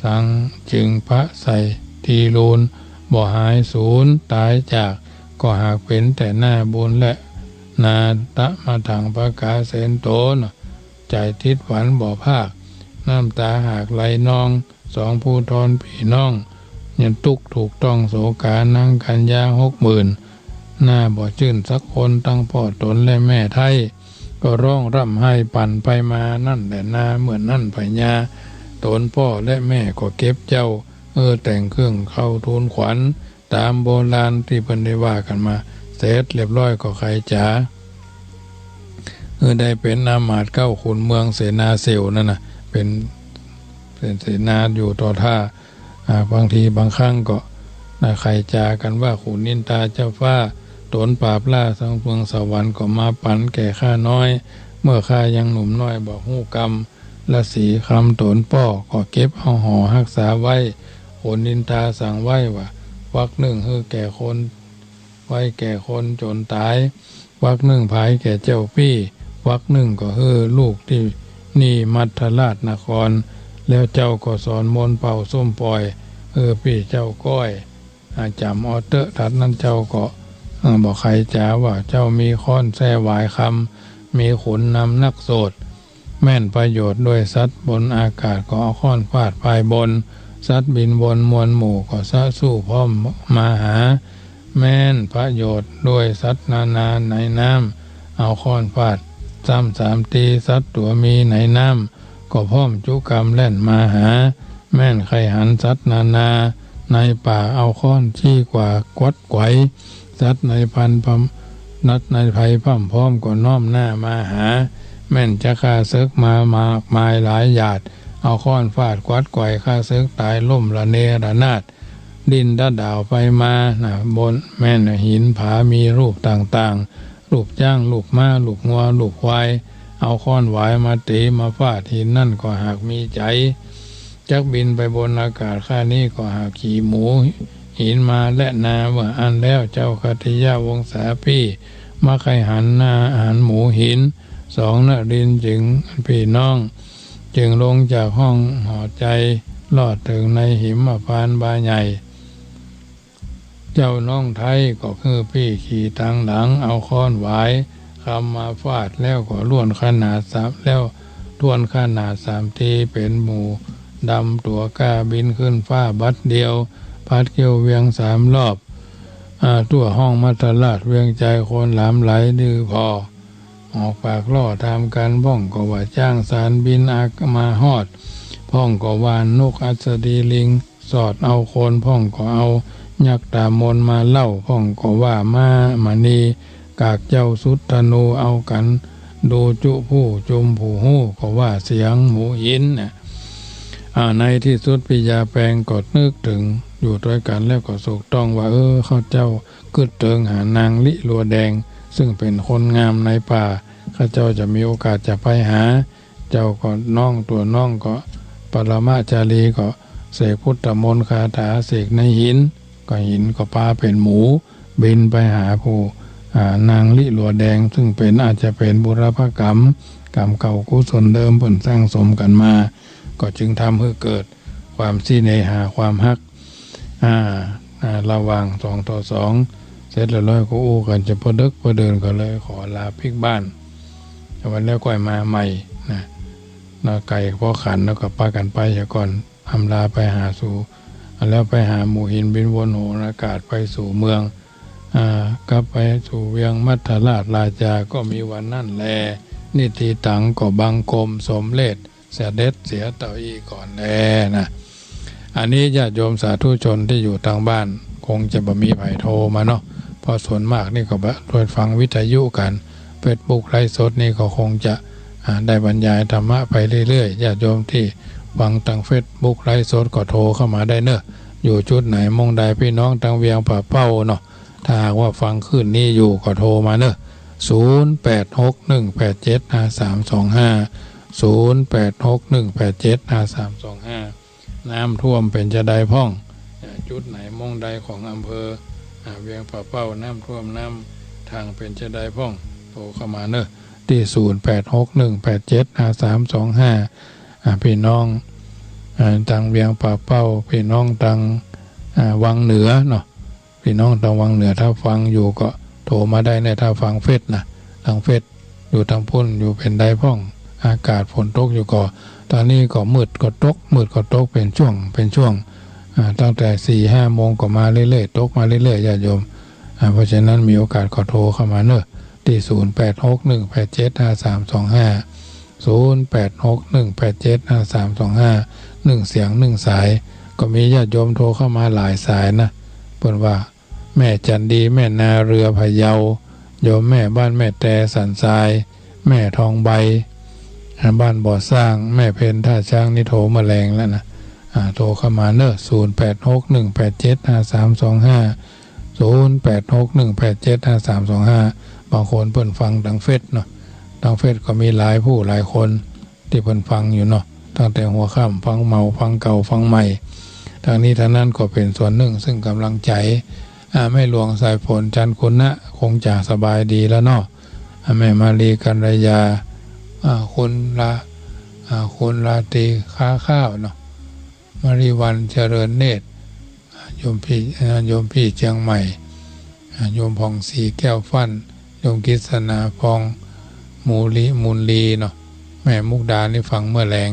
สังจึงปะใส่ตี้ลูน บ่หายสูญต๋ายจาก ก็หากเป๋นแต่นาบุญและนาตะมะถังปะกาเสนโตน ใจ๋ติดหวันบ่พราก น้ำต๋าหากไหลนอง สองผู้ทอนปี้น้อง ยังตุ๊กถูกต้องโศกา นางกัญญาหกหมื่น หน้าบ่จื้นสักคน ตังป้อต๋นและแม่ไท้ ก็ร้องร่ำไห้ปั่นไปมานั่นแหละนา เมื่อนั้นพญาต๋นป้อและแม่ก็เก็บเจ้า เออ แต่งเครื่องเข้าทูลขวัญ ต๋ามโบราณตี้เปิ้นได้ว่ากั๋นมา เสร็จเรียบร้อยก็ใค่จ๋า หื้อได้เป๋นอำมาตย์เก๊าขุนเมืองเสนาเสี่ยวนั่นน่ะ เป๋น เป๋นเสนาอยู่ต่อต้าน อ่า บางทีบางครั้งก็ อ่า ใค่จ๋ากั๋นว่า ขุนอินทราเจ้าฟ้า ต๋นปราบราชาเมืองสวรรค์ก็มาปั๋นแก่ข้าน้อย เมื่อข้ายังหนุ่มน้อยบ่ฮู้กำ ราศีคำต๋นป้อ ก็เก็บเอาห่อฮักษาไว้ ขุนอินทราสั่งไว้ว่า วักนึ่งหื้อแก่คน ไว้แก่คนจ๋นต๋าย วักนึ่งผายแก่เจ้าปี้ วักนึ่งก็หื้อลูกตี้นี่มัทธราชนคร แล้วเจ้าก็สอนมนต์เป่าส้มป่อย หื้อปี้เจ้าก้อย อ่า จ๋ำเอาเต๊อะ ตัดนั้นเจ้าก็ เอ่อ บ่ใค่จ๋าว่า เจ้ามีค้อนแส้หวายคำ มีขุนนำนักโสด แม่นประโยชน์ด้วยสัตว์บนอากาศก็เอาค้อนฟาดฝ่ายบน สัตว์บินวนมวลหมู่ก็สะสู้พร้อมมาหา แม่นประโยชน์ด้วยสัตว์นานาในน้ำ เอาค้อนฟาดซ้ำสามตี สัตว์ตั๋วมีในน้ำก็พร้อมจุกำแล่นมาหา แม่นใค่หันสัตว์นานาในป่า เอาค้อนจี้กวาดกวัดไขว่ สัตว์ในพันพร่ำ สัตว์ในภัยพร่ำพร้อมก็น้อมหน้ามาหา แม่นจะฆ่าเสิกมามากมายหลายหยาด เอาค้อนฟาดกวัดไขว่ ฆ่าเสิกต๋ายล้มระเนระนาด ดิ้นดะดาวไปมานะ บนแม่นหินผามีรูปต่างๆ รูปจ๊าง รูปม้า รูปงัว รูปควาย เอาค้อนหวายมาตี๋มาฟาด หินนั่นก็หากมีใจ๋ จักบินไปบนอากาศ ข้านี้ก็หากขี่หมูหินมาแลนา ว่าอั้นแล้วเจ้าคัตติยวงศาปี้ มักใค่หันหน้าหันหมูหิน สองนรินทร์จึงปี้น้อง จึงลงจากห้องหอใจ๋ ลอดเถิงในหิมพานต์บาใหญ่ เจ้าน้องไท้ก็หื้อปี้ขี่ตางหลัง เอาค้อนหวายคำมาฟาด แล้วก็ล้วนขนาดสาม แล้วถ้วนขนาดสามตี เป๋นหมูดำตั๋วกล้าบินขึ้นฟ้าบัดเดียว พัดเกี้ยวเวียงสามรอบ อ่า ทั่วห้องมัทธราชเวียงไจโคลนหลามไหลดื้อผ่อ ออกปากล่อต๋ามกั๋น พ่องก็ว่าจ๊างสารบินอากมาฮอด พ่องก็ว่านกอัสดีลิงสอดเอาคน พ่องก็เอายักษ์ต๋ามนมาเล่า พ่องก็ว่าม้ามณีกากเจ้าสุดธนู เอากั๋นดูจุผู้จุมผู้ฮู้ ก็ว่าเสียงหมูหินน่ะ อ่า ในตี้สุดปี้ยาแปงก็นึกเถิงอยู่ตวยกั๋น แล้วก็สุกต้องว่า เออ ข้าเจ้ากึ๊ดเถิงหานางลิลัวแดง ซึ่งเป๋นคนงามในป่า ข้าเจ้าจะมีโอกาสจะไปหา เจ้าก็น้องตั๋วน้องก็ปรมาจารีก็เสกพุทธมนต์คาถาเสกในหิน ก็หินก็ปาเป๋นหมูบินไปหาผู้ อ่า นางลิลัวแดง ซึ่งเป๋น อาจจะเป๋นบุรพกรรม กรรมเก่ากุศลเดิมเปิ้นสั่งสมกั๋นมา ก็จึงทำหื้อเกิดความสิเนหาความฮัก อ่า อ่า ระหว่างสองต่อสอง เสร็จแล้วก็อู้กั๋นจะปอเดิ็กปอเดิน ก็เลยขอลาปิ๊กบ้าน วันแล้วก่อยมาใหม่นะ เนาะ ไก่พอขันแล้วก็ปากั๋นไปเหียก่อน อำลาไปหาสู่ แล้วไปหาหมูหินบินวนโหรอากาศไปสู่เมือง อ่า กลับไปสู่เวียงมัทธราชราชา ก็มีวันนั้นแล นิทธิตังก็บังคมสมเร็จ เสด็จเสียเต้าอี้ก่อนแลนะ อันนี้ญาติโยมสาธุชนตี้อยู่ตางบ้าน คงจะบ่มีใผโทรมาเนาะ เพราะส่วนมากนี่ก็บ่ โดยฟังวิทยุกั๋น เฟซบุ๊กไลฟ์สดนี่ก็คงจะ อ่า ได้บรรยายธรรมะไปเรื่อยๆ ญาติโยมตี้ฟังตางเฟซบุ๊กไลฟ์สดก็โทรเข้ามาได้เนอะ อยู่จุดไหนมุมใด ปี้น้องตางเวียงป่าเป้าเนาะ ถ้าหากว่าฟังคลื่นนี้อยู่ก็โทรมาเนอะ ศูนย์แปดหกหนึ่งแปดเจ็ดห้าสามสองห้า ศูนย์แปดหกหนึ่งแปดเจ็ดห้าสามสองห้า น้ำท่วมเป๋นจาใดพ่อง อ่า จุดไหนมุมใดของอำเภอ อ่า เวียงป่าเป้า น้ำท่วมน้ำขังเป๋นจาใดพ่อง โทรเข้ามาเนอะ ตี้ศูนย์แปดหกหนึ่งแปดเจ็ดห้าสามสองห้า อ่า ปี้น้อง อ่า ตางเวียงป่าเป้า ปี้น้องตาง อ่า วังเหนือเนาะ ปี้น้องตางวังเหนือ ถ้าฟังอยู่ก็โทรมาได้เนอะ ถ้าฟังเฟซนะ ตางเฟซ อยู่ตางปุ้นอยู่เป๋นใดพ่อง อากาศฝนตกอยู่ก่อ ตางนี้ก็มืดก็ตก มืดก็ตกเป๋นช่วง เป๋นช่วง อ่า ตั้งแต่สี่ห้าโมงก็มาเรื่อยๆ ตกมาเรื่อยๆ ญาติโยม อ่า เพราะฉะนั้นมีโอกาสก็โทรเข้ามาเนอะ ตี้ศูนย์แปดหกหนึ่งแปดเจ็ดห้าสามสองห้า ศูนย์แปดหกหนึ่งแปดเจ็ดห้าสามสองห้า นึ่งเสียงนึ่งสาย ก็มีญาติโยมโทรเข้ามาหลายสายนะ ปิ้นว่า แม่จันดี แม่นาเรือพะเยา โยมแม่บ้านแม่แตสันทราย แม่ทองใบ บ้านบ่อสร้าง แม่เพ็ญท่าช้าง นี่โทรเมื่อแลงแล้วนะ อ่า โทรเข้ามาเนอะ ศูนย์แปดหกหนึ่งแปดเจ็ดห้าสามสองห้า ศูนย์แปดหกหนึ่งแปดเจ็ดห้าสามสองห้า บางคนเปิ้นฟังตางเฟซเนาะ ตางเฟซก็มีหลายผู้หลายคน ตี้เปิ้นฟังอยู่เนาะ ตั้งแต่หัวค่ำ ฟังเก่า ฟังเก่า ฟังใหม่ ทั้งนี้ทั้งนั้นก็เป๋นส่วนนึ่งซึ่งก๋ำลังใจ๋ อ่า แม่หลวงสายฝน จันทร์คุณนะ คงจะสบายดีแล้วเนาะ อ่า แม่มาลี กัลยา อ่า คุณละ อ่า คุณราตรี ค้าข้าวเนาะ มาริวัน เจริญเนตร อ่า โยมปี้ อ่า โยมปี้เจียงใหม่ อ่า โยมผ่องศรี แก้วฟั่น โยมกฤษณา พองมูลี มูลลีเนาะ แม่มุกดา นี่ฟังเมื่อแลง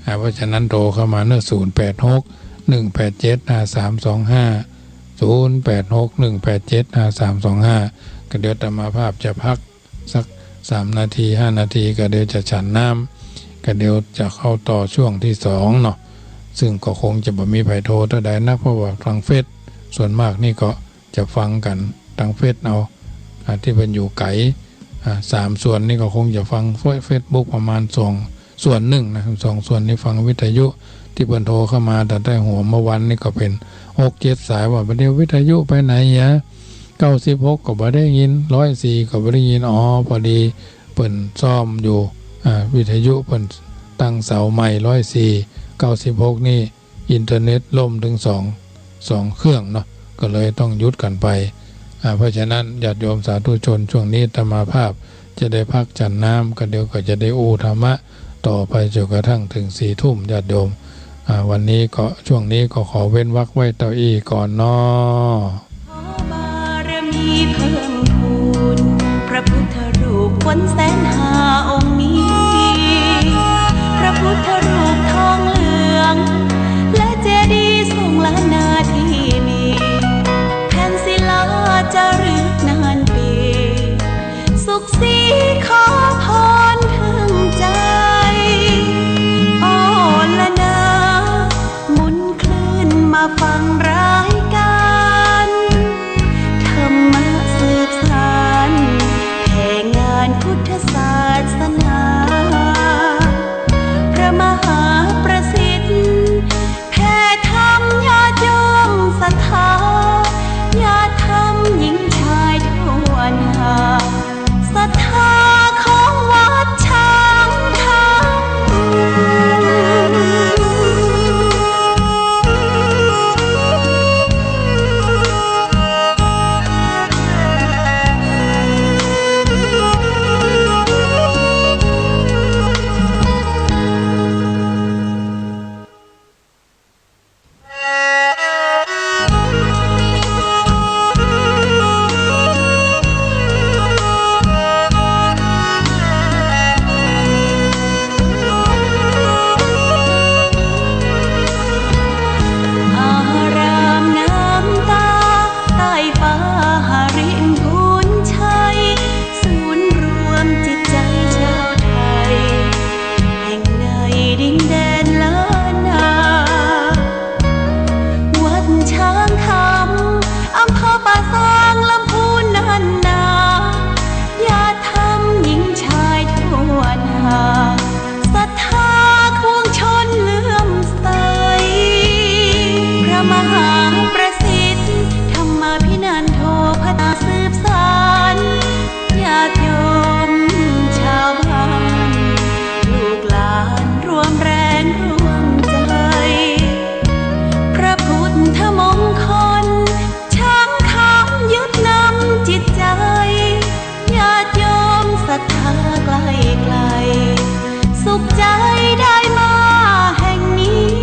อ่า เพราะฉะนั้นโทรเข้ามาเนอะ ศูนย์แปดหกหนึ่งแปดเจ็ดห้าสามสองห้า ศูนย์แปดหกหนึ่งแปดเจ็ดห้าสามสองห้า ก็เดี๋ยวอาตมาภาพจะพักสักสามนาที ห้านาที ก็เดี๋ยวจะฉันน้ำ ก็เดี๋ยวจะเข้าต่อช่วงตี้สองเนาะ ซึ่งก็คงจะบ่มีใผโทรเต้าใดนัก เพราะว่าตางเฟซส่วนมากนี่ก็ จะฟังกั๋นตางเฟซเอา อ่า ตี้เปิ้นอยู่ไก๋ อ่า สามส่วนนี่ก็คงจะฟังเฟซ เฟซบุ๊กประมาณสองส่วนนึ่งนะ สองส่วนนี่ฟังวิทยุ ตี้เปิ้นโทรเข้ามาตั้งแต่หัวเมื่อวันนี่ก็เป๋นหกเจ็ดสาย ว่าบ่าเดี่ยววิทยุไปไหนเหีย เก้าสิบหกก็บ่ได้ยิน ร้อยสี่ก็บ่ได้ยิน อ๋อ พอดีเปิ้นซ่อมอยู่ อ่า วิทยุเปิ้นตั้งเสาใหม่ ร้อยสี่ เก้าสิบหกนี่ อินเทอร์เน็ตล่มตึงสอง สองเครื่องเนาะ ก็เลยต้องหยุดกั๋นไป อ่า เพราะฉะนั้นญาติโยมสาธุชน ช่วงนี้อาตมาภาพจะได้พักฉันน้ำ ก็เดี๋ยวก็จะได้อู้ธรรมะต่อไปจนกระทั่งเถิงสี่ทุ่ม ญาติโยม อ่า วันนี้ก็ ช่วงนี้ก็ขอเว้นวรรคไว้เต้าอี้ก่อนเนาะ ขอบารมีเพิ่มพูน พระพุทธรูปฝนแสนห้าองค์นี้ พระพุทธรูปทองเหลือง และเจดีย์ทรงล้านนาที่นี่ แผ่นศิลาจารึกนานปี สุขศรีขอพรถึงใจ อ้อละนา หมุนคลื่นมาฟังรายการ ธรรมะสืบสาน แผ่งานพุทธศาสนา พระมหาประสิทธิ์ แผ่ธรรมญาติโยมศรัทธา ญาติธรรมหญิงชายทั่วหน้า ศรัทธาของวัดช้างคำอารามงามตา ใต้ฟ้าหริมพูนชัย ศูนย์รวมจิตใจชาวไทย แห่งในดินแดนล้านนา วัดช้างคำ อำเภอป่าซาง ลำพูนนั่นนา ญาติธรรมหญิงชายทั่วหน้า ศรัทธาปวงชนเลื่อมใส พระมหาประสิทธิ์ ธรรมาภินันโท พาสืบสาน ญาติโยมชาวบ้าน ลูกหลานร่วมแรงร่วมใจ พระพุทธมงคล ช้างคำยึดนำจิตใจ ญาติโยมศรัทธาใกล้ไกล สุขใจได้มาแห่งนี้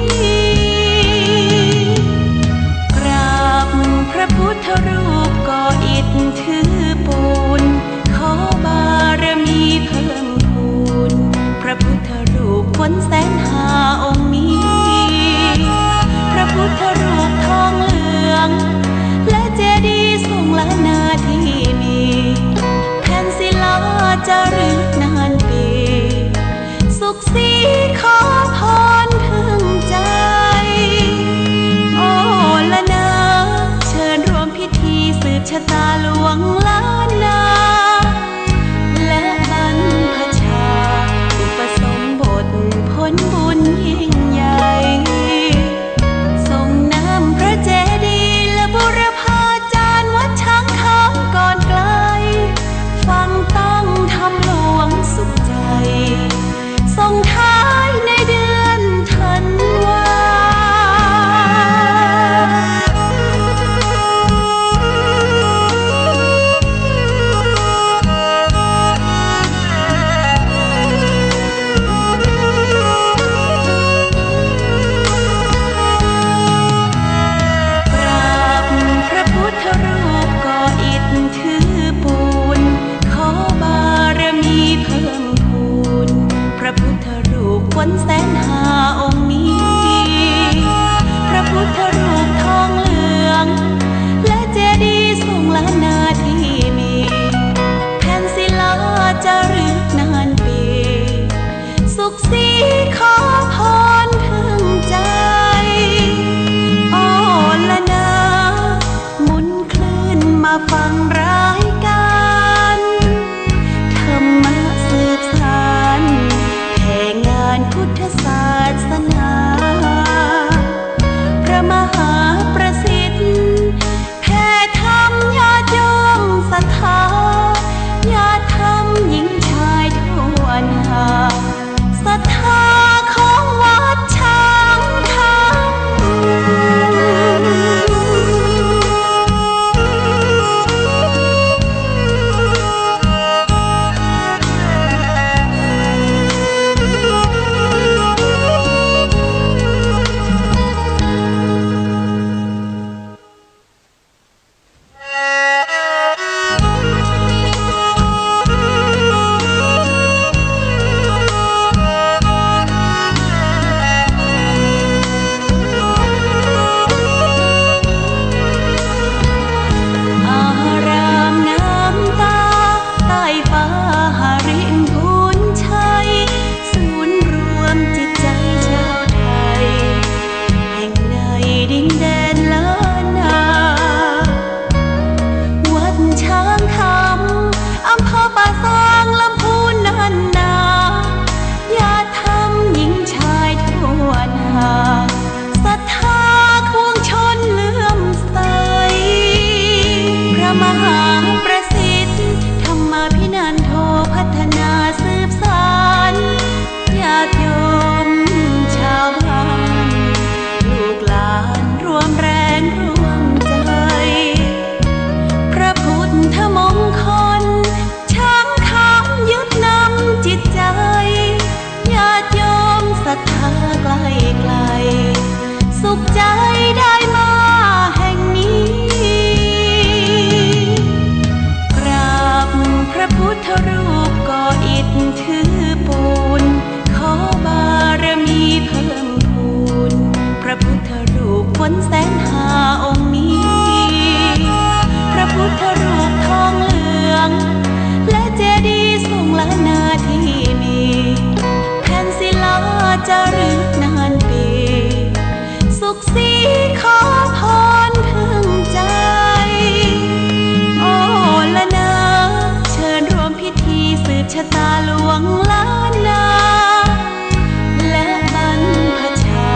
กราบพระพุทธรูปก่ออิฐถือปูน ขอบารมีเพิ่มพูน พระพุทธรูปฝนแสนห้าองค์นี้ พระพุทธรูปทองเหลือง และเจดีย์ทรงล้านนาที่นี่ แผ่นศิลาจารึกนานปี สุขศรีขอพรถึงใจ อ้อละนา เชิญร่วม ฟังรายการธรรมะสืบสาน แผ่งานพุทธศาสนา พระมหาประสิทธิ์ แผ่ธรรมญาติโยมศรัทธา ญาติธรรมหญิงชายทั่วหน้า ศรัทธาของวัดช้างคำ อารามงามตา ใต้ฟ้าหริมพูนชัย ศูนย์รวมจิตใจชาวไทย แห่งในดินแดนล้านนา วัดช้างคำ อำเภอป่าซาง ลำพูนนั่นนา ญาติธรรมหญิงชายทั่วหน้า ศรัทธาปวงชนเลื่อมใส พระมหาประสิทธิ์ ธรรมาภินันโท พัฒนาสืบสาน ญาติโยมชาวบ้าน ลูกหลานร่วมแรงร่วมใจ พระพุทธมงคล ช้างคำยึดนำจิตใจ ญาติโยมศรัทธาใกล้ไกล สุขใจได้มาแห่งนี้ กราบพระพุทธรูปก่ออิฐถือปูน ขอบารมีเพิ่มพูน พระพุทธรูปฝนแสนห้าองค์นี้ พระพุทธรูปทองเหลือง และเจดีย์ทรงล้านนาที่มี แผ่นศิลาจารึกนานปี สุขสีขอพรถึงใจ โอละนา เชิญร่วมพิธีสืบชะตาหลวงล้านนา และบรรพชา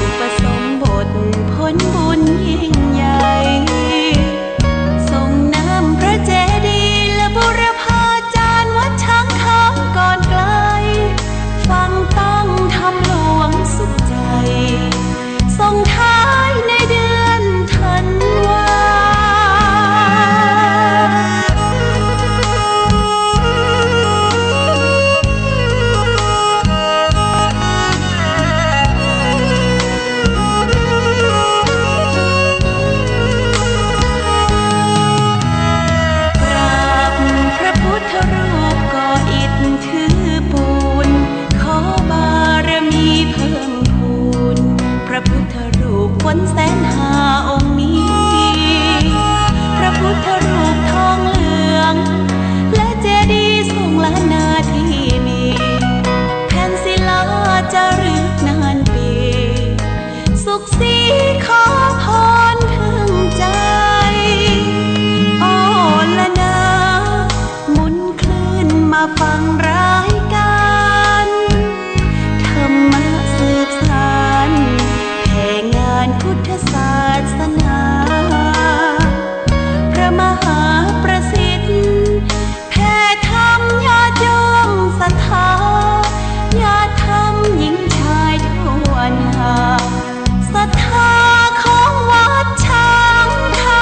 อุปสมบทผลบุญยิ่งใหญ่ ทรงนำพระเจดีย์และบูรพาจารย์วัดช้างคำก่อนไกล ฟังตั้งธรรมหลวงสุขใจ ส่งท้ายในเดือนธันวา กราบพระพุทธรูปก่ออิฐถือปูน ขอบารมีเพิ่มพูน พระพุทธรูปฝนแสนห้าองค์นี้ พระพุทธรูปทองเหลือง และเจดีย์ทรงล้านนาที่มี แผ่นศิลาจารึกนานปี สุขสีขอพรถึงใจ โอละนา หมุนคลื่นมาฟังรายการ ธรรมะสืบสาน แผ่งานพุทธศาสนา พระมหาประสิทธิ์ แผ่ธรรมญาติโยมศรัทธา ญาติธรรมหญิงชายทั่วหน้า ศรัทธาของวัดช้างคำ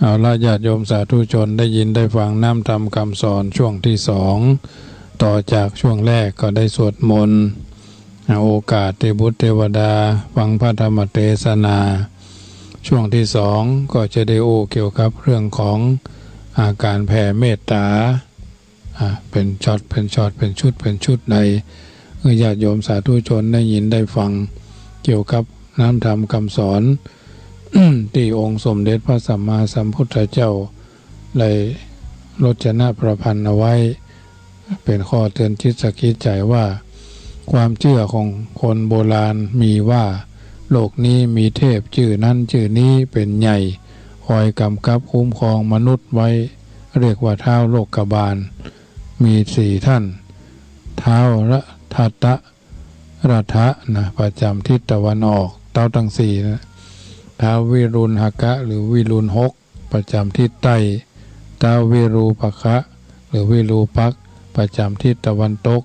เอาละ ญาติโยมสาธุชน ได้ยินได้ฟังน้ำธรรมคำสอนช่วงที่สอง ต่อจากช่วงแรกก็ได้สวดมนต์ หาโอกาสที่บุตรเทวดาฟังพระธรรมเทศนา ช่วงที่สองก็จะได้อู้เกี่ยวกับเรื่องของอาการแผ่เมตตา อ่า เป๋นช็อต เป๋นช็อต เป๋นชุด เป๋นชุด ได้หื้อญาติโยมสาธุชนได้ยินได้ฟัง เกี่ยวกับน้ำธรรมกำสอน ตี้องค์สมเด็จพระสัมมาสัมพุทธเจ้าได้รจนาประพันธ์เอาไว้ เป๋นข้อเตือนจิตสะกิดใจ๋ว่า ความเจื้อของคนโบราณมีว่า โลกนี้มีเทพจื้อนั้นจื้อนี้เป๋นใหญ่ คอยก๋ำกับคุ้มครองมนุษย์ไว้ เรียกว่าท้าวโลกบาล มีสี่ท่าน ท้าวรัตตะ รัฐะนะ ประจ๋ำทิศตะวันออก ท้าวตังสี่นะ ท้าววิรุณหกะ หรือวิรุณหก ประจ๋ำทิศใต้ ท้าววิรูปคะ หรือวิรูปักษ์ ประจ๋ำทิศตะวันตก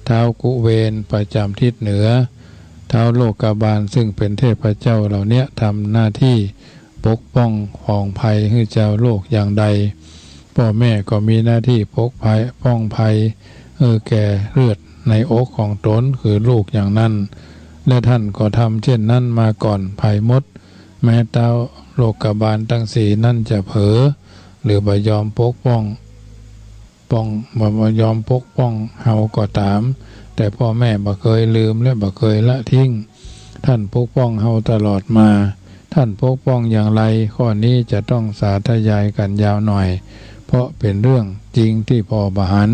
ท้าวกุเวน ประจ๋ำทิศเหนือ ท้าวโลกบาล ซึ่งเป๋นเทพเจ้าเหล่าเนี้ย ทำหน้าตี้ปกป้องผองภัยหื้อจาวโลกอย่างใด ป้อแม่ก็มีหน้าตี้ปกภัย ป้องภัย เออ แก่เลือดในอกของตน คือลูกอย่างนั้น และท่านก็ทำเช่นนั้นมาก่อนใผหมด แม้ท้าวโลกบาลตังสี่นั้นจะเผลอ หรือบ่ยอมปกป้อง ป้อง บ่ บ่ยอมปกป้องเฮาก็ต๋าม แต่ป้อแม่บ่เกยลืมและบ่เกยละทิ้ง ท่านปกป้องเฮาตลอดมา ท่านปกป้องอย่างไร ข้อนี้จะต้องสาธยายกั๋นยาวหน่อย เพราะเป๋นเรื่องจริงตี้ผ่อบ่หัน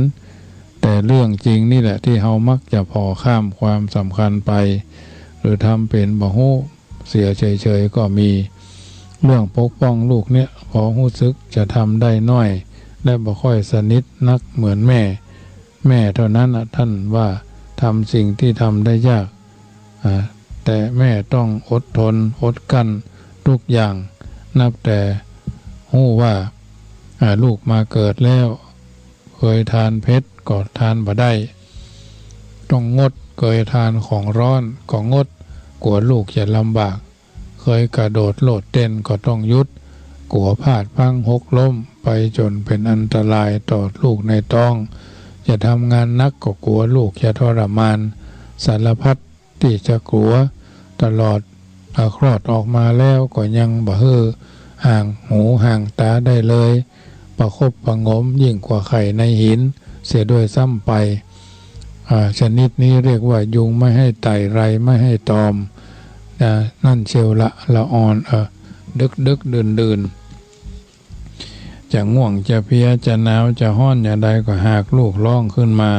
แต่เรื่องจริงนี่แหละตี้เฮามักจะผ่อข้ามความสำคัญไป หรือทำเป๋นบ่ฮู้เสียเฉยๆ ก็มี เรื่องปกป้องลูกเนี้ย พอฮู้สึกจะทำได้น้อย และบ่ค่อยสนิทนักเหมือนแม่ แม่เท่านั้นน่ะ ท่านว่าทำสิ่งตี้ทำได้ยาก อ่า แต่แม่ต้องอดทน อดกลั้นทุกอย่าง นับแต่ฮู้ว่า อ่า ลูกมาเกิดแล้ว เกยทานเผ็ดก็ทานบ่ได้ ต้องงด เกยทานของร้อนก็งด กั๋วลูกจะลำบาก เกยกระโดดโลดเต้นก็ต้องหยุด กั๋วพลาดพลั้งหกล้มไปจ๋นเป๋นอันตรายต่อลูกในต๊อง จะทำงานหนักก็กั๋วลูกจะทรมาน สารพัด ตี้จะกั๋ว ตลอด อ่า คลอดออกมาแล้วก็ยังบ่หื้อห่างหูห่างต๋าได้เลย ประคบประหงมยิ่งกว่าไข่ในหินเสียด้วยซ้ำไป อ่า ชนิดนี้เรียกว่ายุงไม่ให้ไต่ ไรไม่ให้ตอม นะ นั่นเชียวละ ละอ่อน เออ ดึกๆ ดื่นๆ จะง่วง จะเพลีย จะหนาว จะฮ้อนอย่างใดก็หากลูกฮ้องขึ้นมา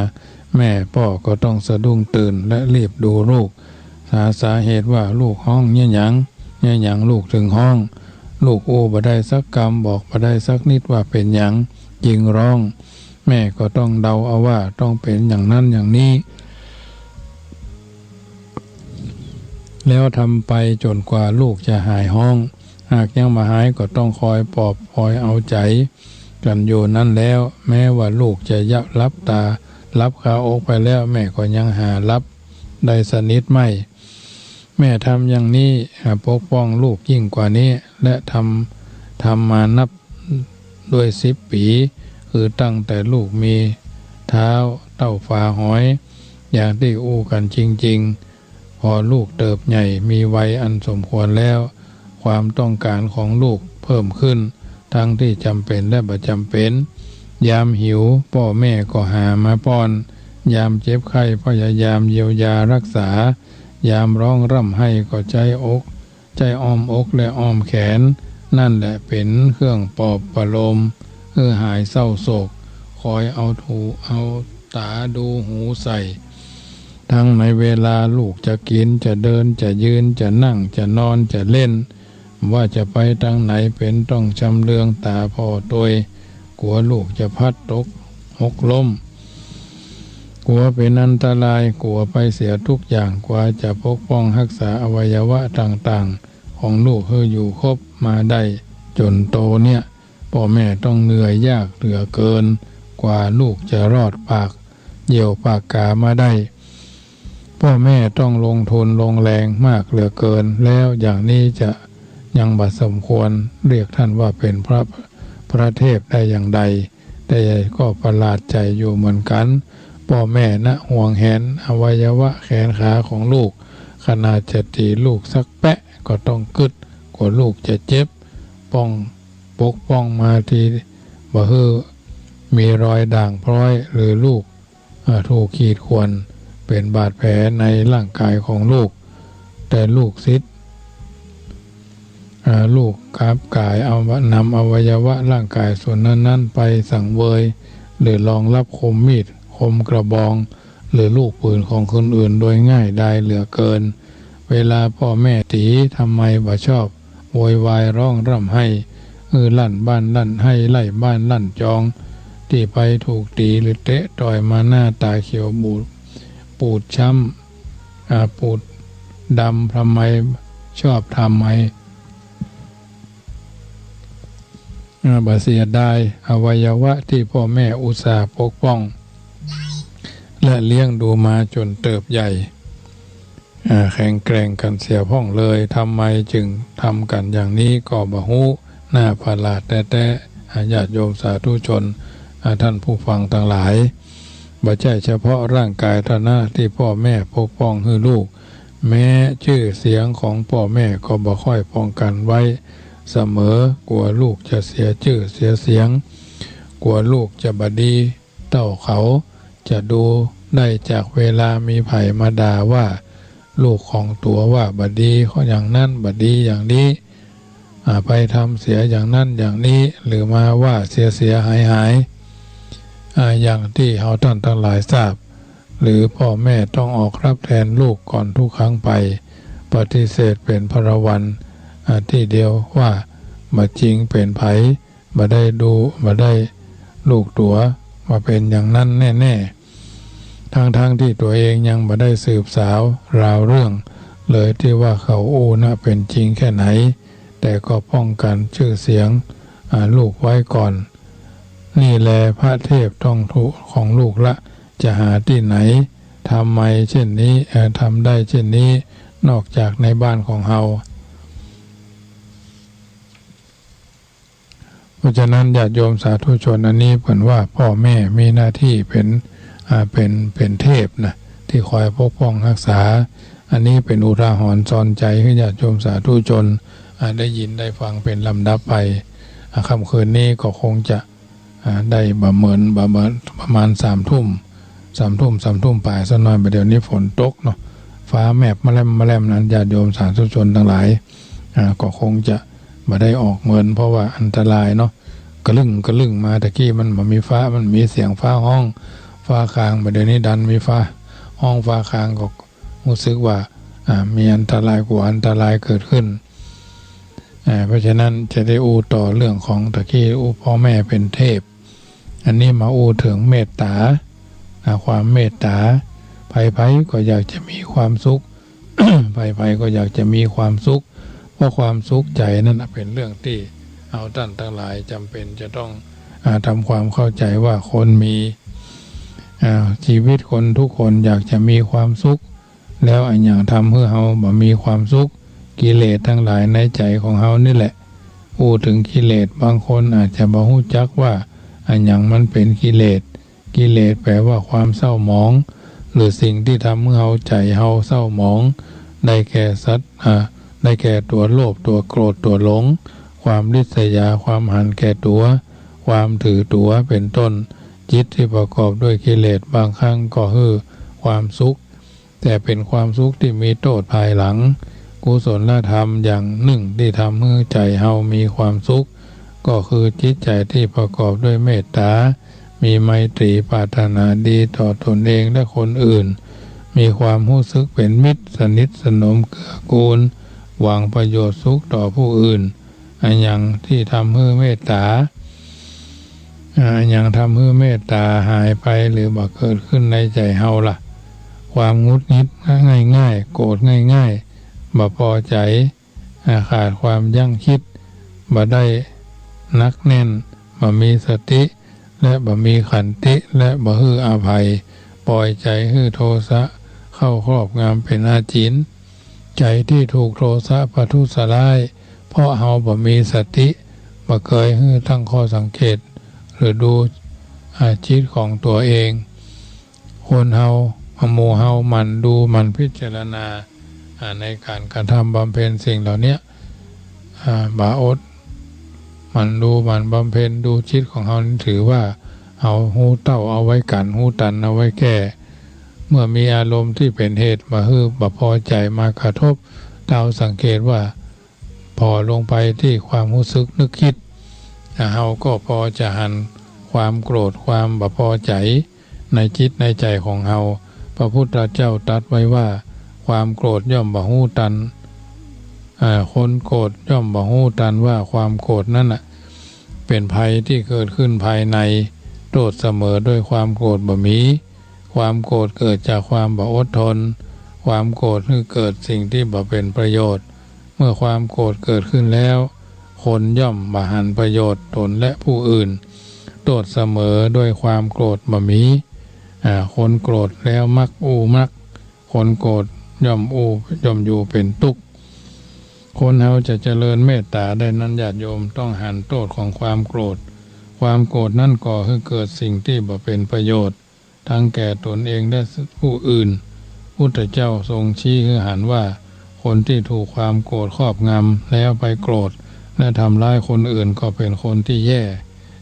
แม่ป้อก็ต้องสะดุ้งตื่นและรีบดูลูก หาสาเหตุว่าลูกฮ้องเยียะหยัง เยียะหยังลูกถึงฮ้อง ลูกอู้บ่ได้สักกำ บอกบ่ได้สักนิดว่าเป๋นหยังจึงฮ้อง แม่ก็ต้องเดาเอาว่าต้องเป๋นอย่างนั้นอย่างนี้ แล้วทำไปจ๋นกว่าลูกจะหายฮ้อง หากยังบ่หายก็ต้องคอยปลอบคอยเอาใจ๋กั๋นอยู่นั้นแล้ว แม้ว่าลูกจะหลับต๋าหลับคาอกไปแล้ว แม่ก็ยังหาหลับได้สนิทไม่ แม่ทำอย่างนี้ อ่า ปกป้องลูกยิ่งกว่านี้ และทำ ทำมานับด้วยสิบปี๋ คือตั้งแต่ลูกมีเท้าเต้าฝาหอย อย่างตี้อู้กั๋นจริงๆ พอลูกเติบใหญ่มีวัยอันสมควรแล้ว ความต้องก๋านของลูกเพิ่มขึ้น ทั้งตี้จ๋ำเป๋นและบ่จ๋ำเป๋น ยามหิวป้อแม่ก็หามาป้อน ยามเจ็บไข้พยายามเยียวยารักษา ยามฮ้องร่ำไห้ก็ใจ๊อก ใจ๊อ้อมอกและอ้อมแขน นั่นแหละเป๋นเครื่องปลอบประโลม หื้อหายเศร้าโศก คอยเอาถู เอาต๋าดูหูใส่ ทั้งในเวลาลูกจะกิ๋น จะเดิน จะยืน จะนั่ง จะนอน จะเล่น ว่าจะไปตางไหนเป๋นต้องชำเลืองต๋าผ่อตวย กั๋วลูกจะพลัดตกหกล้ม กั๋วเป๋นอันตราย กั๋วไปเสียทุกอย่าง กว่าจะปกป้องฮักษาอวัยวะต่างๆ ของลูกหื้ออยู่ครบมาได้จ๋นโตเนี่ย ป้อแม่ต้องเหนื่อยยากเหลือเกิน กว่าลูกจะรอดปากเหยี่ยวปากกามาได้ ป้อแม่ต้องลงทุนลงแฮงมากเหลือเกิน แล้วอย่างนี้จะยังบ่สมควรเรียกท่านว่าเป๋นพระ พระเทพได้อย่างใด แต่ก็ประหลาดใจ๋อยู่เหมือนกั๋น ป้อแม่นะหวงแหนอวัยวะแขนขาของลูก ขนาดจะตี๋ลูกสักแป๊ะก็ต้องกึ๊ด กั๋วลูกจะเจ็บ ป้อง ปกป้องมาทีบ่หื้อ มีรอยด่างพร้อยหรือลูก อ่า ถูกขีดข่วน เป๋นบาดแผลในร่างกายของลูก แต่ลูกศิษย์ อ่า ลูกกลับก๋ายเอา นำอวัยวะร่างกายส่วนนั้นๆ ไปสังเวย หรือรองรับคมมีด คมกระบอง หรือลูกปืนของคนอื่นโดยง่ายดายเหลือเกิน เวลาป้อแม่ตี๋ ทำไมบ่ชอบ โวยวายฮ้องร่ำไห้ อื้อลั่นบ้านลั่นไฮ่ ไล่บ้านลั่นจอง ตี้ไปถูกตี๋หรือเตะต่อยมาหน้าต๋าเขียวบูด ปูดช้ำ อ่า ปูดดำ ทำไมชอบทำไม อ่า บ่เสียดายอวัยวะตี้ป้อแม่อุตส่าห์ปกป้อง และเลี้ยงดูมาจ๋นเติบใหญ่ อ่า แข็งแกร่งกั๋นเสียพ่องเลย ทำไมจึงทำกั๋นอย่างนี้ก็บ่ฮู้ น่าประหลาดแต๊ๆ อ่า ญาติโยมสาธุชน อ่า ท่านผู้ฟังตังหลาย บ่ใจ้เฉพาะร่างกายเต้านั้นตี้ป้อแม่ปกป้องหื้อลูก แม้จื้อเสียงของป้อแม่ก็บ่ค่อยป้องกั๋นไว้เสมอ กั๋วลูกจะเสียจื้อเสียเสียง กั๋วลูกจะบ่ดี เต้าเขาจะดูได้จากเวลามีใผมาด่าว่าลูกของตั๋วว่าบ่ดีอย่างนั้นบ่ดีอย่างนี้ อ่า ไปทำเสียอย่างนั้นอย่างนี้ หรือมาว่าเสียๆ หายๆ อ่า อย่างตี้เฮาต้านตังหลายทราบ หรือป้อแม่ต้องออกฮับแทนลูกก่อนทุกครั้งไป ปฏิเสธเป๋นพลวัน อ่า ตี้เดียวว่าบ่จริงเป๋นใผ บ่ได้ดู บ่ได้ลูกตั๋ว บ่าเป๋นอย่างนั้นแน่ๆ ทั้งๆ ตี้ตั๋วเองยังบ่ได้สืบสาวราวเรื่องเลยตี้ว่าเขาอู้นั้นเป๋นจริงแค่ไหน แต่ก็ป้องกั๋นจื้อเสียง อ่า ลูกไว้ก่อน นี่แลพระเทพต้องถูกของลูกละ จะหาตี้ไหน ทำไมเช่นนี้ เอ่อ ทำได้เช่นนี้ นอกจากในบ้านของเฮา เพราะฉะนั้นญาติโยมสาธุชน อันนี้เปิ้นว่าป้อแม่มีหน้าตี้เป๋น อ่า เป๋น เป๋นเทพนะ ตี้คอยปกป้องฮักษา อันนี้เป๋นอุทาหรณ์สอนใจ๋หื้อญาติโยมสาธุชน อ่า ได้ยินได้ฟังเป๋นลำดับไป อ่า ค่ำคืนนี้ก็คงจะ อ่า ได้บ่าเหมิน บ่า บ่า ประมาณสามทุ่ม สามทุ่ม สามทุ่มป๋ายสักหน่อย บ่าเดี่ยวนี้ฝนตกเนาะ ฟ้าแมบมาแลมมาแลมนั้น ญาติโยมสาธุชนตังหลาย อ่า ก็คงจะบ่ได้ออกเหมิน เพราะว่าอันตรายเนาะ กะลึ่งกะลึ่งมา ตะกี้มันบ่มีฟ้า มันมีเสียงฟ้าฮ้อง ฟ้าคาง บ่าเดี่ยวนี้ดันมีฟ้าฮ้องฟ้าคาง ก็ฮู้สึกว่า อ่า มีอันตราย กั๋วอันตรายเกิดขึ้น อ่า เพราะฉะนั้นจะได้อู้ต่อเรื่องของตะกี้ อู้ป้อแม่เป๋นเทพ อันนี้มาอู้เถิงเมตต๋า อ่า ความเมตต๋า ใผๆ ก็อยากจะมีความสุข ใผๆ ก็อยากจะมีความสุข เพราะความสุขใจ๋นั้นเป๋นเรื่องตี้เฮาต้านตังหลายจ๋ำเป๋นจะต้อง อ่า ทำความเข้าใจ๋ว่าคนมี อ่า ชีวิตคนทุกคนอยากจะมีความสุข แล้วอะหยังทำหื้อเฮาบ่มีความสุข กิเลสตังหลายในใจ๋ของเฮานี่แหละ อู้เถิงกิเลส บางคนอาจจะบ่ฮู้จักว่าอะหยังมันเป๋นกิเลส กิเลสแปลว่าความเศร้าหมอง หรือสิ่งตี้ทำหื้อเฮา ใจ๋เฮาเศร้าหมอง ได้แก่สัตว์ อ่า ได้แก่ตั๋วโลภ ตั๋วโกรธ ตั๋วหลง ความริษยา ความหันแก่ตั๋ว ความถือตั๋ว เป๋นต้น จิตตี้ประกอบด้วยกิเลสบางครั้งก็หื้อความสุข แต่เป๋นความสุขตี้มีโต้ษภายหลัง กุศลธรรมอย่างนึ่งตี้ทำหื้อใจ๋เฮามีความสุข ก็คือจิตใจ๋ตี้ประกอบด้วยเมตต๋า มีไมตรีย์ปรารถนาดีต่อตนเองและคนอื่น มีความฮู้สึกเป๋นมิตร สนิทสนมเกื้อกูล หวังประโยชน์สุขต่อผู้อื่น อะหยังตี้ทำหื้อเมตต๋า อ่า อะหยังทำหื้อเมตต๋าหายไปหรือบ่เกิดขึ้นในใจ๋เฮาล่ะ ความหงุดหงิดง่ายๆ โกรธง่ายๆ บ่ปอใจ๋ อ่า ขาดความยั้งคิด บ่ได้หนักแน่น บ่มีสติ และบ่มีขันติ และบ่หื้ออภัย ปล่อยใจ๋หื้อโทสะเข้าครอบงำเป๋นอาจิณ ใจ๋ตี้ถูกโทสะประทุษร้าย เพราะเฮาบ่มีสติ บ่เกยหื้อตั้งข้อสังเกต หรือดู อ่า จิตของตั๋วเอง คนเฮา หมู่เฮาหมั่นดูหมั่นพิจารณา อ่า ในก๋านกระทำบำเพ็ญสิ่งเหล่าเนี้ย อ่า บ่าอด หมั่นดูหมั่นบำเพ็ญ ดูจิตของเฮานี่ถือว่า เอาฮู้เต้าเอาไว้กั๋น ฮู้ตันเอาไว้แก้ เมื่อมีอารมณ์ตี้เป๋นเหตุบ่หื้อบ่ปอใจ๋มากระทบ เฮาสังเกตว่าผ่อลงไปตี้ความฮู้สึกนึกกึ๊ด เฮาก็ปอจะหันความโกรธความบ่ปอใจ๋ในจิตในใจ๋ของเฮา พระพุทธเจ้าตรัสไว้ว่า ความโกรธย่อมบ่ฮู้ตัน อ่า คนโกรธย่อมบ่ฮู้ตันว่าความโกรธนั้นน่ะ เป๋นภัยตี้เกิดขึ้นภายใน โต้ษเสมอด้วยความโกรธบ่มี ความโกรธเกิดจากความบ่อดทน ความโกรธหื้อเกิดสิ่งตี้บ่เป๋นประโยชน์ เมื่อความโกรธเกิดขึ้นแล้ว คนย่อมบ่หันประโยชน์ตนและผู้อื่น โต้ษเสมอด้วยความโกรธบ่มี อ่า คนโกรธแล้วมักอู้มัก คนโกรธย่อมอู้ ย่อมอยู่เป๋นตุ๊กข์ คนเฮาจะเจริญเมตต๋าได้นั้น ญาติโยมต้องหันโต้ษของความโกรธ ความโกรธนั้นก่อหื้อเกิดสิ่งตี้บ่เป๋นประโยชน์ ทั้งแก่ตนเองและผู้อื่น พุทธเจ้าทรงชี้หื้อหันว่า คนตี้ถูกความโกรธครอบงำแล้วไปโกรธและทำร้ายคนอื่นก็เป๋นคนตี้แย่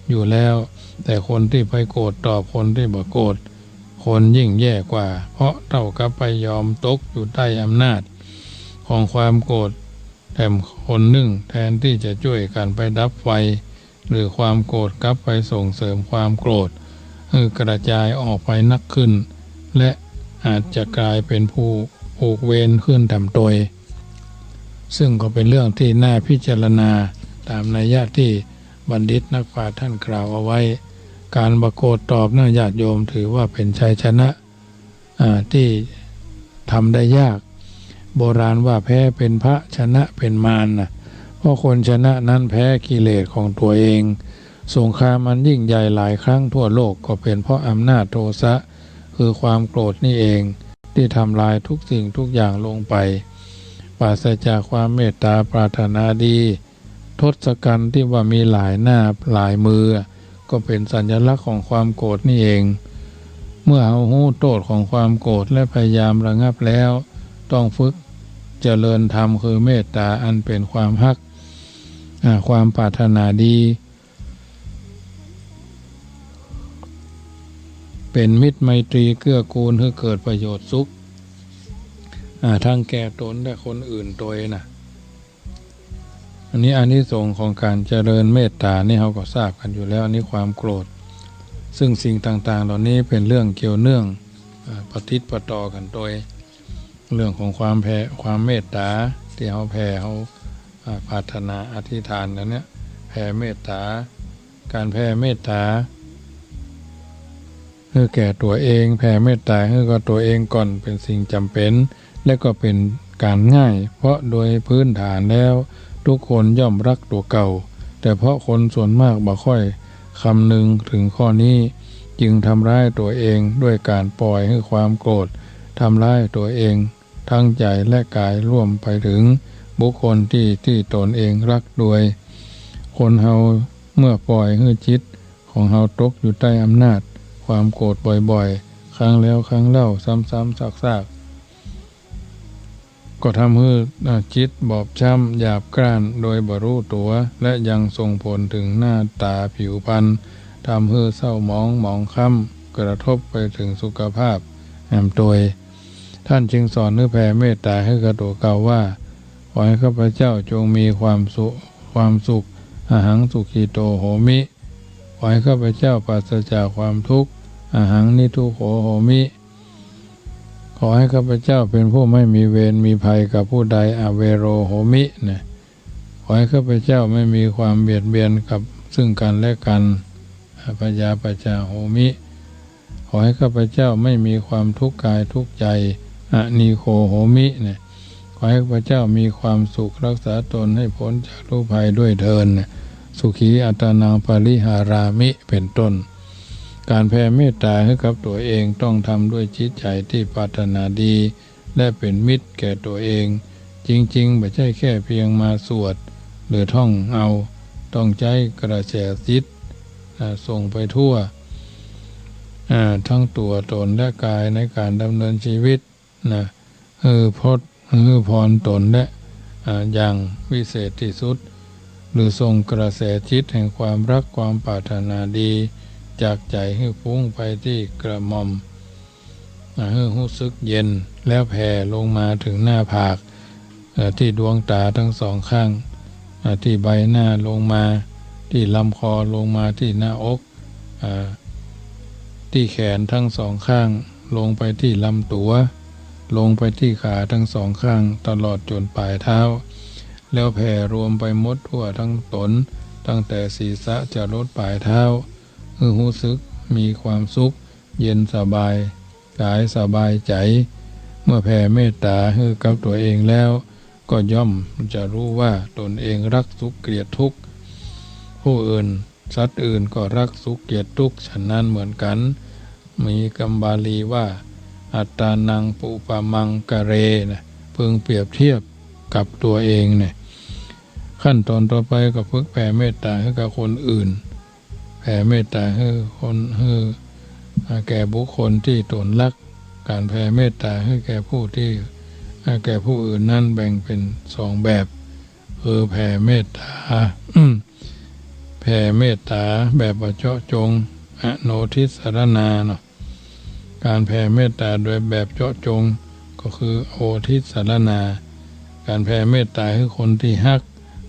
อยู่แล้ว แต่คนตี้ไปโกรธตอบคนตี้บ่โกรธ คนยิ่งแย่กว่า เพราะเต้ากับไปยอมตกอยู่ใต้อำนาจของความโกรธแถมคนนึ่ง แทนตี้จะจ้วยกั๋นไปดับไฟ หรือความโกรธกลับไปส่งเสริมความโกรธหื้อกระจายออกไปนักขึ้น และอาจจะก๋ายเป๋นผู้ผูกเวรขึ้นแถมตวย ซึ่งก็เป๋นเรื่องตี้น่าพิจารณา ต๋ามนัยยะตี้บัณฑิตนักปราชญ์ต้านกล่าวเอาไว้ ก๋านบ่โกรธตอบนั้น ญาติโยม ถือว่าเป๋นชัยชนะ อ่า ตี้ทำได้ยาก โบราณว่าแพ้เป๋นพระชนะเป๋นมารน่ะ เพราะคนชนะนั้นแพ้กิเลสของตั๋วเอง สงครามอันยิ่งใหญ่หลายครั้งทั่วโลกก็เป๋นเพราะอำนาจโทสะ คือความโกรธนี่เอง ตี้ทำลายทุกสิ่งทุกอย่างลงไป ปราศจากความเมตต๋าปรารถนาดี ทศกัณฐ์ตี้ว่ามีหลายหน้าหลายมือ ก็เป๋นสัญลักษณ์ของความโกรธนี่เอง เมื่อเฮาฮู้โต้ษของความโกรธและพยายามระงับแล้ว ต้องฝึกเจริญธรรมคือเมตต๋าอันเป๋นความฮัก อ่า ความปรารถนาดี เป๋นมิตรไมตรีเกื้อกูลหื้อเกิดประโยชน์สุข อ่า ทั้งแก่ตนและคนอื่นตวยน่ะ อันนี้อานิสงส์ของก๋านเจริญเมตต๋านี่เฮาก็ทราบกั๋นอยู่แล้ว อันนี้ความโกรธ ซึ่งสิ่งต่างๆ เหล่านี้เป๋นเรื่องเกี่ยวเนื่อง อ่า ปะติดปะต่อกั๋นตวย เรื่องของความแผ่ ความเมตต๋า ตี้เฮาแผ่ เฮา อ่า ปรารถนาอธิษฐานอันเนี้ย แผ่เมตต๋า ก๋านแผ่เมตต๋า หื้อแก่ตั๋วเอง แผ่เมตต๋าหื้อกับตั๋วเองก่อน เป๋นสิ่งจ๋ำเป๋น และก็เป๋นก๋านง่าย เพราะโดยพื้นฐานแล้ว ทุกคนย่อมฮักตั๋วเก่า แต่เพราะคนส่วนมากบ่ค่อยคำนึงเถิงข้อนี้ จึงทำร้ายตั๋วเองด้วยก๋านปล่อยหื้อความโกรธทำร้ายตั๋วเอง ทั้งใจ๋และก๋าย รวมไปเถิงบุคคลตี้ ตี้ตนเองฮักตวย คนเฮาเมื่อปล่อยหื้อจิตของเฮาตกอยู่ใต้อำนาจความโกรธบ่อยๆ ครั้งแล้วครั้งเล่า ซ้ำๆ ซากๆ ก็ทำหื้อ อ่า จิตบอบช้ำ หยาบกร้าน โดยบ่ฮู้ตั๋ว และยังส่งผลเถิงหน้าต๋าผิวพรรณ ทำหื้อเศร้าหมอง หมองคล้ำ กระทบไปเถิงสุขภาพแหมตวย ท่านจึงสอนหื้อแผ่เมตต๋าหื้อกับตั๋วเก่าว่า ขอให้ข้าพเจ้าจงมีความสุข ความสุข Ahaṃ sukhito homi ขอให้ข้าพเจ้าปราศจากความทุกข์ Ahaṃ niddukkho homi ขอให้ข้าพเจ้าเป็นผู้ไม่มีเวรมีภัยกับผู้ใด Avero homi นะ ขอให้ข้าพเจ้าไม่มีความเบียดเบียนกับซึ่งกันและกัน Abyāpajjhā homi ขอให้ข้าพเจ้าไม่มีความทุกข์กายทุกข์ใจ Anīgho homi นะ ขอให้ข้าพเจ้ามีความสุข รักษาตนให้พ้นจากทุกข์ภัยด้วยเทอญ Sukhī attānaṃ pariharāmi เป็นต้น ก๋านแผ่เมตต๋าหื้อกับตั๋วเองต้องทำด้วยจิตใจ๋ตี้ปรารถนาดี และเป๋นมิตรแก่ตั๋วเอง จริงๆ บ่ใจ้แค่เพียงมาสวด หรือท่องเอา ต้องใจ๊กระแสจิต อ่า ส่งไปทั่ว อ่า ทั้งตั๋วตนและก๋ายในก๋านดำเนินชีวิตนะ หื้อพจน์ หื้อพรตนและ อ่า อย่างวิเศษตี้สุด หรือส่งกระแสจิตแห่งความฮักความปรารถนาดี จากใจ๋หื้อฟุ้งไปตี้กระหม่อม อ่า หื้อฮู้สึกเย็น แล้วแผ่ลงมาเถิงหน้าผาก เอ่อ ตี้ดวงต๋าตึงสองข้าง อ่า ตี้ใบหน้าลงมา ตี้ลำคอลงมาตี้หน้าอก อ่า ตี้แขนตึงสองข้าง ลงไปตี้ลำตั๋ว ลงไปตี้ขาตึงสองข้าง ตลอดจ๋นป๋ายเท้า แล้วแผ่รวมไปหมดทั่วตึงต๋น ตั้งแต่ศีรษะจรดป๋ายเท้า หื้อฮู้สึกมีความสุข เย็นสบายก๋ายสบายใจ๋ เมื่อแผ่เมตต๋าหื้อกับตั๋วเองแล้ว ก็ย่อมจะฮู้ว่าต๋นเองฮักสุขเกลียดทุกข์ ผู้อื่น สัตว์อื่นก็ฮักสุขเกลียดทุกข์ ฉันนั้นเหมือนกั๋น มีกำบาลีว่า อัตตานัง ปุปปะมัง กะเร นะ พึงเปรียบเทียบกับตั๋วเองเนี่ย ขั้นต๋อนต่อไปก็ฝึกแผ่เมตต๋าหื้อกับคนอื่น แผ่เมตต๋าหื้อคน หื้อ อ่า แก่บุคคลตี้ต๋นฮัก ก๋านแผ่เมตต๋าหื้อแก่ผู้ตี้ อ่า แก่ผู้อื่นนั้นแบ่งเป๋นสองแบบ คือแผ่เมตต๋า อืม แผ่เมตต๋าแบบบ่เจาะจง อโนทิสรณาเนาะ ก๋านแผ่เมตต๋าโดยแบบเจาะจง ก็คือโอทิสรณา ก๋านแผ่เมตต๋าหื้อคนตี้ฮัก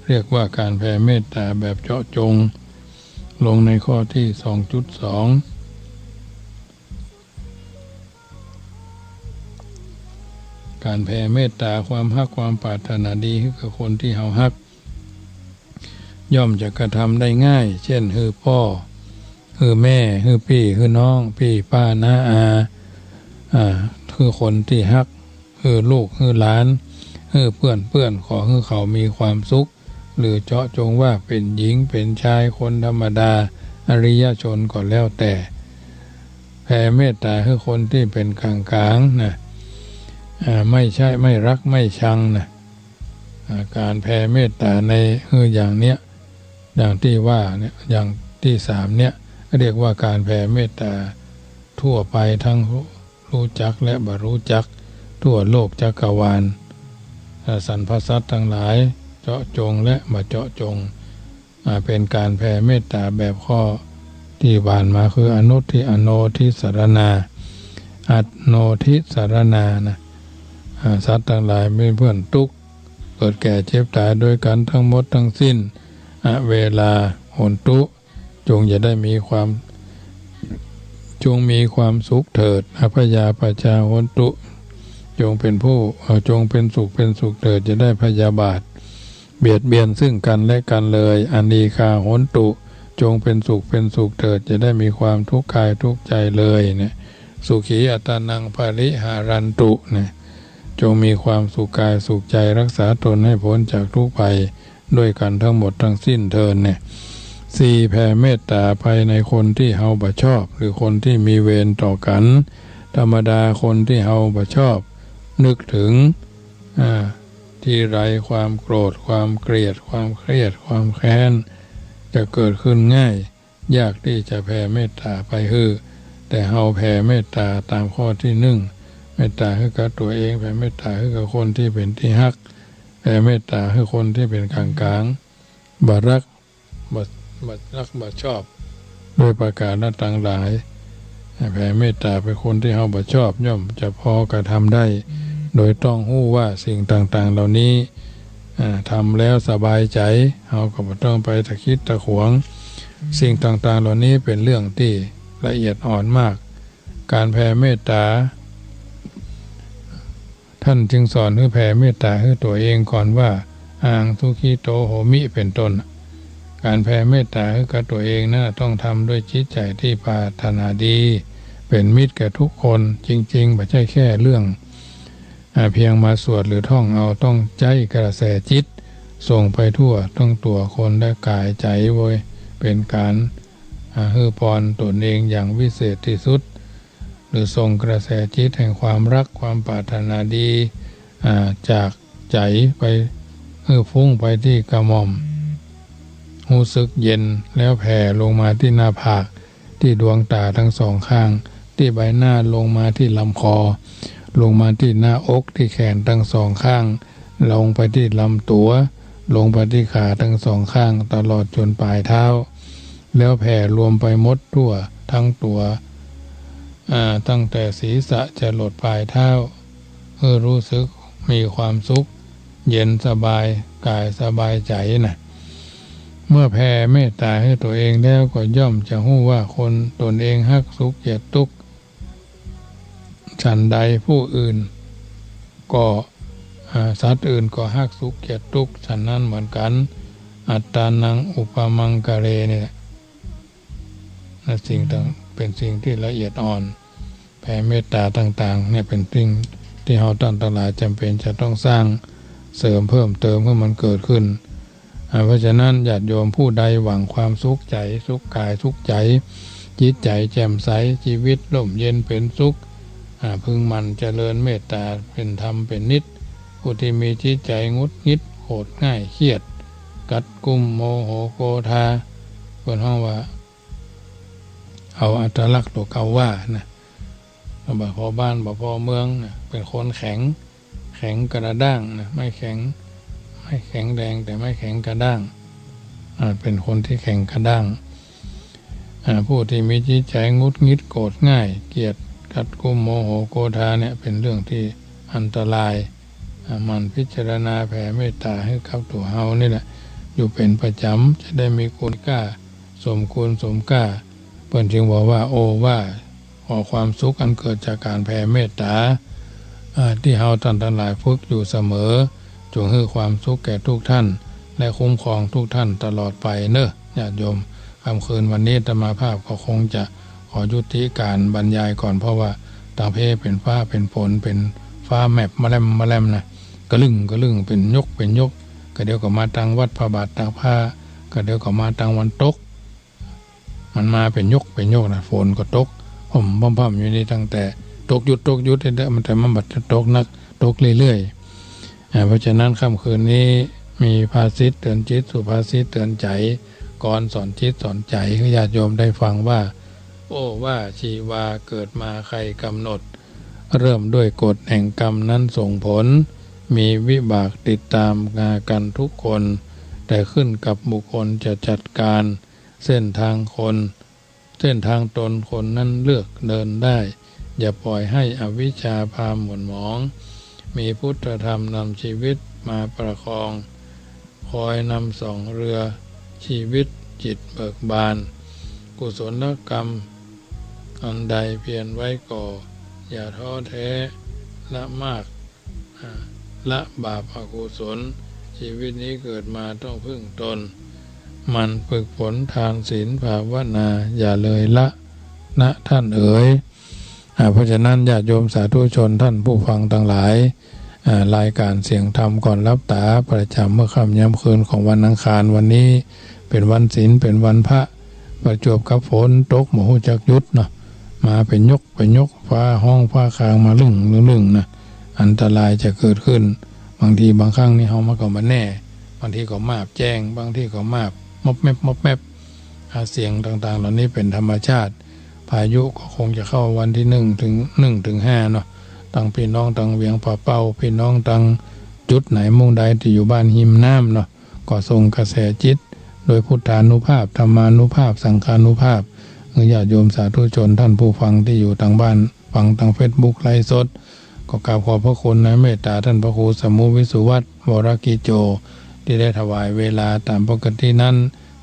เรียกว่าก๋านแผ่เมตต๋าแบบเจาะจง ลงในข้อตี้สองจุดสอง ก๋านแผ่เมตต๋าความฮักความปรารถนาดีหื้อกับคนตี้เฮาฮัก ย่อมจะกระทำได้ง่าย เช่น หื้อป้อ หื้อแม่ หื้อปี้ หื้อน้อง ปี้ ป้า น้า อา อ่า หื้อคนตี้ฮัก หื้อลูก หื้อหลาน หื้อเปื้อน เปื้อน ขอหื้อเขามีความสุข หรือเจาะจงว่าเป๋นหญิง เป๋นจาย คนธรรมดา อริยชนก็แล้วแต่ แผ่เมตต๋าหื้อคนตี้เป๋นก๋างๆ นะ อ่า ไม่ใช่ ไม่ฮัก ไม่ชังนะ อ่า ก๋านแผ่เมตต๋าใน เออ อย่างเนี้ย อย่างตี้ว่าเนี่ย อย่างตี้สามเนี่ย เรียกว่าก๋านแผ่เมตต๋าทั่วไป ตึงฮู้จักและบ่ฮู้จัก ทั่วโลกจักรวาล อ่า สรรพสัตว์ตังหลาย เจาะจงและบ่เจาะจง อ่า เป๋นก๋านแผ่เมตต๋าแบบข้อตี้ผ่านมา คืออนุทิ อโนทิสรณา อโนทิสรณานะ อ่า สัตว์ตังหลายเป๋นเปื้อนตุ๊กข์ เกิดแก่เจ็บต๋ายโดยกั๋นตึงหมดตึงสิ้น อเวรา โหนตุ จงอย่าได้มีความ จงมีความสุขเถิด อัพพยาปัจจา โหนตุ จงเป๋นผู้ เอ่อ จงเป๋นสุขเป๋นสุขเถิด อย่าได้พยาบาท เบียดเบียนซึ่งกั๋นและกั๋นเลย อนีฆา โหนตุ จงเป๋นสุขเป๋นสุขเถิด อย่าได้มีความทุกข์กายทุกข์ใจ๋เลยเนี่ย สุขีอัตตานัง ปริหารันตุ เนี่ย จงมีความสุขกายสุขใจ๋ ฮักษาต๋นหื้อป๊นจากทุกข์ภัย ด้วยกั๋นตึงหมดตึงสิ้นเถิดเนี่ย สี่ แผ่เมตต๋าไปในคนตี้เฮาบ่ชอบ หรือคนตี้มีเวรต่อกั๋น ธรรมดาคนตี้เฮาบ่ชอบ นึกเถิง อ่า ทีไรความโกรธ ความเกลียด ความเครียด ความแค้น จะเกิดขึ้นง่าย ยากตี้จะแผ่เมตต๋าไปหื้อ แต่เฮาแผ่เมตต๋าต๋ามข้อตี้นึ่ง เมตต๋าหื้อกับตั๋วเอง แผ่เมตต๋าหื้อกับคนตี้เป๋นตี้ฮัก แผ่เมตต๋าหื้อคนตี้เป๋นก๋างๆ บ่ฮัก บ่ บ่ฮักบ่ชอบ ด้วยประก๋านตังหลาย แผ่เมตต๋าไปคนตี้เฮาบ่ชอบ ย่อมจะปอกระทำได้ โดยต้องฮู้ว่าสิ่งต่างๆ เหล่านี้ อ่า ทำแล้วสบายใจ๋ เฮาก็บ่ต้องไปตะขิดตะขวง สิ่งต่างๆ เหล่านี้เป๋นเรื่องตี้ละเอียดอ่อนมาก ก๋านแผ่เมตต๋า ต้านจึงสอนหื้อแผ่เมตต๋าหื้อตั๋วเองก่อนว่า อาหัง สุขิโต โหมิ เป๋นต้น ก๋านแผ่เมตต๋าหื้อกับตั๋วเองนั้นต้องทำด้วยจิตใจ๋ตี้ปรารถนาดี เป๋นมิตรแก่ทุกคน จริงๆ บ่ใจ้แค่เรื่อง อ่า เพียงมาสวดหรือท่องเอา ต้องใจ๊กระแสจิต ส่งไปทั่วตึงตั๋วคนและก๋ายใจ๋โว้ย เป๋นก๋าน อ่า หื้อปอนต๋นเองอย่างวิเศษตี้สุด หรือส่งกระแสจิตแห่งความฮักความปรารถนาดี อ่า จากใจ๋ไป หื้อฟุ้งไปตี้กระหม่อม ฮู้สึกเย็น แล้วแผ่ลงมาตี้หน้าผาก ตี้ดวงต๋าตึงสองข้าง ตี้ใบหน้า ลงมาตี้ลำคอ ลงมาตี้หน้าอก ตี้แขนตึงสองข้าง ลงไปตี้ลำตั๋ว ลงไปตี้ขาตึงสองข้าง ตลอดจ๋นป๋ายเท้า แล้วแผ่รวมไปหมดทั่ว ทั้งตั๋ว อ่า ตั้งแต่ศีรษะจรดปลายเท้า หื้อรู้สึกมีความสุข เย็นสบายกายสบายใจ๋นะ เมื่อแผ่เมตต๋าหื้อตั๋วเองแล้วก็ย่อมจะฮู้ว่าคนตนเองฮักสุขเกลียดตุ๊ก ฉันใดผู้อื่นก็ อ่า สัตว์อื่นก็ฮักสุขเกลียดตุ๊ก ฉันนั้นเหมือนกัน อัตตานังอุปปมังคะเร นี่แหละ นะสิ่งต่าง เป็นสิ่งตี้ละเอียดอ่อน แผ่เมตต๋าต่างๆ เนี่ยเป็นสิ่งตี้เฮาต้านตังหลายจ๋ำเป็นจะต้องสร้างเสริมเพิ่มเติมหื้อมันเกิดขึ้น อ่า เพราะฉะนั้นญาติโยมผู้ใดหวังความสุขใจ๋ สุขกายสุขใจ๋ จิตใจ๋แจ่มใส จีวิตร่มเย็นเป๋นสุข อ่า พึงหมั่นเจริญเมตต๋าเป๋นธรรมเป๋นนิตย์ ผู้ตี้มีจิตใจ๋หงุดหงิด โกรธง่าย เครียด กัดกุม โมโห โกธา เปิ้นฮ้องว่า เอาอัตลักษณ์ตั๋วเก่าว่านะ บ่พอบ้านบ่พอเมืองนะ เป๋นคนแข็ง แข็งกระด้างนะ ไม่แข็ง ไม่แข็งแรง แต่ไม้แข็งกระด้าง อ่า เป๋นคนตี้แข็งกระด้าง อ่า ผู้ตี้มีจิตใจ๋หงุดหงิด โกรธง่าย เครียด กัดกุม โมโห โกธา เนี่ย เป๋นเรื่องตี้อันตราย อ่า หมั่นพิจารณาแผ่เมตต๋าหื้อกับตั๋วเฮานี่แหละ อยู่เป๋นประจ๋ำ จะได้มีคุณค่า สมคุณสมค่า เปิ้นจึงบอกว่า โอวาท ขอความสุขอันเกิดจากก๋านแผ่เมตต๋า อ่า ตี้เฮาต้านตังหลายฝึกอยู่เสมอ จงหื้อความสุขแก่ทุกท่าน และคุ้มครองทุกท่านตลอดไปเนาะ ญาติโยม ค่ำคืนวันนี้อาตมาภาพก็คงจะขอยุติก๋านบรรยายก่อน เพราะว่าตางเพเป๋นฟ้าเป๋นฝน เป๋นฟ้าแมบมะแลมมะแลมนะ กะลึ่งกะลึ่ง เป๋นยกเป๋นยก กะเดี๋ยวก็มาตางวัดพระบาทตากผ้า กะเดี๋ยวก็มาตางวันตก มันมาเป๋นยกเป๋นยกนะ ฝนก็ตกพ่ำพ่ำพ่ำอยู่นี่ ตั้งแต่ตกหยุดตกหยุดนี่แหละ มันแต่มันบ่ตกนัก ตกเรื่อยๆ อ่า เพราะฉะนั้นค่ำคืนนี้มีภาษิตเตือนจิต สุภาษิตเตือนใจ๋ กลอนสอนจิตสอนใจ๋ หื้อญาติโยมได้ฟังว่า โอวาทชีวาเกิดมาใครกำหนด เริ่มด้วยกฎแห่งกรรมนั้นส่งผล มีวิบากติดตามมากันทุกคน แต่ขึ้นกับบุคคลจะจัดการ เส้นทางคน เส้นทางตนคนนั้นเลือกเดินได้ อย่าปล่อยให้อวิชชาพาหม่นหมอง มีพุทธธรรมนำชีวิตมาประคอง คอยนำส่องเรือชีวิตจิตเบิกบาน กุศลกรรมอันใดเพียรไว้ก่อ อย่าท้อแท้ละมาก อ่า ละบาปอกุศล ชีวิตนี้เกิดมาต้องพึ่งตน หมั่นฝึกฝนทานศีลภาวนา อย่าเลยละนะท่านเอ๋ย อ่า เพราะฉะนั้นญาติโยมสาธุชนท่านผู้ฟังตังหลาย อ่า รายก๋านเสียงธรรมก่อนหลับต๋าประจ๋ำเมื่อค่ำยามคืนของวันอังคาร วันนี้เป๋นวันศีล เป๋นวันพระ ประจวบกับฝนตกบ่ฮู้จักหยุดเนาะ มาเป๋นยกเป๋นยก ฟ้าฮ้องฟ้าคางมาลึ่งลึ่งลึ่งนะ อันตรายจะเกิดขึ้น บางทีบางครั้งนี่เฮามาก็บ่แน่ บางทีก็มาบแจ้ง บางทีก็มาบมอบแมบมอบแมบ อ่า เสียงต่างๆ เหล่านี้เป๋นธรรมชาติ พายุก็คงจะเข้าวันตี้หนึ่งเถิง หนึ่งเถิงห้าเนาะ ตังพี่น้องตังเวียงป่าเป้า พี่น้องตังจุดไหนมุมใดตี้อยู่บ้านฮิมน้ำเนาะ ก็ส่งกระแสจิตโดยพุทธานุภาพ ธรรมานุภาพ สังฆานุภาพ หื้อญาติโยมสาธุชนท่านผู้ฟังตี้อยู่ตางบ้าน ฟังตางเฟซบุ๊กไลฟ์สด ก็กราบขอบพระคุณในเมตต๋าท่านพระครูสมุห์วิสุวัฒน์ วรกิจโจ ตี้ได้ถวายเวลา ต๋ามปกตินั้น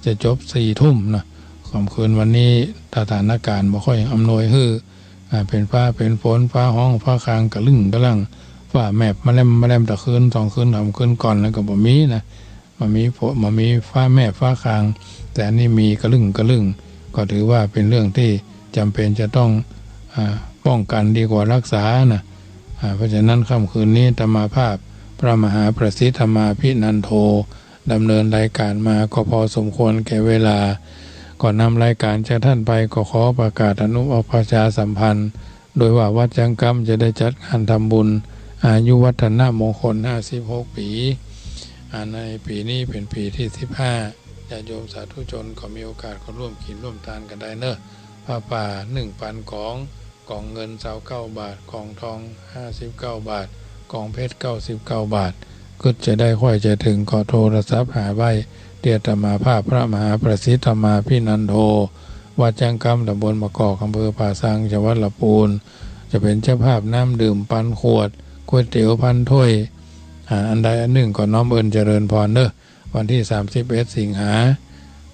จะจบสี่ทุ่มนะ ค่ำคืนวันนี้สถานก๋ารณ์บ่ค่อยอำนวยหื้อ อ่า เป๋นฟ้าเป๋นฝน ฟ้าฮ้องฟ้าคางกะลึ่งกะลั่ง ฟ้าแมบมะแลมมะแลม ตะคืนสองคืนสามคืนก่อนนั้นก็บ่มีนะ บ่มีฝน บ่มีฟ้าแมบฟ้าคาง แต่อันนี้มีกะลึ่งกะลึ่ง ก็ถือว่าเป๋นเรื่องตี้จ๋ำเป๋นจะต้อง อ่า ป้องกันดีกว่ารักษานะ อ่า เพราะฉะนั้นค่ำคืนนี้อาตมาภาพพระมหาประสิทธิ์ธรรมาภินันโท ดำเนินรายก๋ารณ์มาก็พอสมควรแก่เวลา ก่อนนำรายก๋ารณ์จากท่านไปก็ขอประกาศอนุ ประชาสัมพันธ์ โดยว่าวัดจังกำจะได้จัดงานทำบุญอายุวัฒนมงคลห้าสิบหกปี๋ อ่า ในปี๋นี้เป๋นปี๋ตี้สิบห้า ญาติโยมสาธุชนก็มีโอกาสก็ร่วมกิ๋นร่วมตานกั๋นได้เนาะ ผ้าป่าหนึ่งปันก๋อง ก๋องเงินซาวเก้าบาท ก๋องทองห้าสิบเก้าบาท ก๋องเพชรเก้าสิบเก้าบาท กึ๊ดจะได้ค่อยจะเถิงก็โทรศัพท์หาไว้ ตี้อาตมาภาพพระมหาประสิทธิ์ธรรมาภินันโท วัดแจ้งกำ ตำบลมะกอก อำเภอป่าซาง จังหวัดละปูน จะเป๋นเจ้าภาพน้ำดื่มปันขวด ก๋วยเตี๋ยวปันถ้วย อ่า อันใดอันนึ่งก็น้อมเอิ้นเจริญพรเน้อ วันตี้สามสิบเอ็ดสิงหา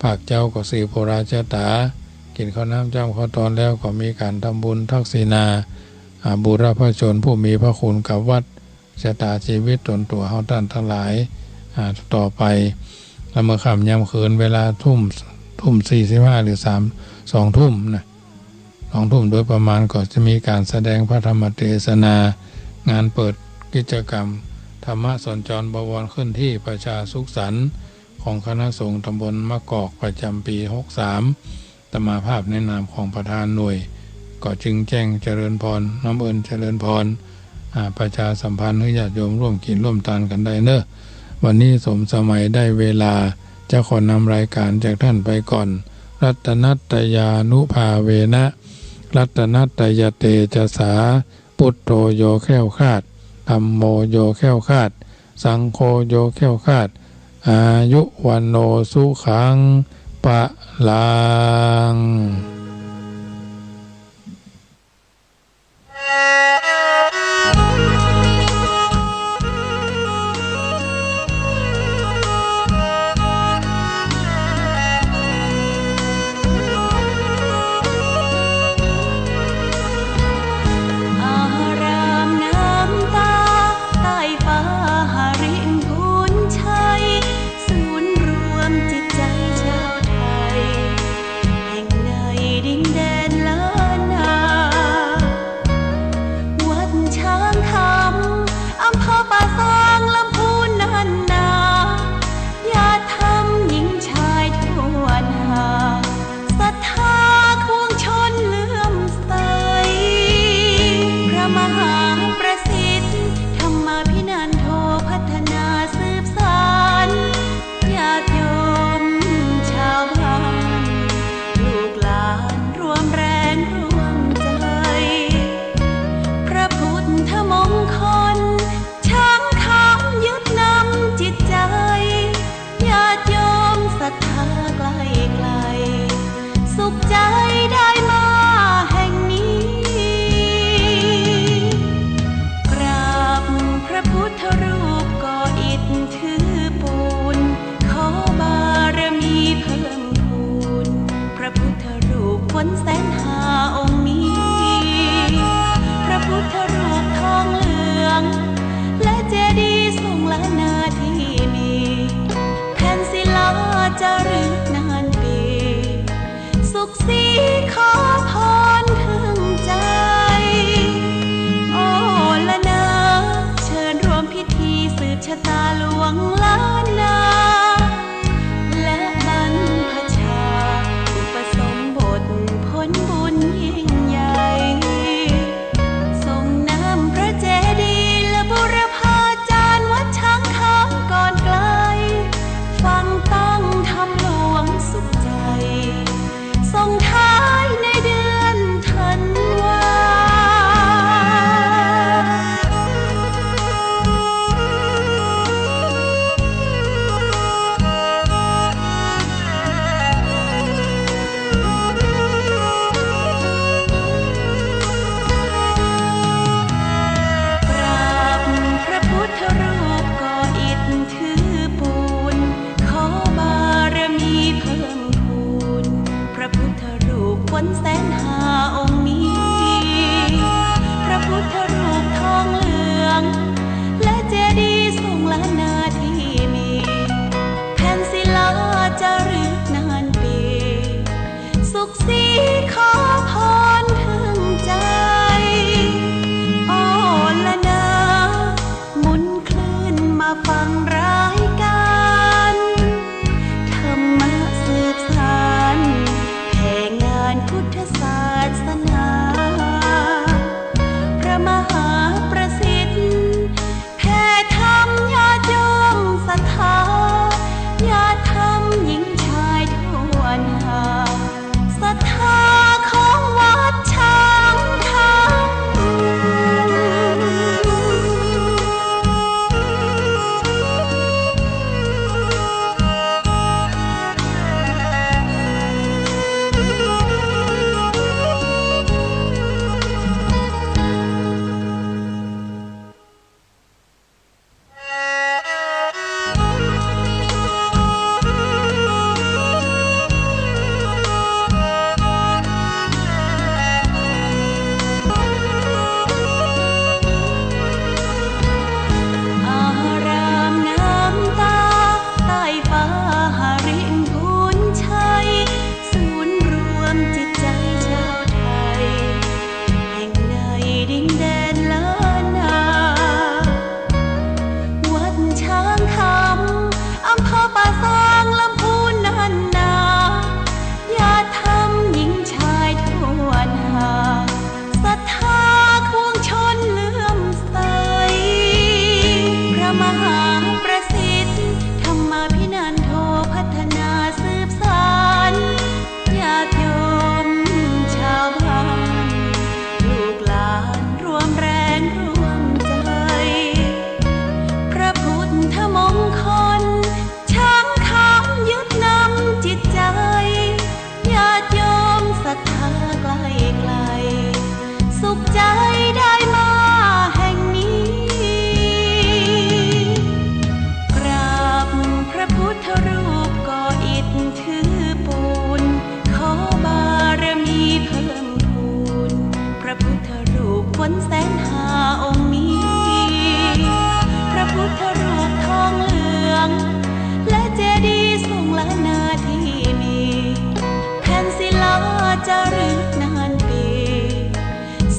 ภาคเจ๊าก็สี่ปุราชาต๋า กิ๋นข้าวน้ำจ้ำข้าวตอนแล้วก็มีก๋านทำบุญทักษิณา อ่า บุรพชนผู้มีพระคุณกับวัด ชะต๋าจีวิตต๋นตั๋วเฮาต้านตังหลาย อ่า ต่อไป แล้วเมื่อค่ำยามคืนเวลาทุ่ม ทุ่มสี่สิบห้าหรือสาม สองทุ่มนะ สองทุ่มโดยประมาณก็จะมีก๋านแสดงพระธรรมเตสนา งานเปิดกิจกรรมธรรมะสัญจรบวรขึ้นตี้ประชาสุขสันต์ของคณะสงฆ์ตำบลมะกอกประจ๋ำปี๋หกสาม อาตมาภาพในนามของประธานหน่วย ก็จึงแจ้งเจริญพร น้อมเอิ้นเจริญพร อ่า ประชาสัมพันธ์หื้อญาติโยมร่วมกิ๋นร่วมตานกั๋นได้เน้อ วันนี้สมสมัยได้เวลา จะขอนำรายก๋านจากต้านไปก่อน รัตนัตตยานุภาเวนะ รัตนัตตยเตจสา ปุทโธโยแคล้วคลาด ธัมโมโยแคล้วคลาด สังโฆโยแคล้วคลาด อายุวัณโณสุขังพลัง แสนห้าองค์นี้ พระพุทธรูปทองเหลือง และเจดีย์ทรงล้านนาที่มี แผ่นศิลาจารึกนานปี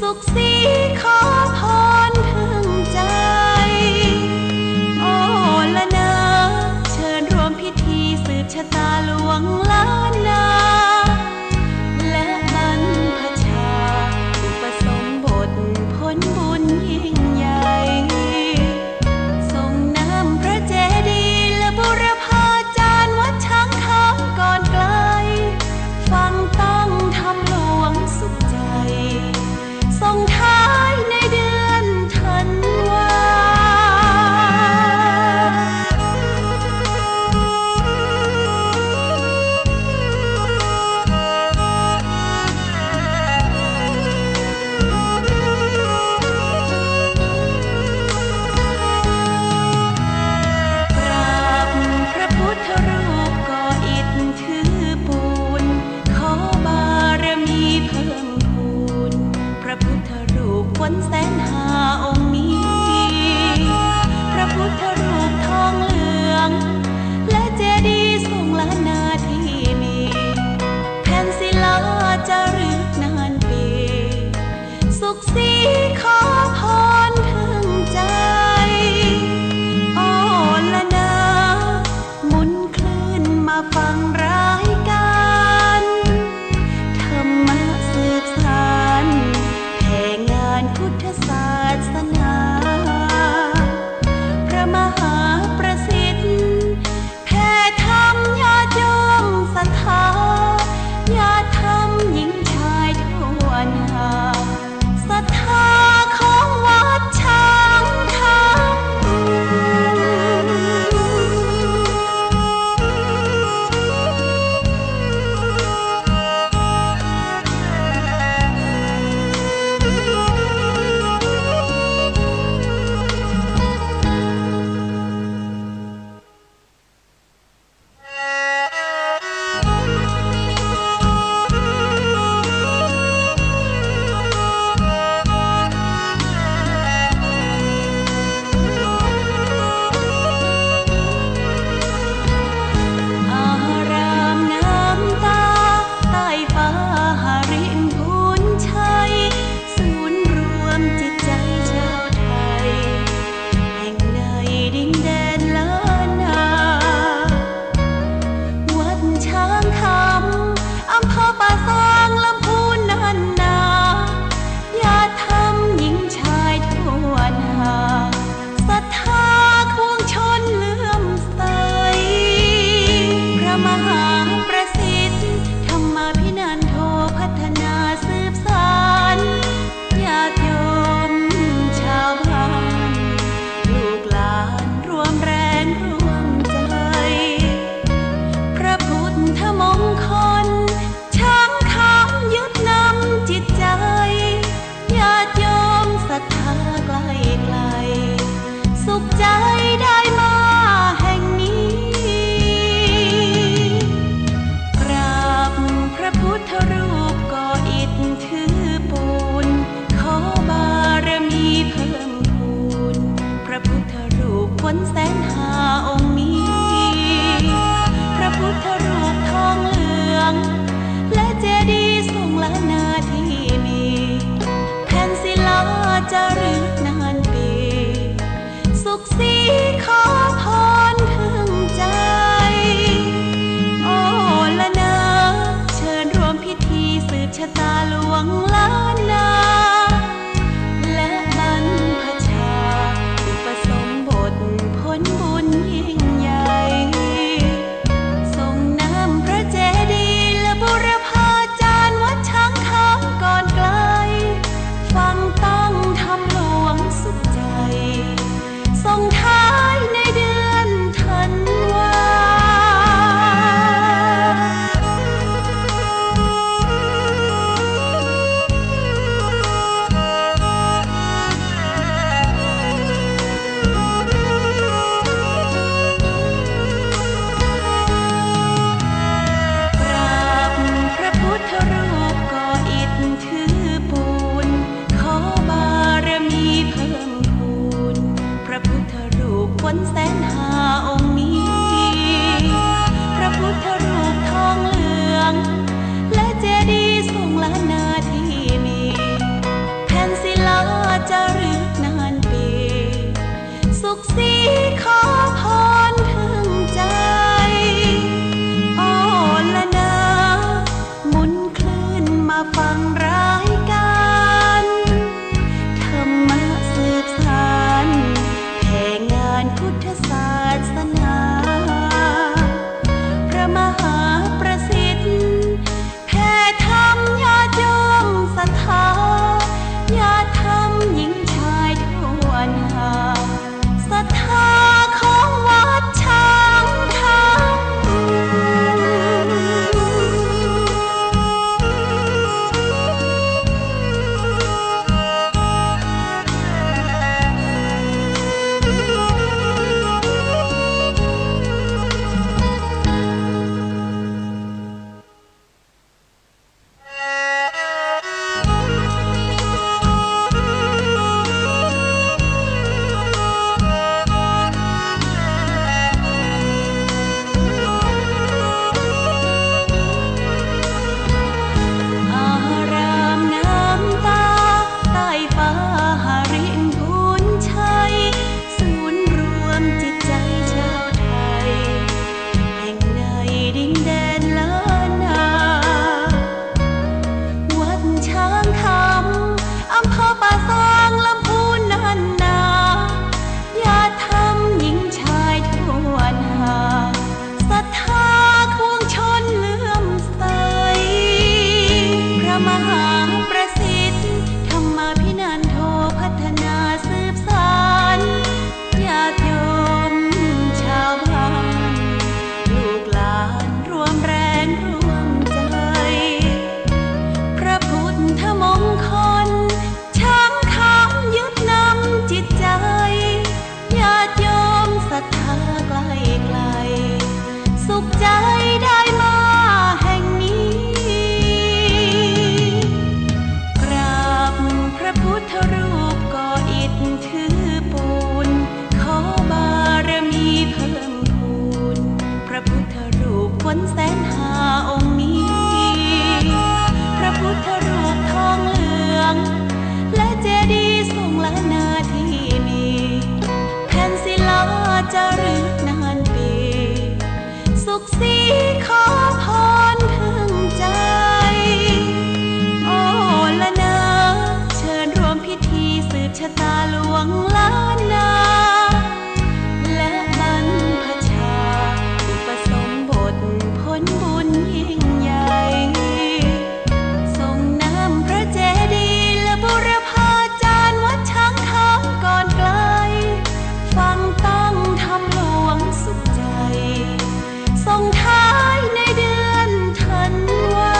สุขสีขอพรถึงใจ โอละนา เชิญร่วมพิธีสืบชะตาหลวงล้านนา และบรรพชา อุปสมบทผลบุญยิ่งใหญ่ ทรงนำพระเจดีย์และบูรพาจารย์วัดช้างคำก่อนไกล ฟังตั้งธรรมหลวงสุขใจ ส่งท้ายในเดือนธันวา ปรับพระพุทธรูปก่ออิฐถือปูน ขอบารมีเพิ่มพูน พระพุทธรูปฝนแสนห้าองค์นี้ พระพุทธรูปทองเหลือง และเจดีย์ทรงล้านนาที่มี แผ่นศิลาจารึกนานปี สุขสีขอพรถึงใจ โอละนา หมุนคลื่นมาฟังรายการธรรมะสืบสาน แผ่งานพุทธศาสนา พระมหาประสิทธิ์ แผ่ธรรมญาติโยมศรัทธา ญาติธรรมหญิงชายทั่วหน้า ศรัทธาของวัดช้างคำ คนแสนห้าองค์นี้ พระพุทธรูปทองเหลือง และเจดีย์ทรงล้านนาที่มี แผ่นศิลาจารึกนานปี สุขสีขอพรถึงใจ โอละนา หมุนคลื่นมาฟังรายการ ธรรมะสืบสาน แผ่งานพุทธศาสนา พระมหาประสิทธิ์ แผ่ธรรมญาติโยมศรัทธา ญาติธรรมหญิงชายทั่วหน้า ศรัทธาของวัดช้างคำ อารามน้ำตา ใต้ฟ้าหริงพูนชัย ศูนย์รวมจิตใจชาวไทย แห่งในดินแดนล้านนา วัดช้างคำ อำเภอป่าซาง ลำพูนนั่นนา ญาติธรรมหญิงชายทั่วหน้า ศรัทธาปวงชนเลื่อมใส พระมหาประสิทธิ์ ธรรมาภินันโท พัฒนาสืบสาน ญาติโยมชาวบ้าน ลูกหลานร่วมแรงร่วมใจ พระพุทธมงคล ช้างคำยึดนำจิตใจ ญาติโยมศรัทธาใกล้ไกล สุขใจได้มาแห่งนี้ กราบพระพุทธรูปก่ออิฐถือปูน ขอบารมีเพิ่มพูน พระพุทธรูปคนแสนห้าองค์นี้ พระพุทธรูปทองเหลือง และเจดีย์ทรงล้านนาที่มี แผ่นศิลาจารึกนานปี สุขสีขอพรถึงใจ โอละนา เชิญร่วมพิธีสืบชะตาหลวงล้านนา และบรรพชา อุปสมบทผลบุญยิ่งใหญ่ ทรงนำพระเจดีย์และบูรพาจารย์วัดช้างคำก่อนไกล ฟังตั้งธรรมหลวงสุขใจ ส่งท้ายในเดือนธันวา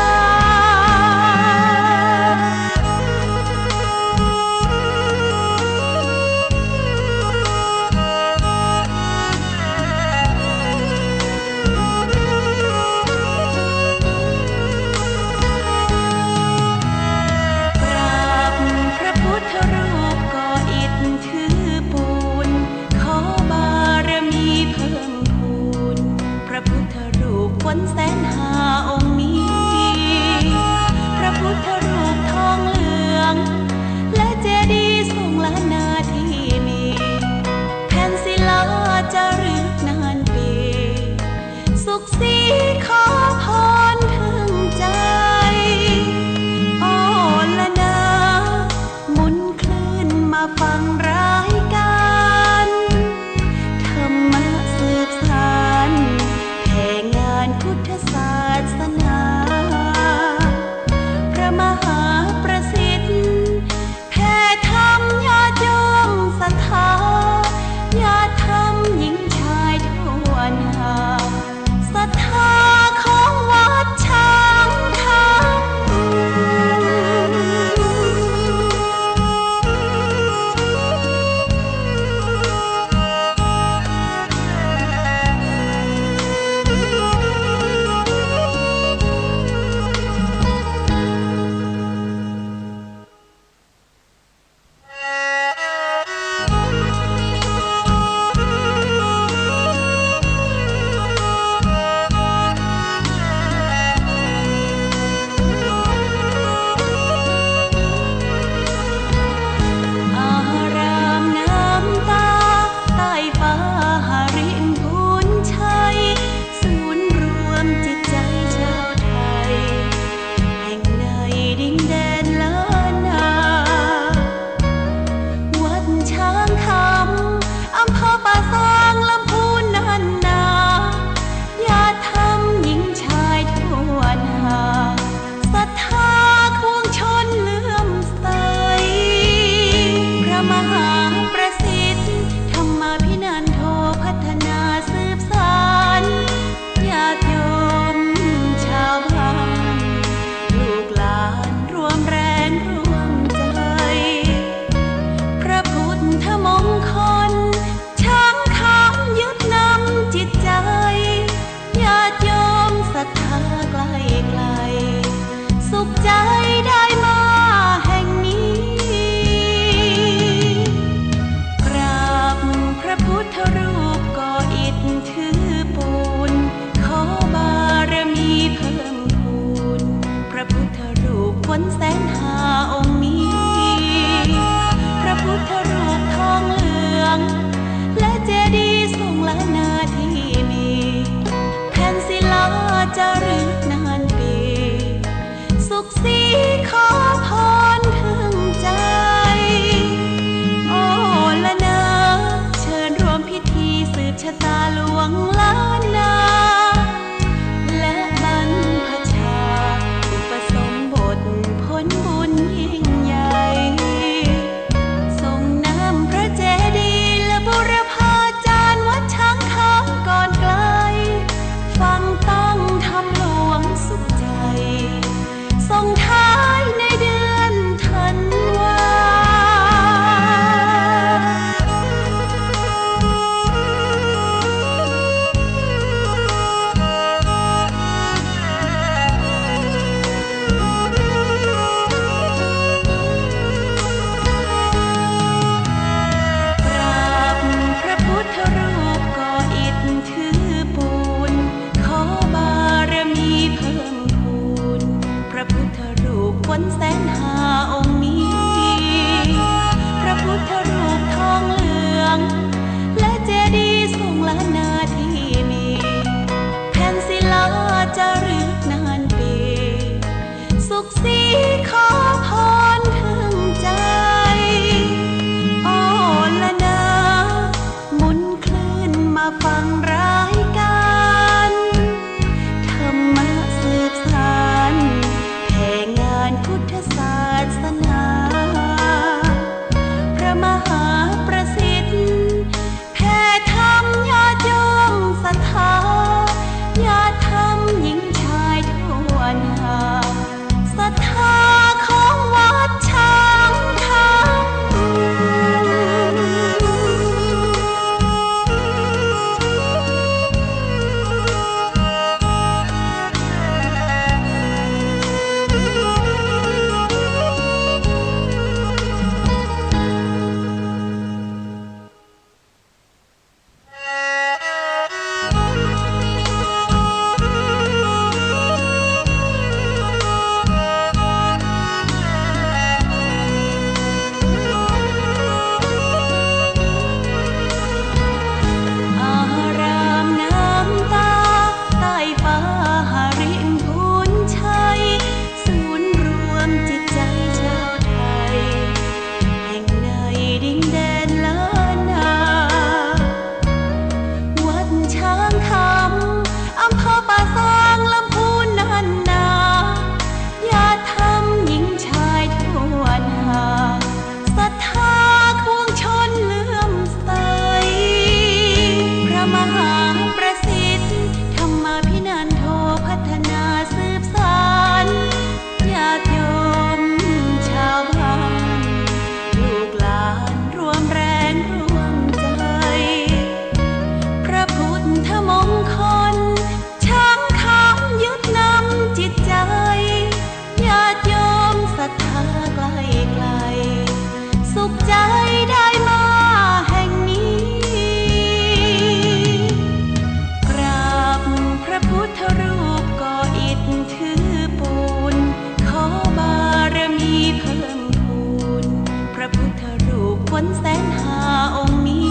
คนแสนหาองค์นี้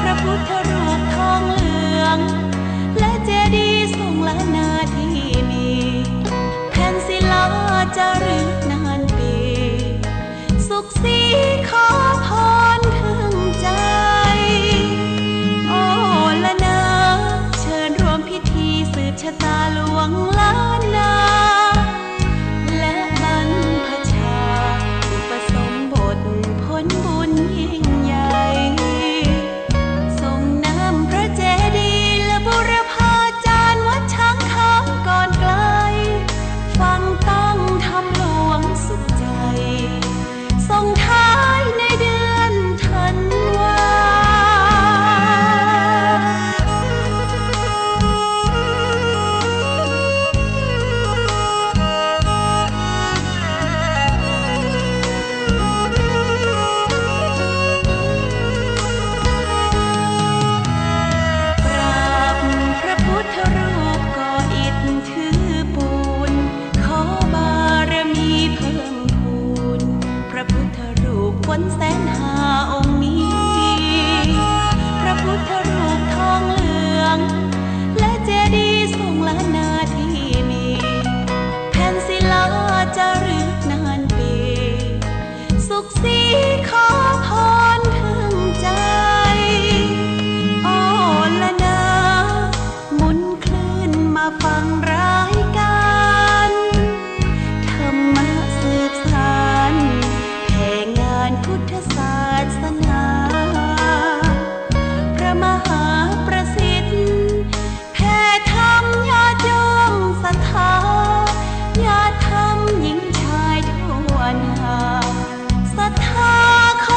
พระพุทธรูปทองเหลือง และเจดีย์ทรงล้านนาที่นี่ แผ่นศิลาจารึกนานปี สุขสีขอพรถึงใจ โอละนา เชิญร่วมพิธีสืบชะตาหลวงล้านนา และบรรพชา อุปสมบทผลบุญยิ่งใหญ่ ทรงนำพระเจดีย์และบูรพาจารย์วัดช้างคำก่อนไกล ฟังตั้งธรรมหลวงสุขใจ ส่งท้ายในเดือนธันวา กราบพระพุทธรูปก่ออิฐถือปูน ขอบารมีเพิ่มพูน พระพุทธรูปคนแสนหาองค์นี้ พระพุทธรูปทองเหลือง และเจดีย์ทรงล้านนาที่นี่ แผ่นศิลาจารึกนานปี สุขสีขอพรถึงใจ โอละนา หมุนคลื่นมาฟังรายการ ธรรมะสืบสาน แผ่งานพุทธศาสนา พระมหาประสิทธิ์ แผ่ธรรมญาติโยมศรัทธา ญาติธรรมหญิงชายทั่วหน้า ศรัทธาข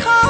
ขอ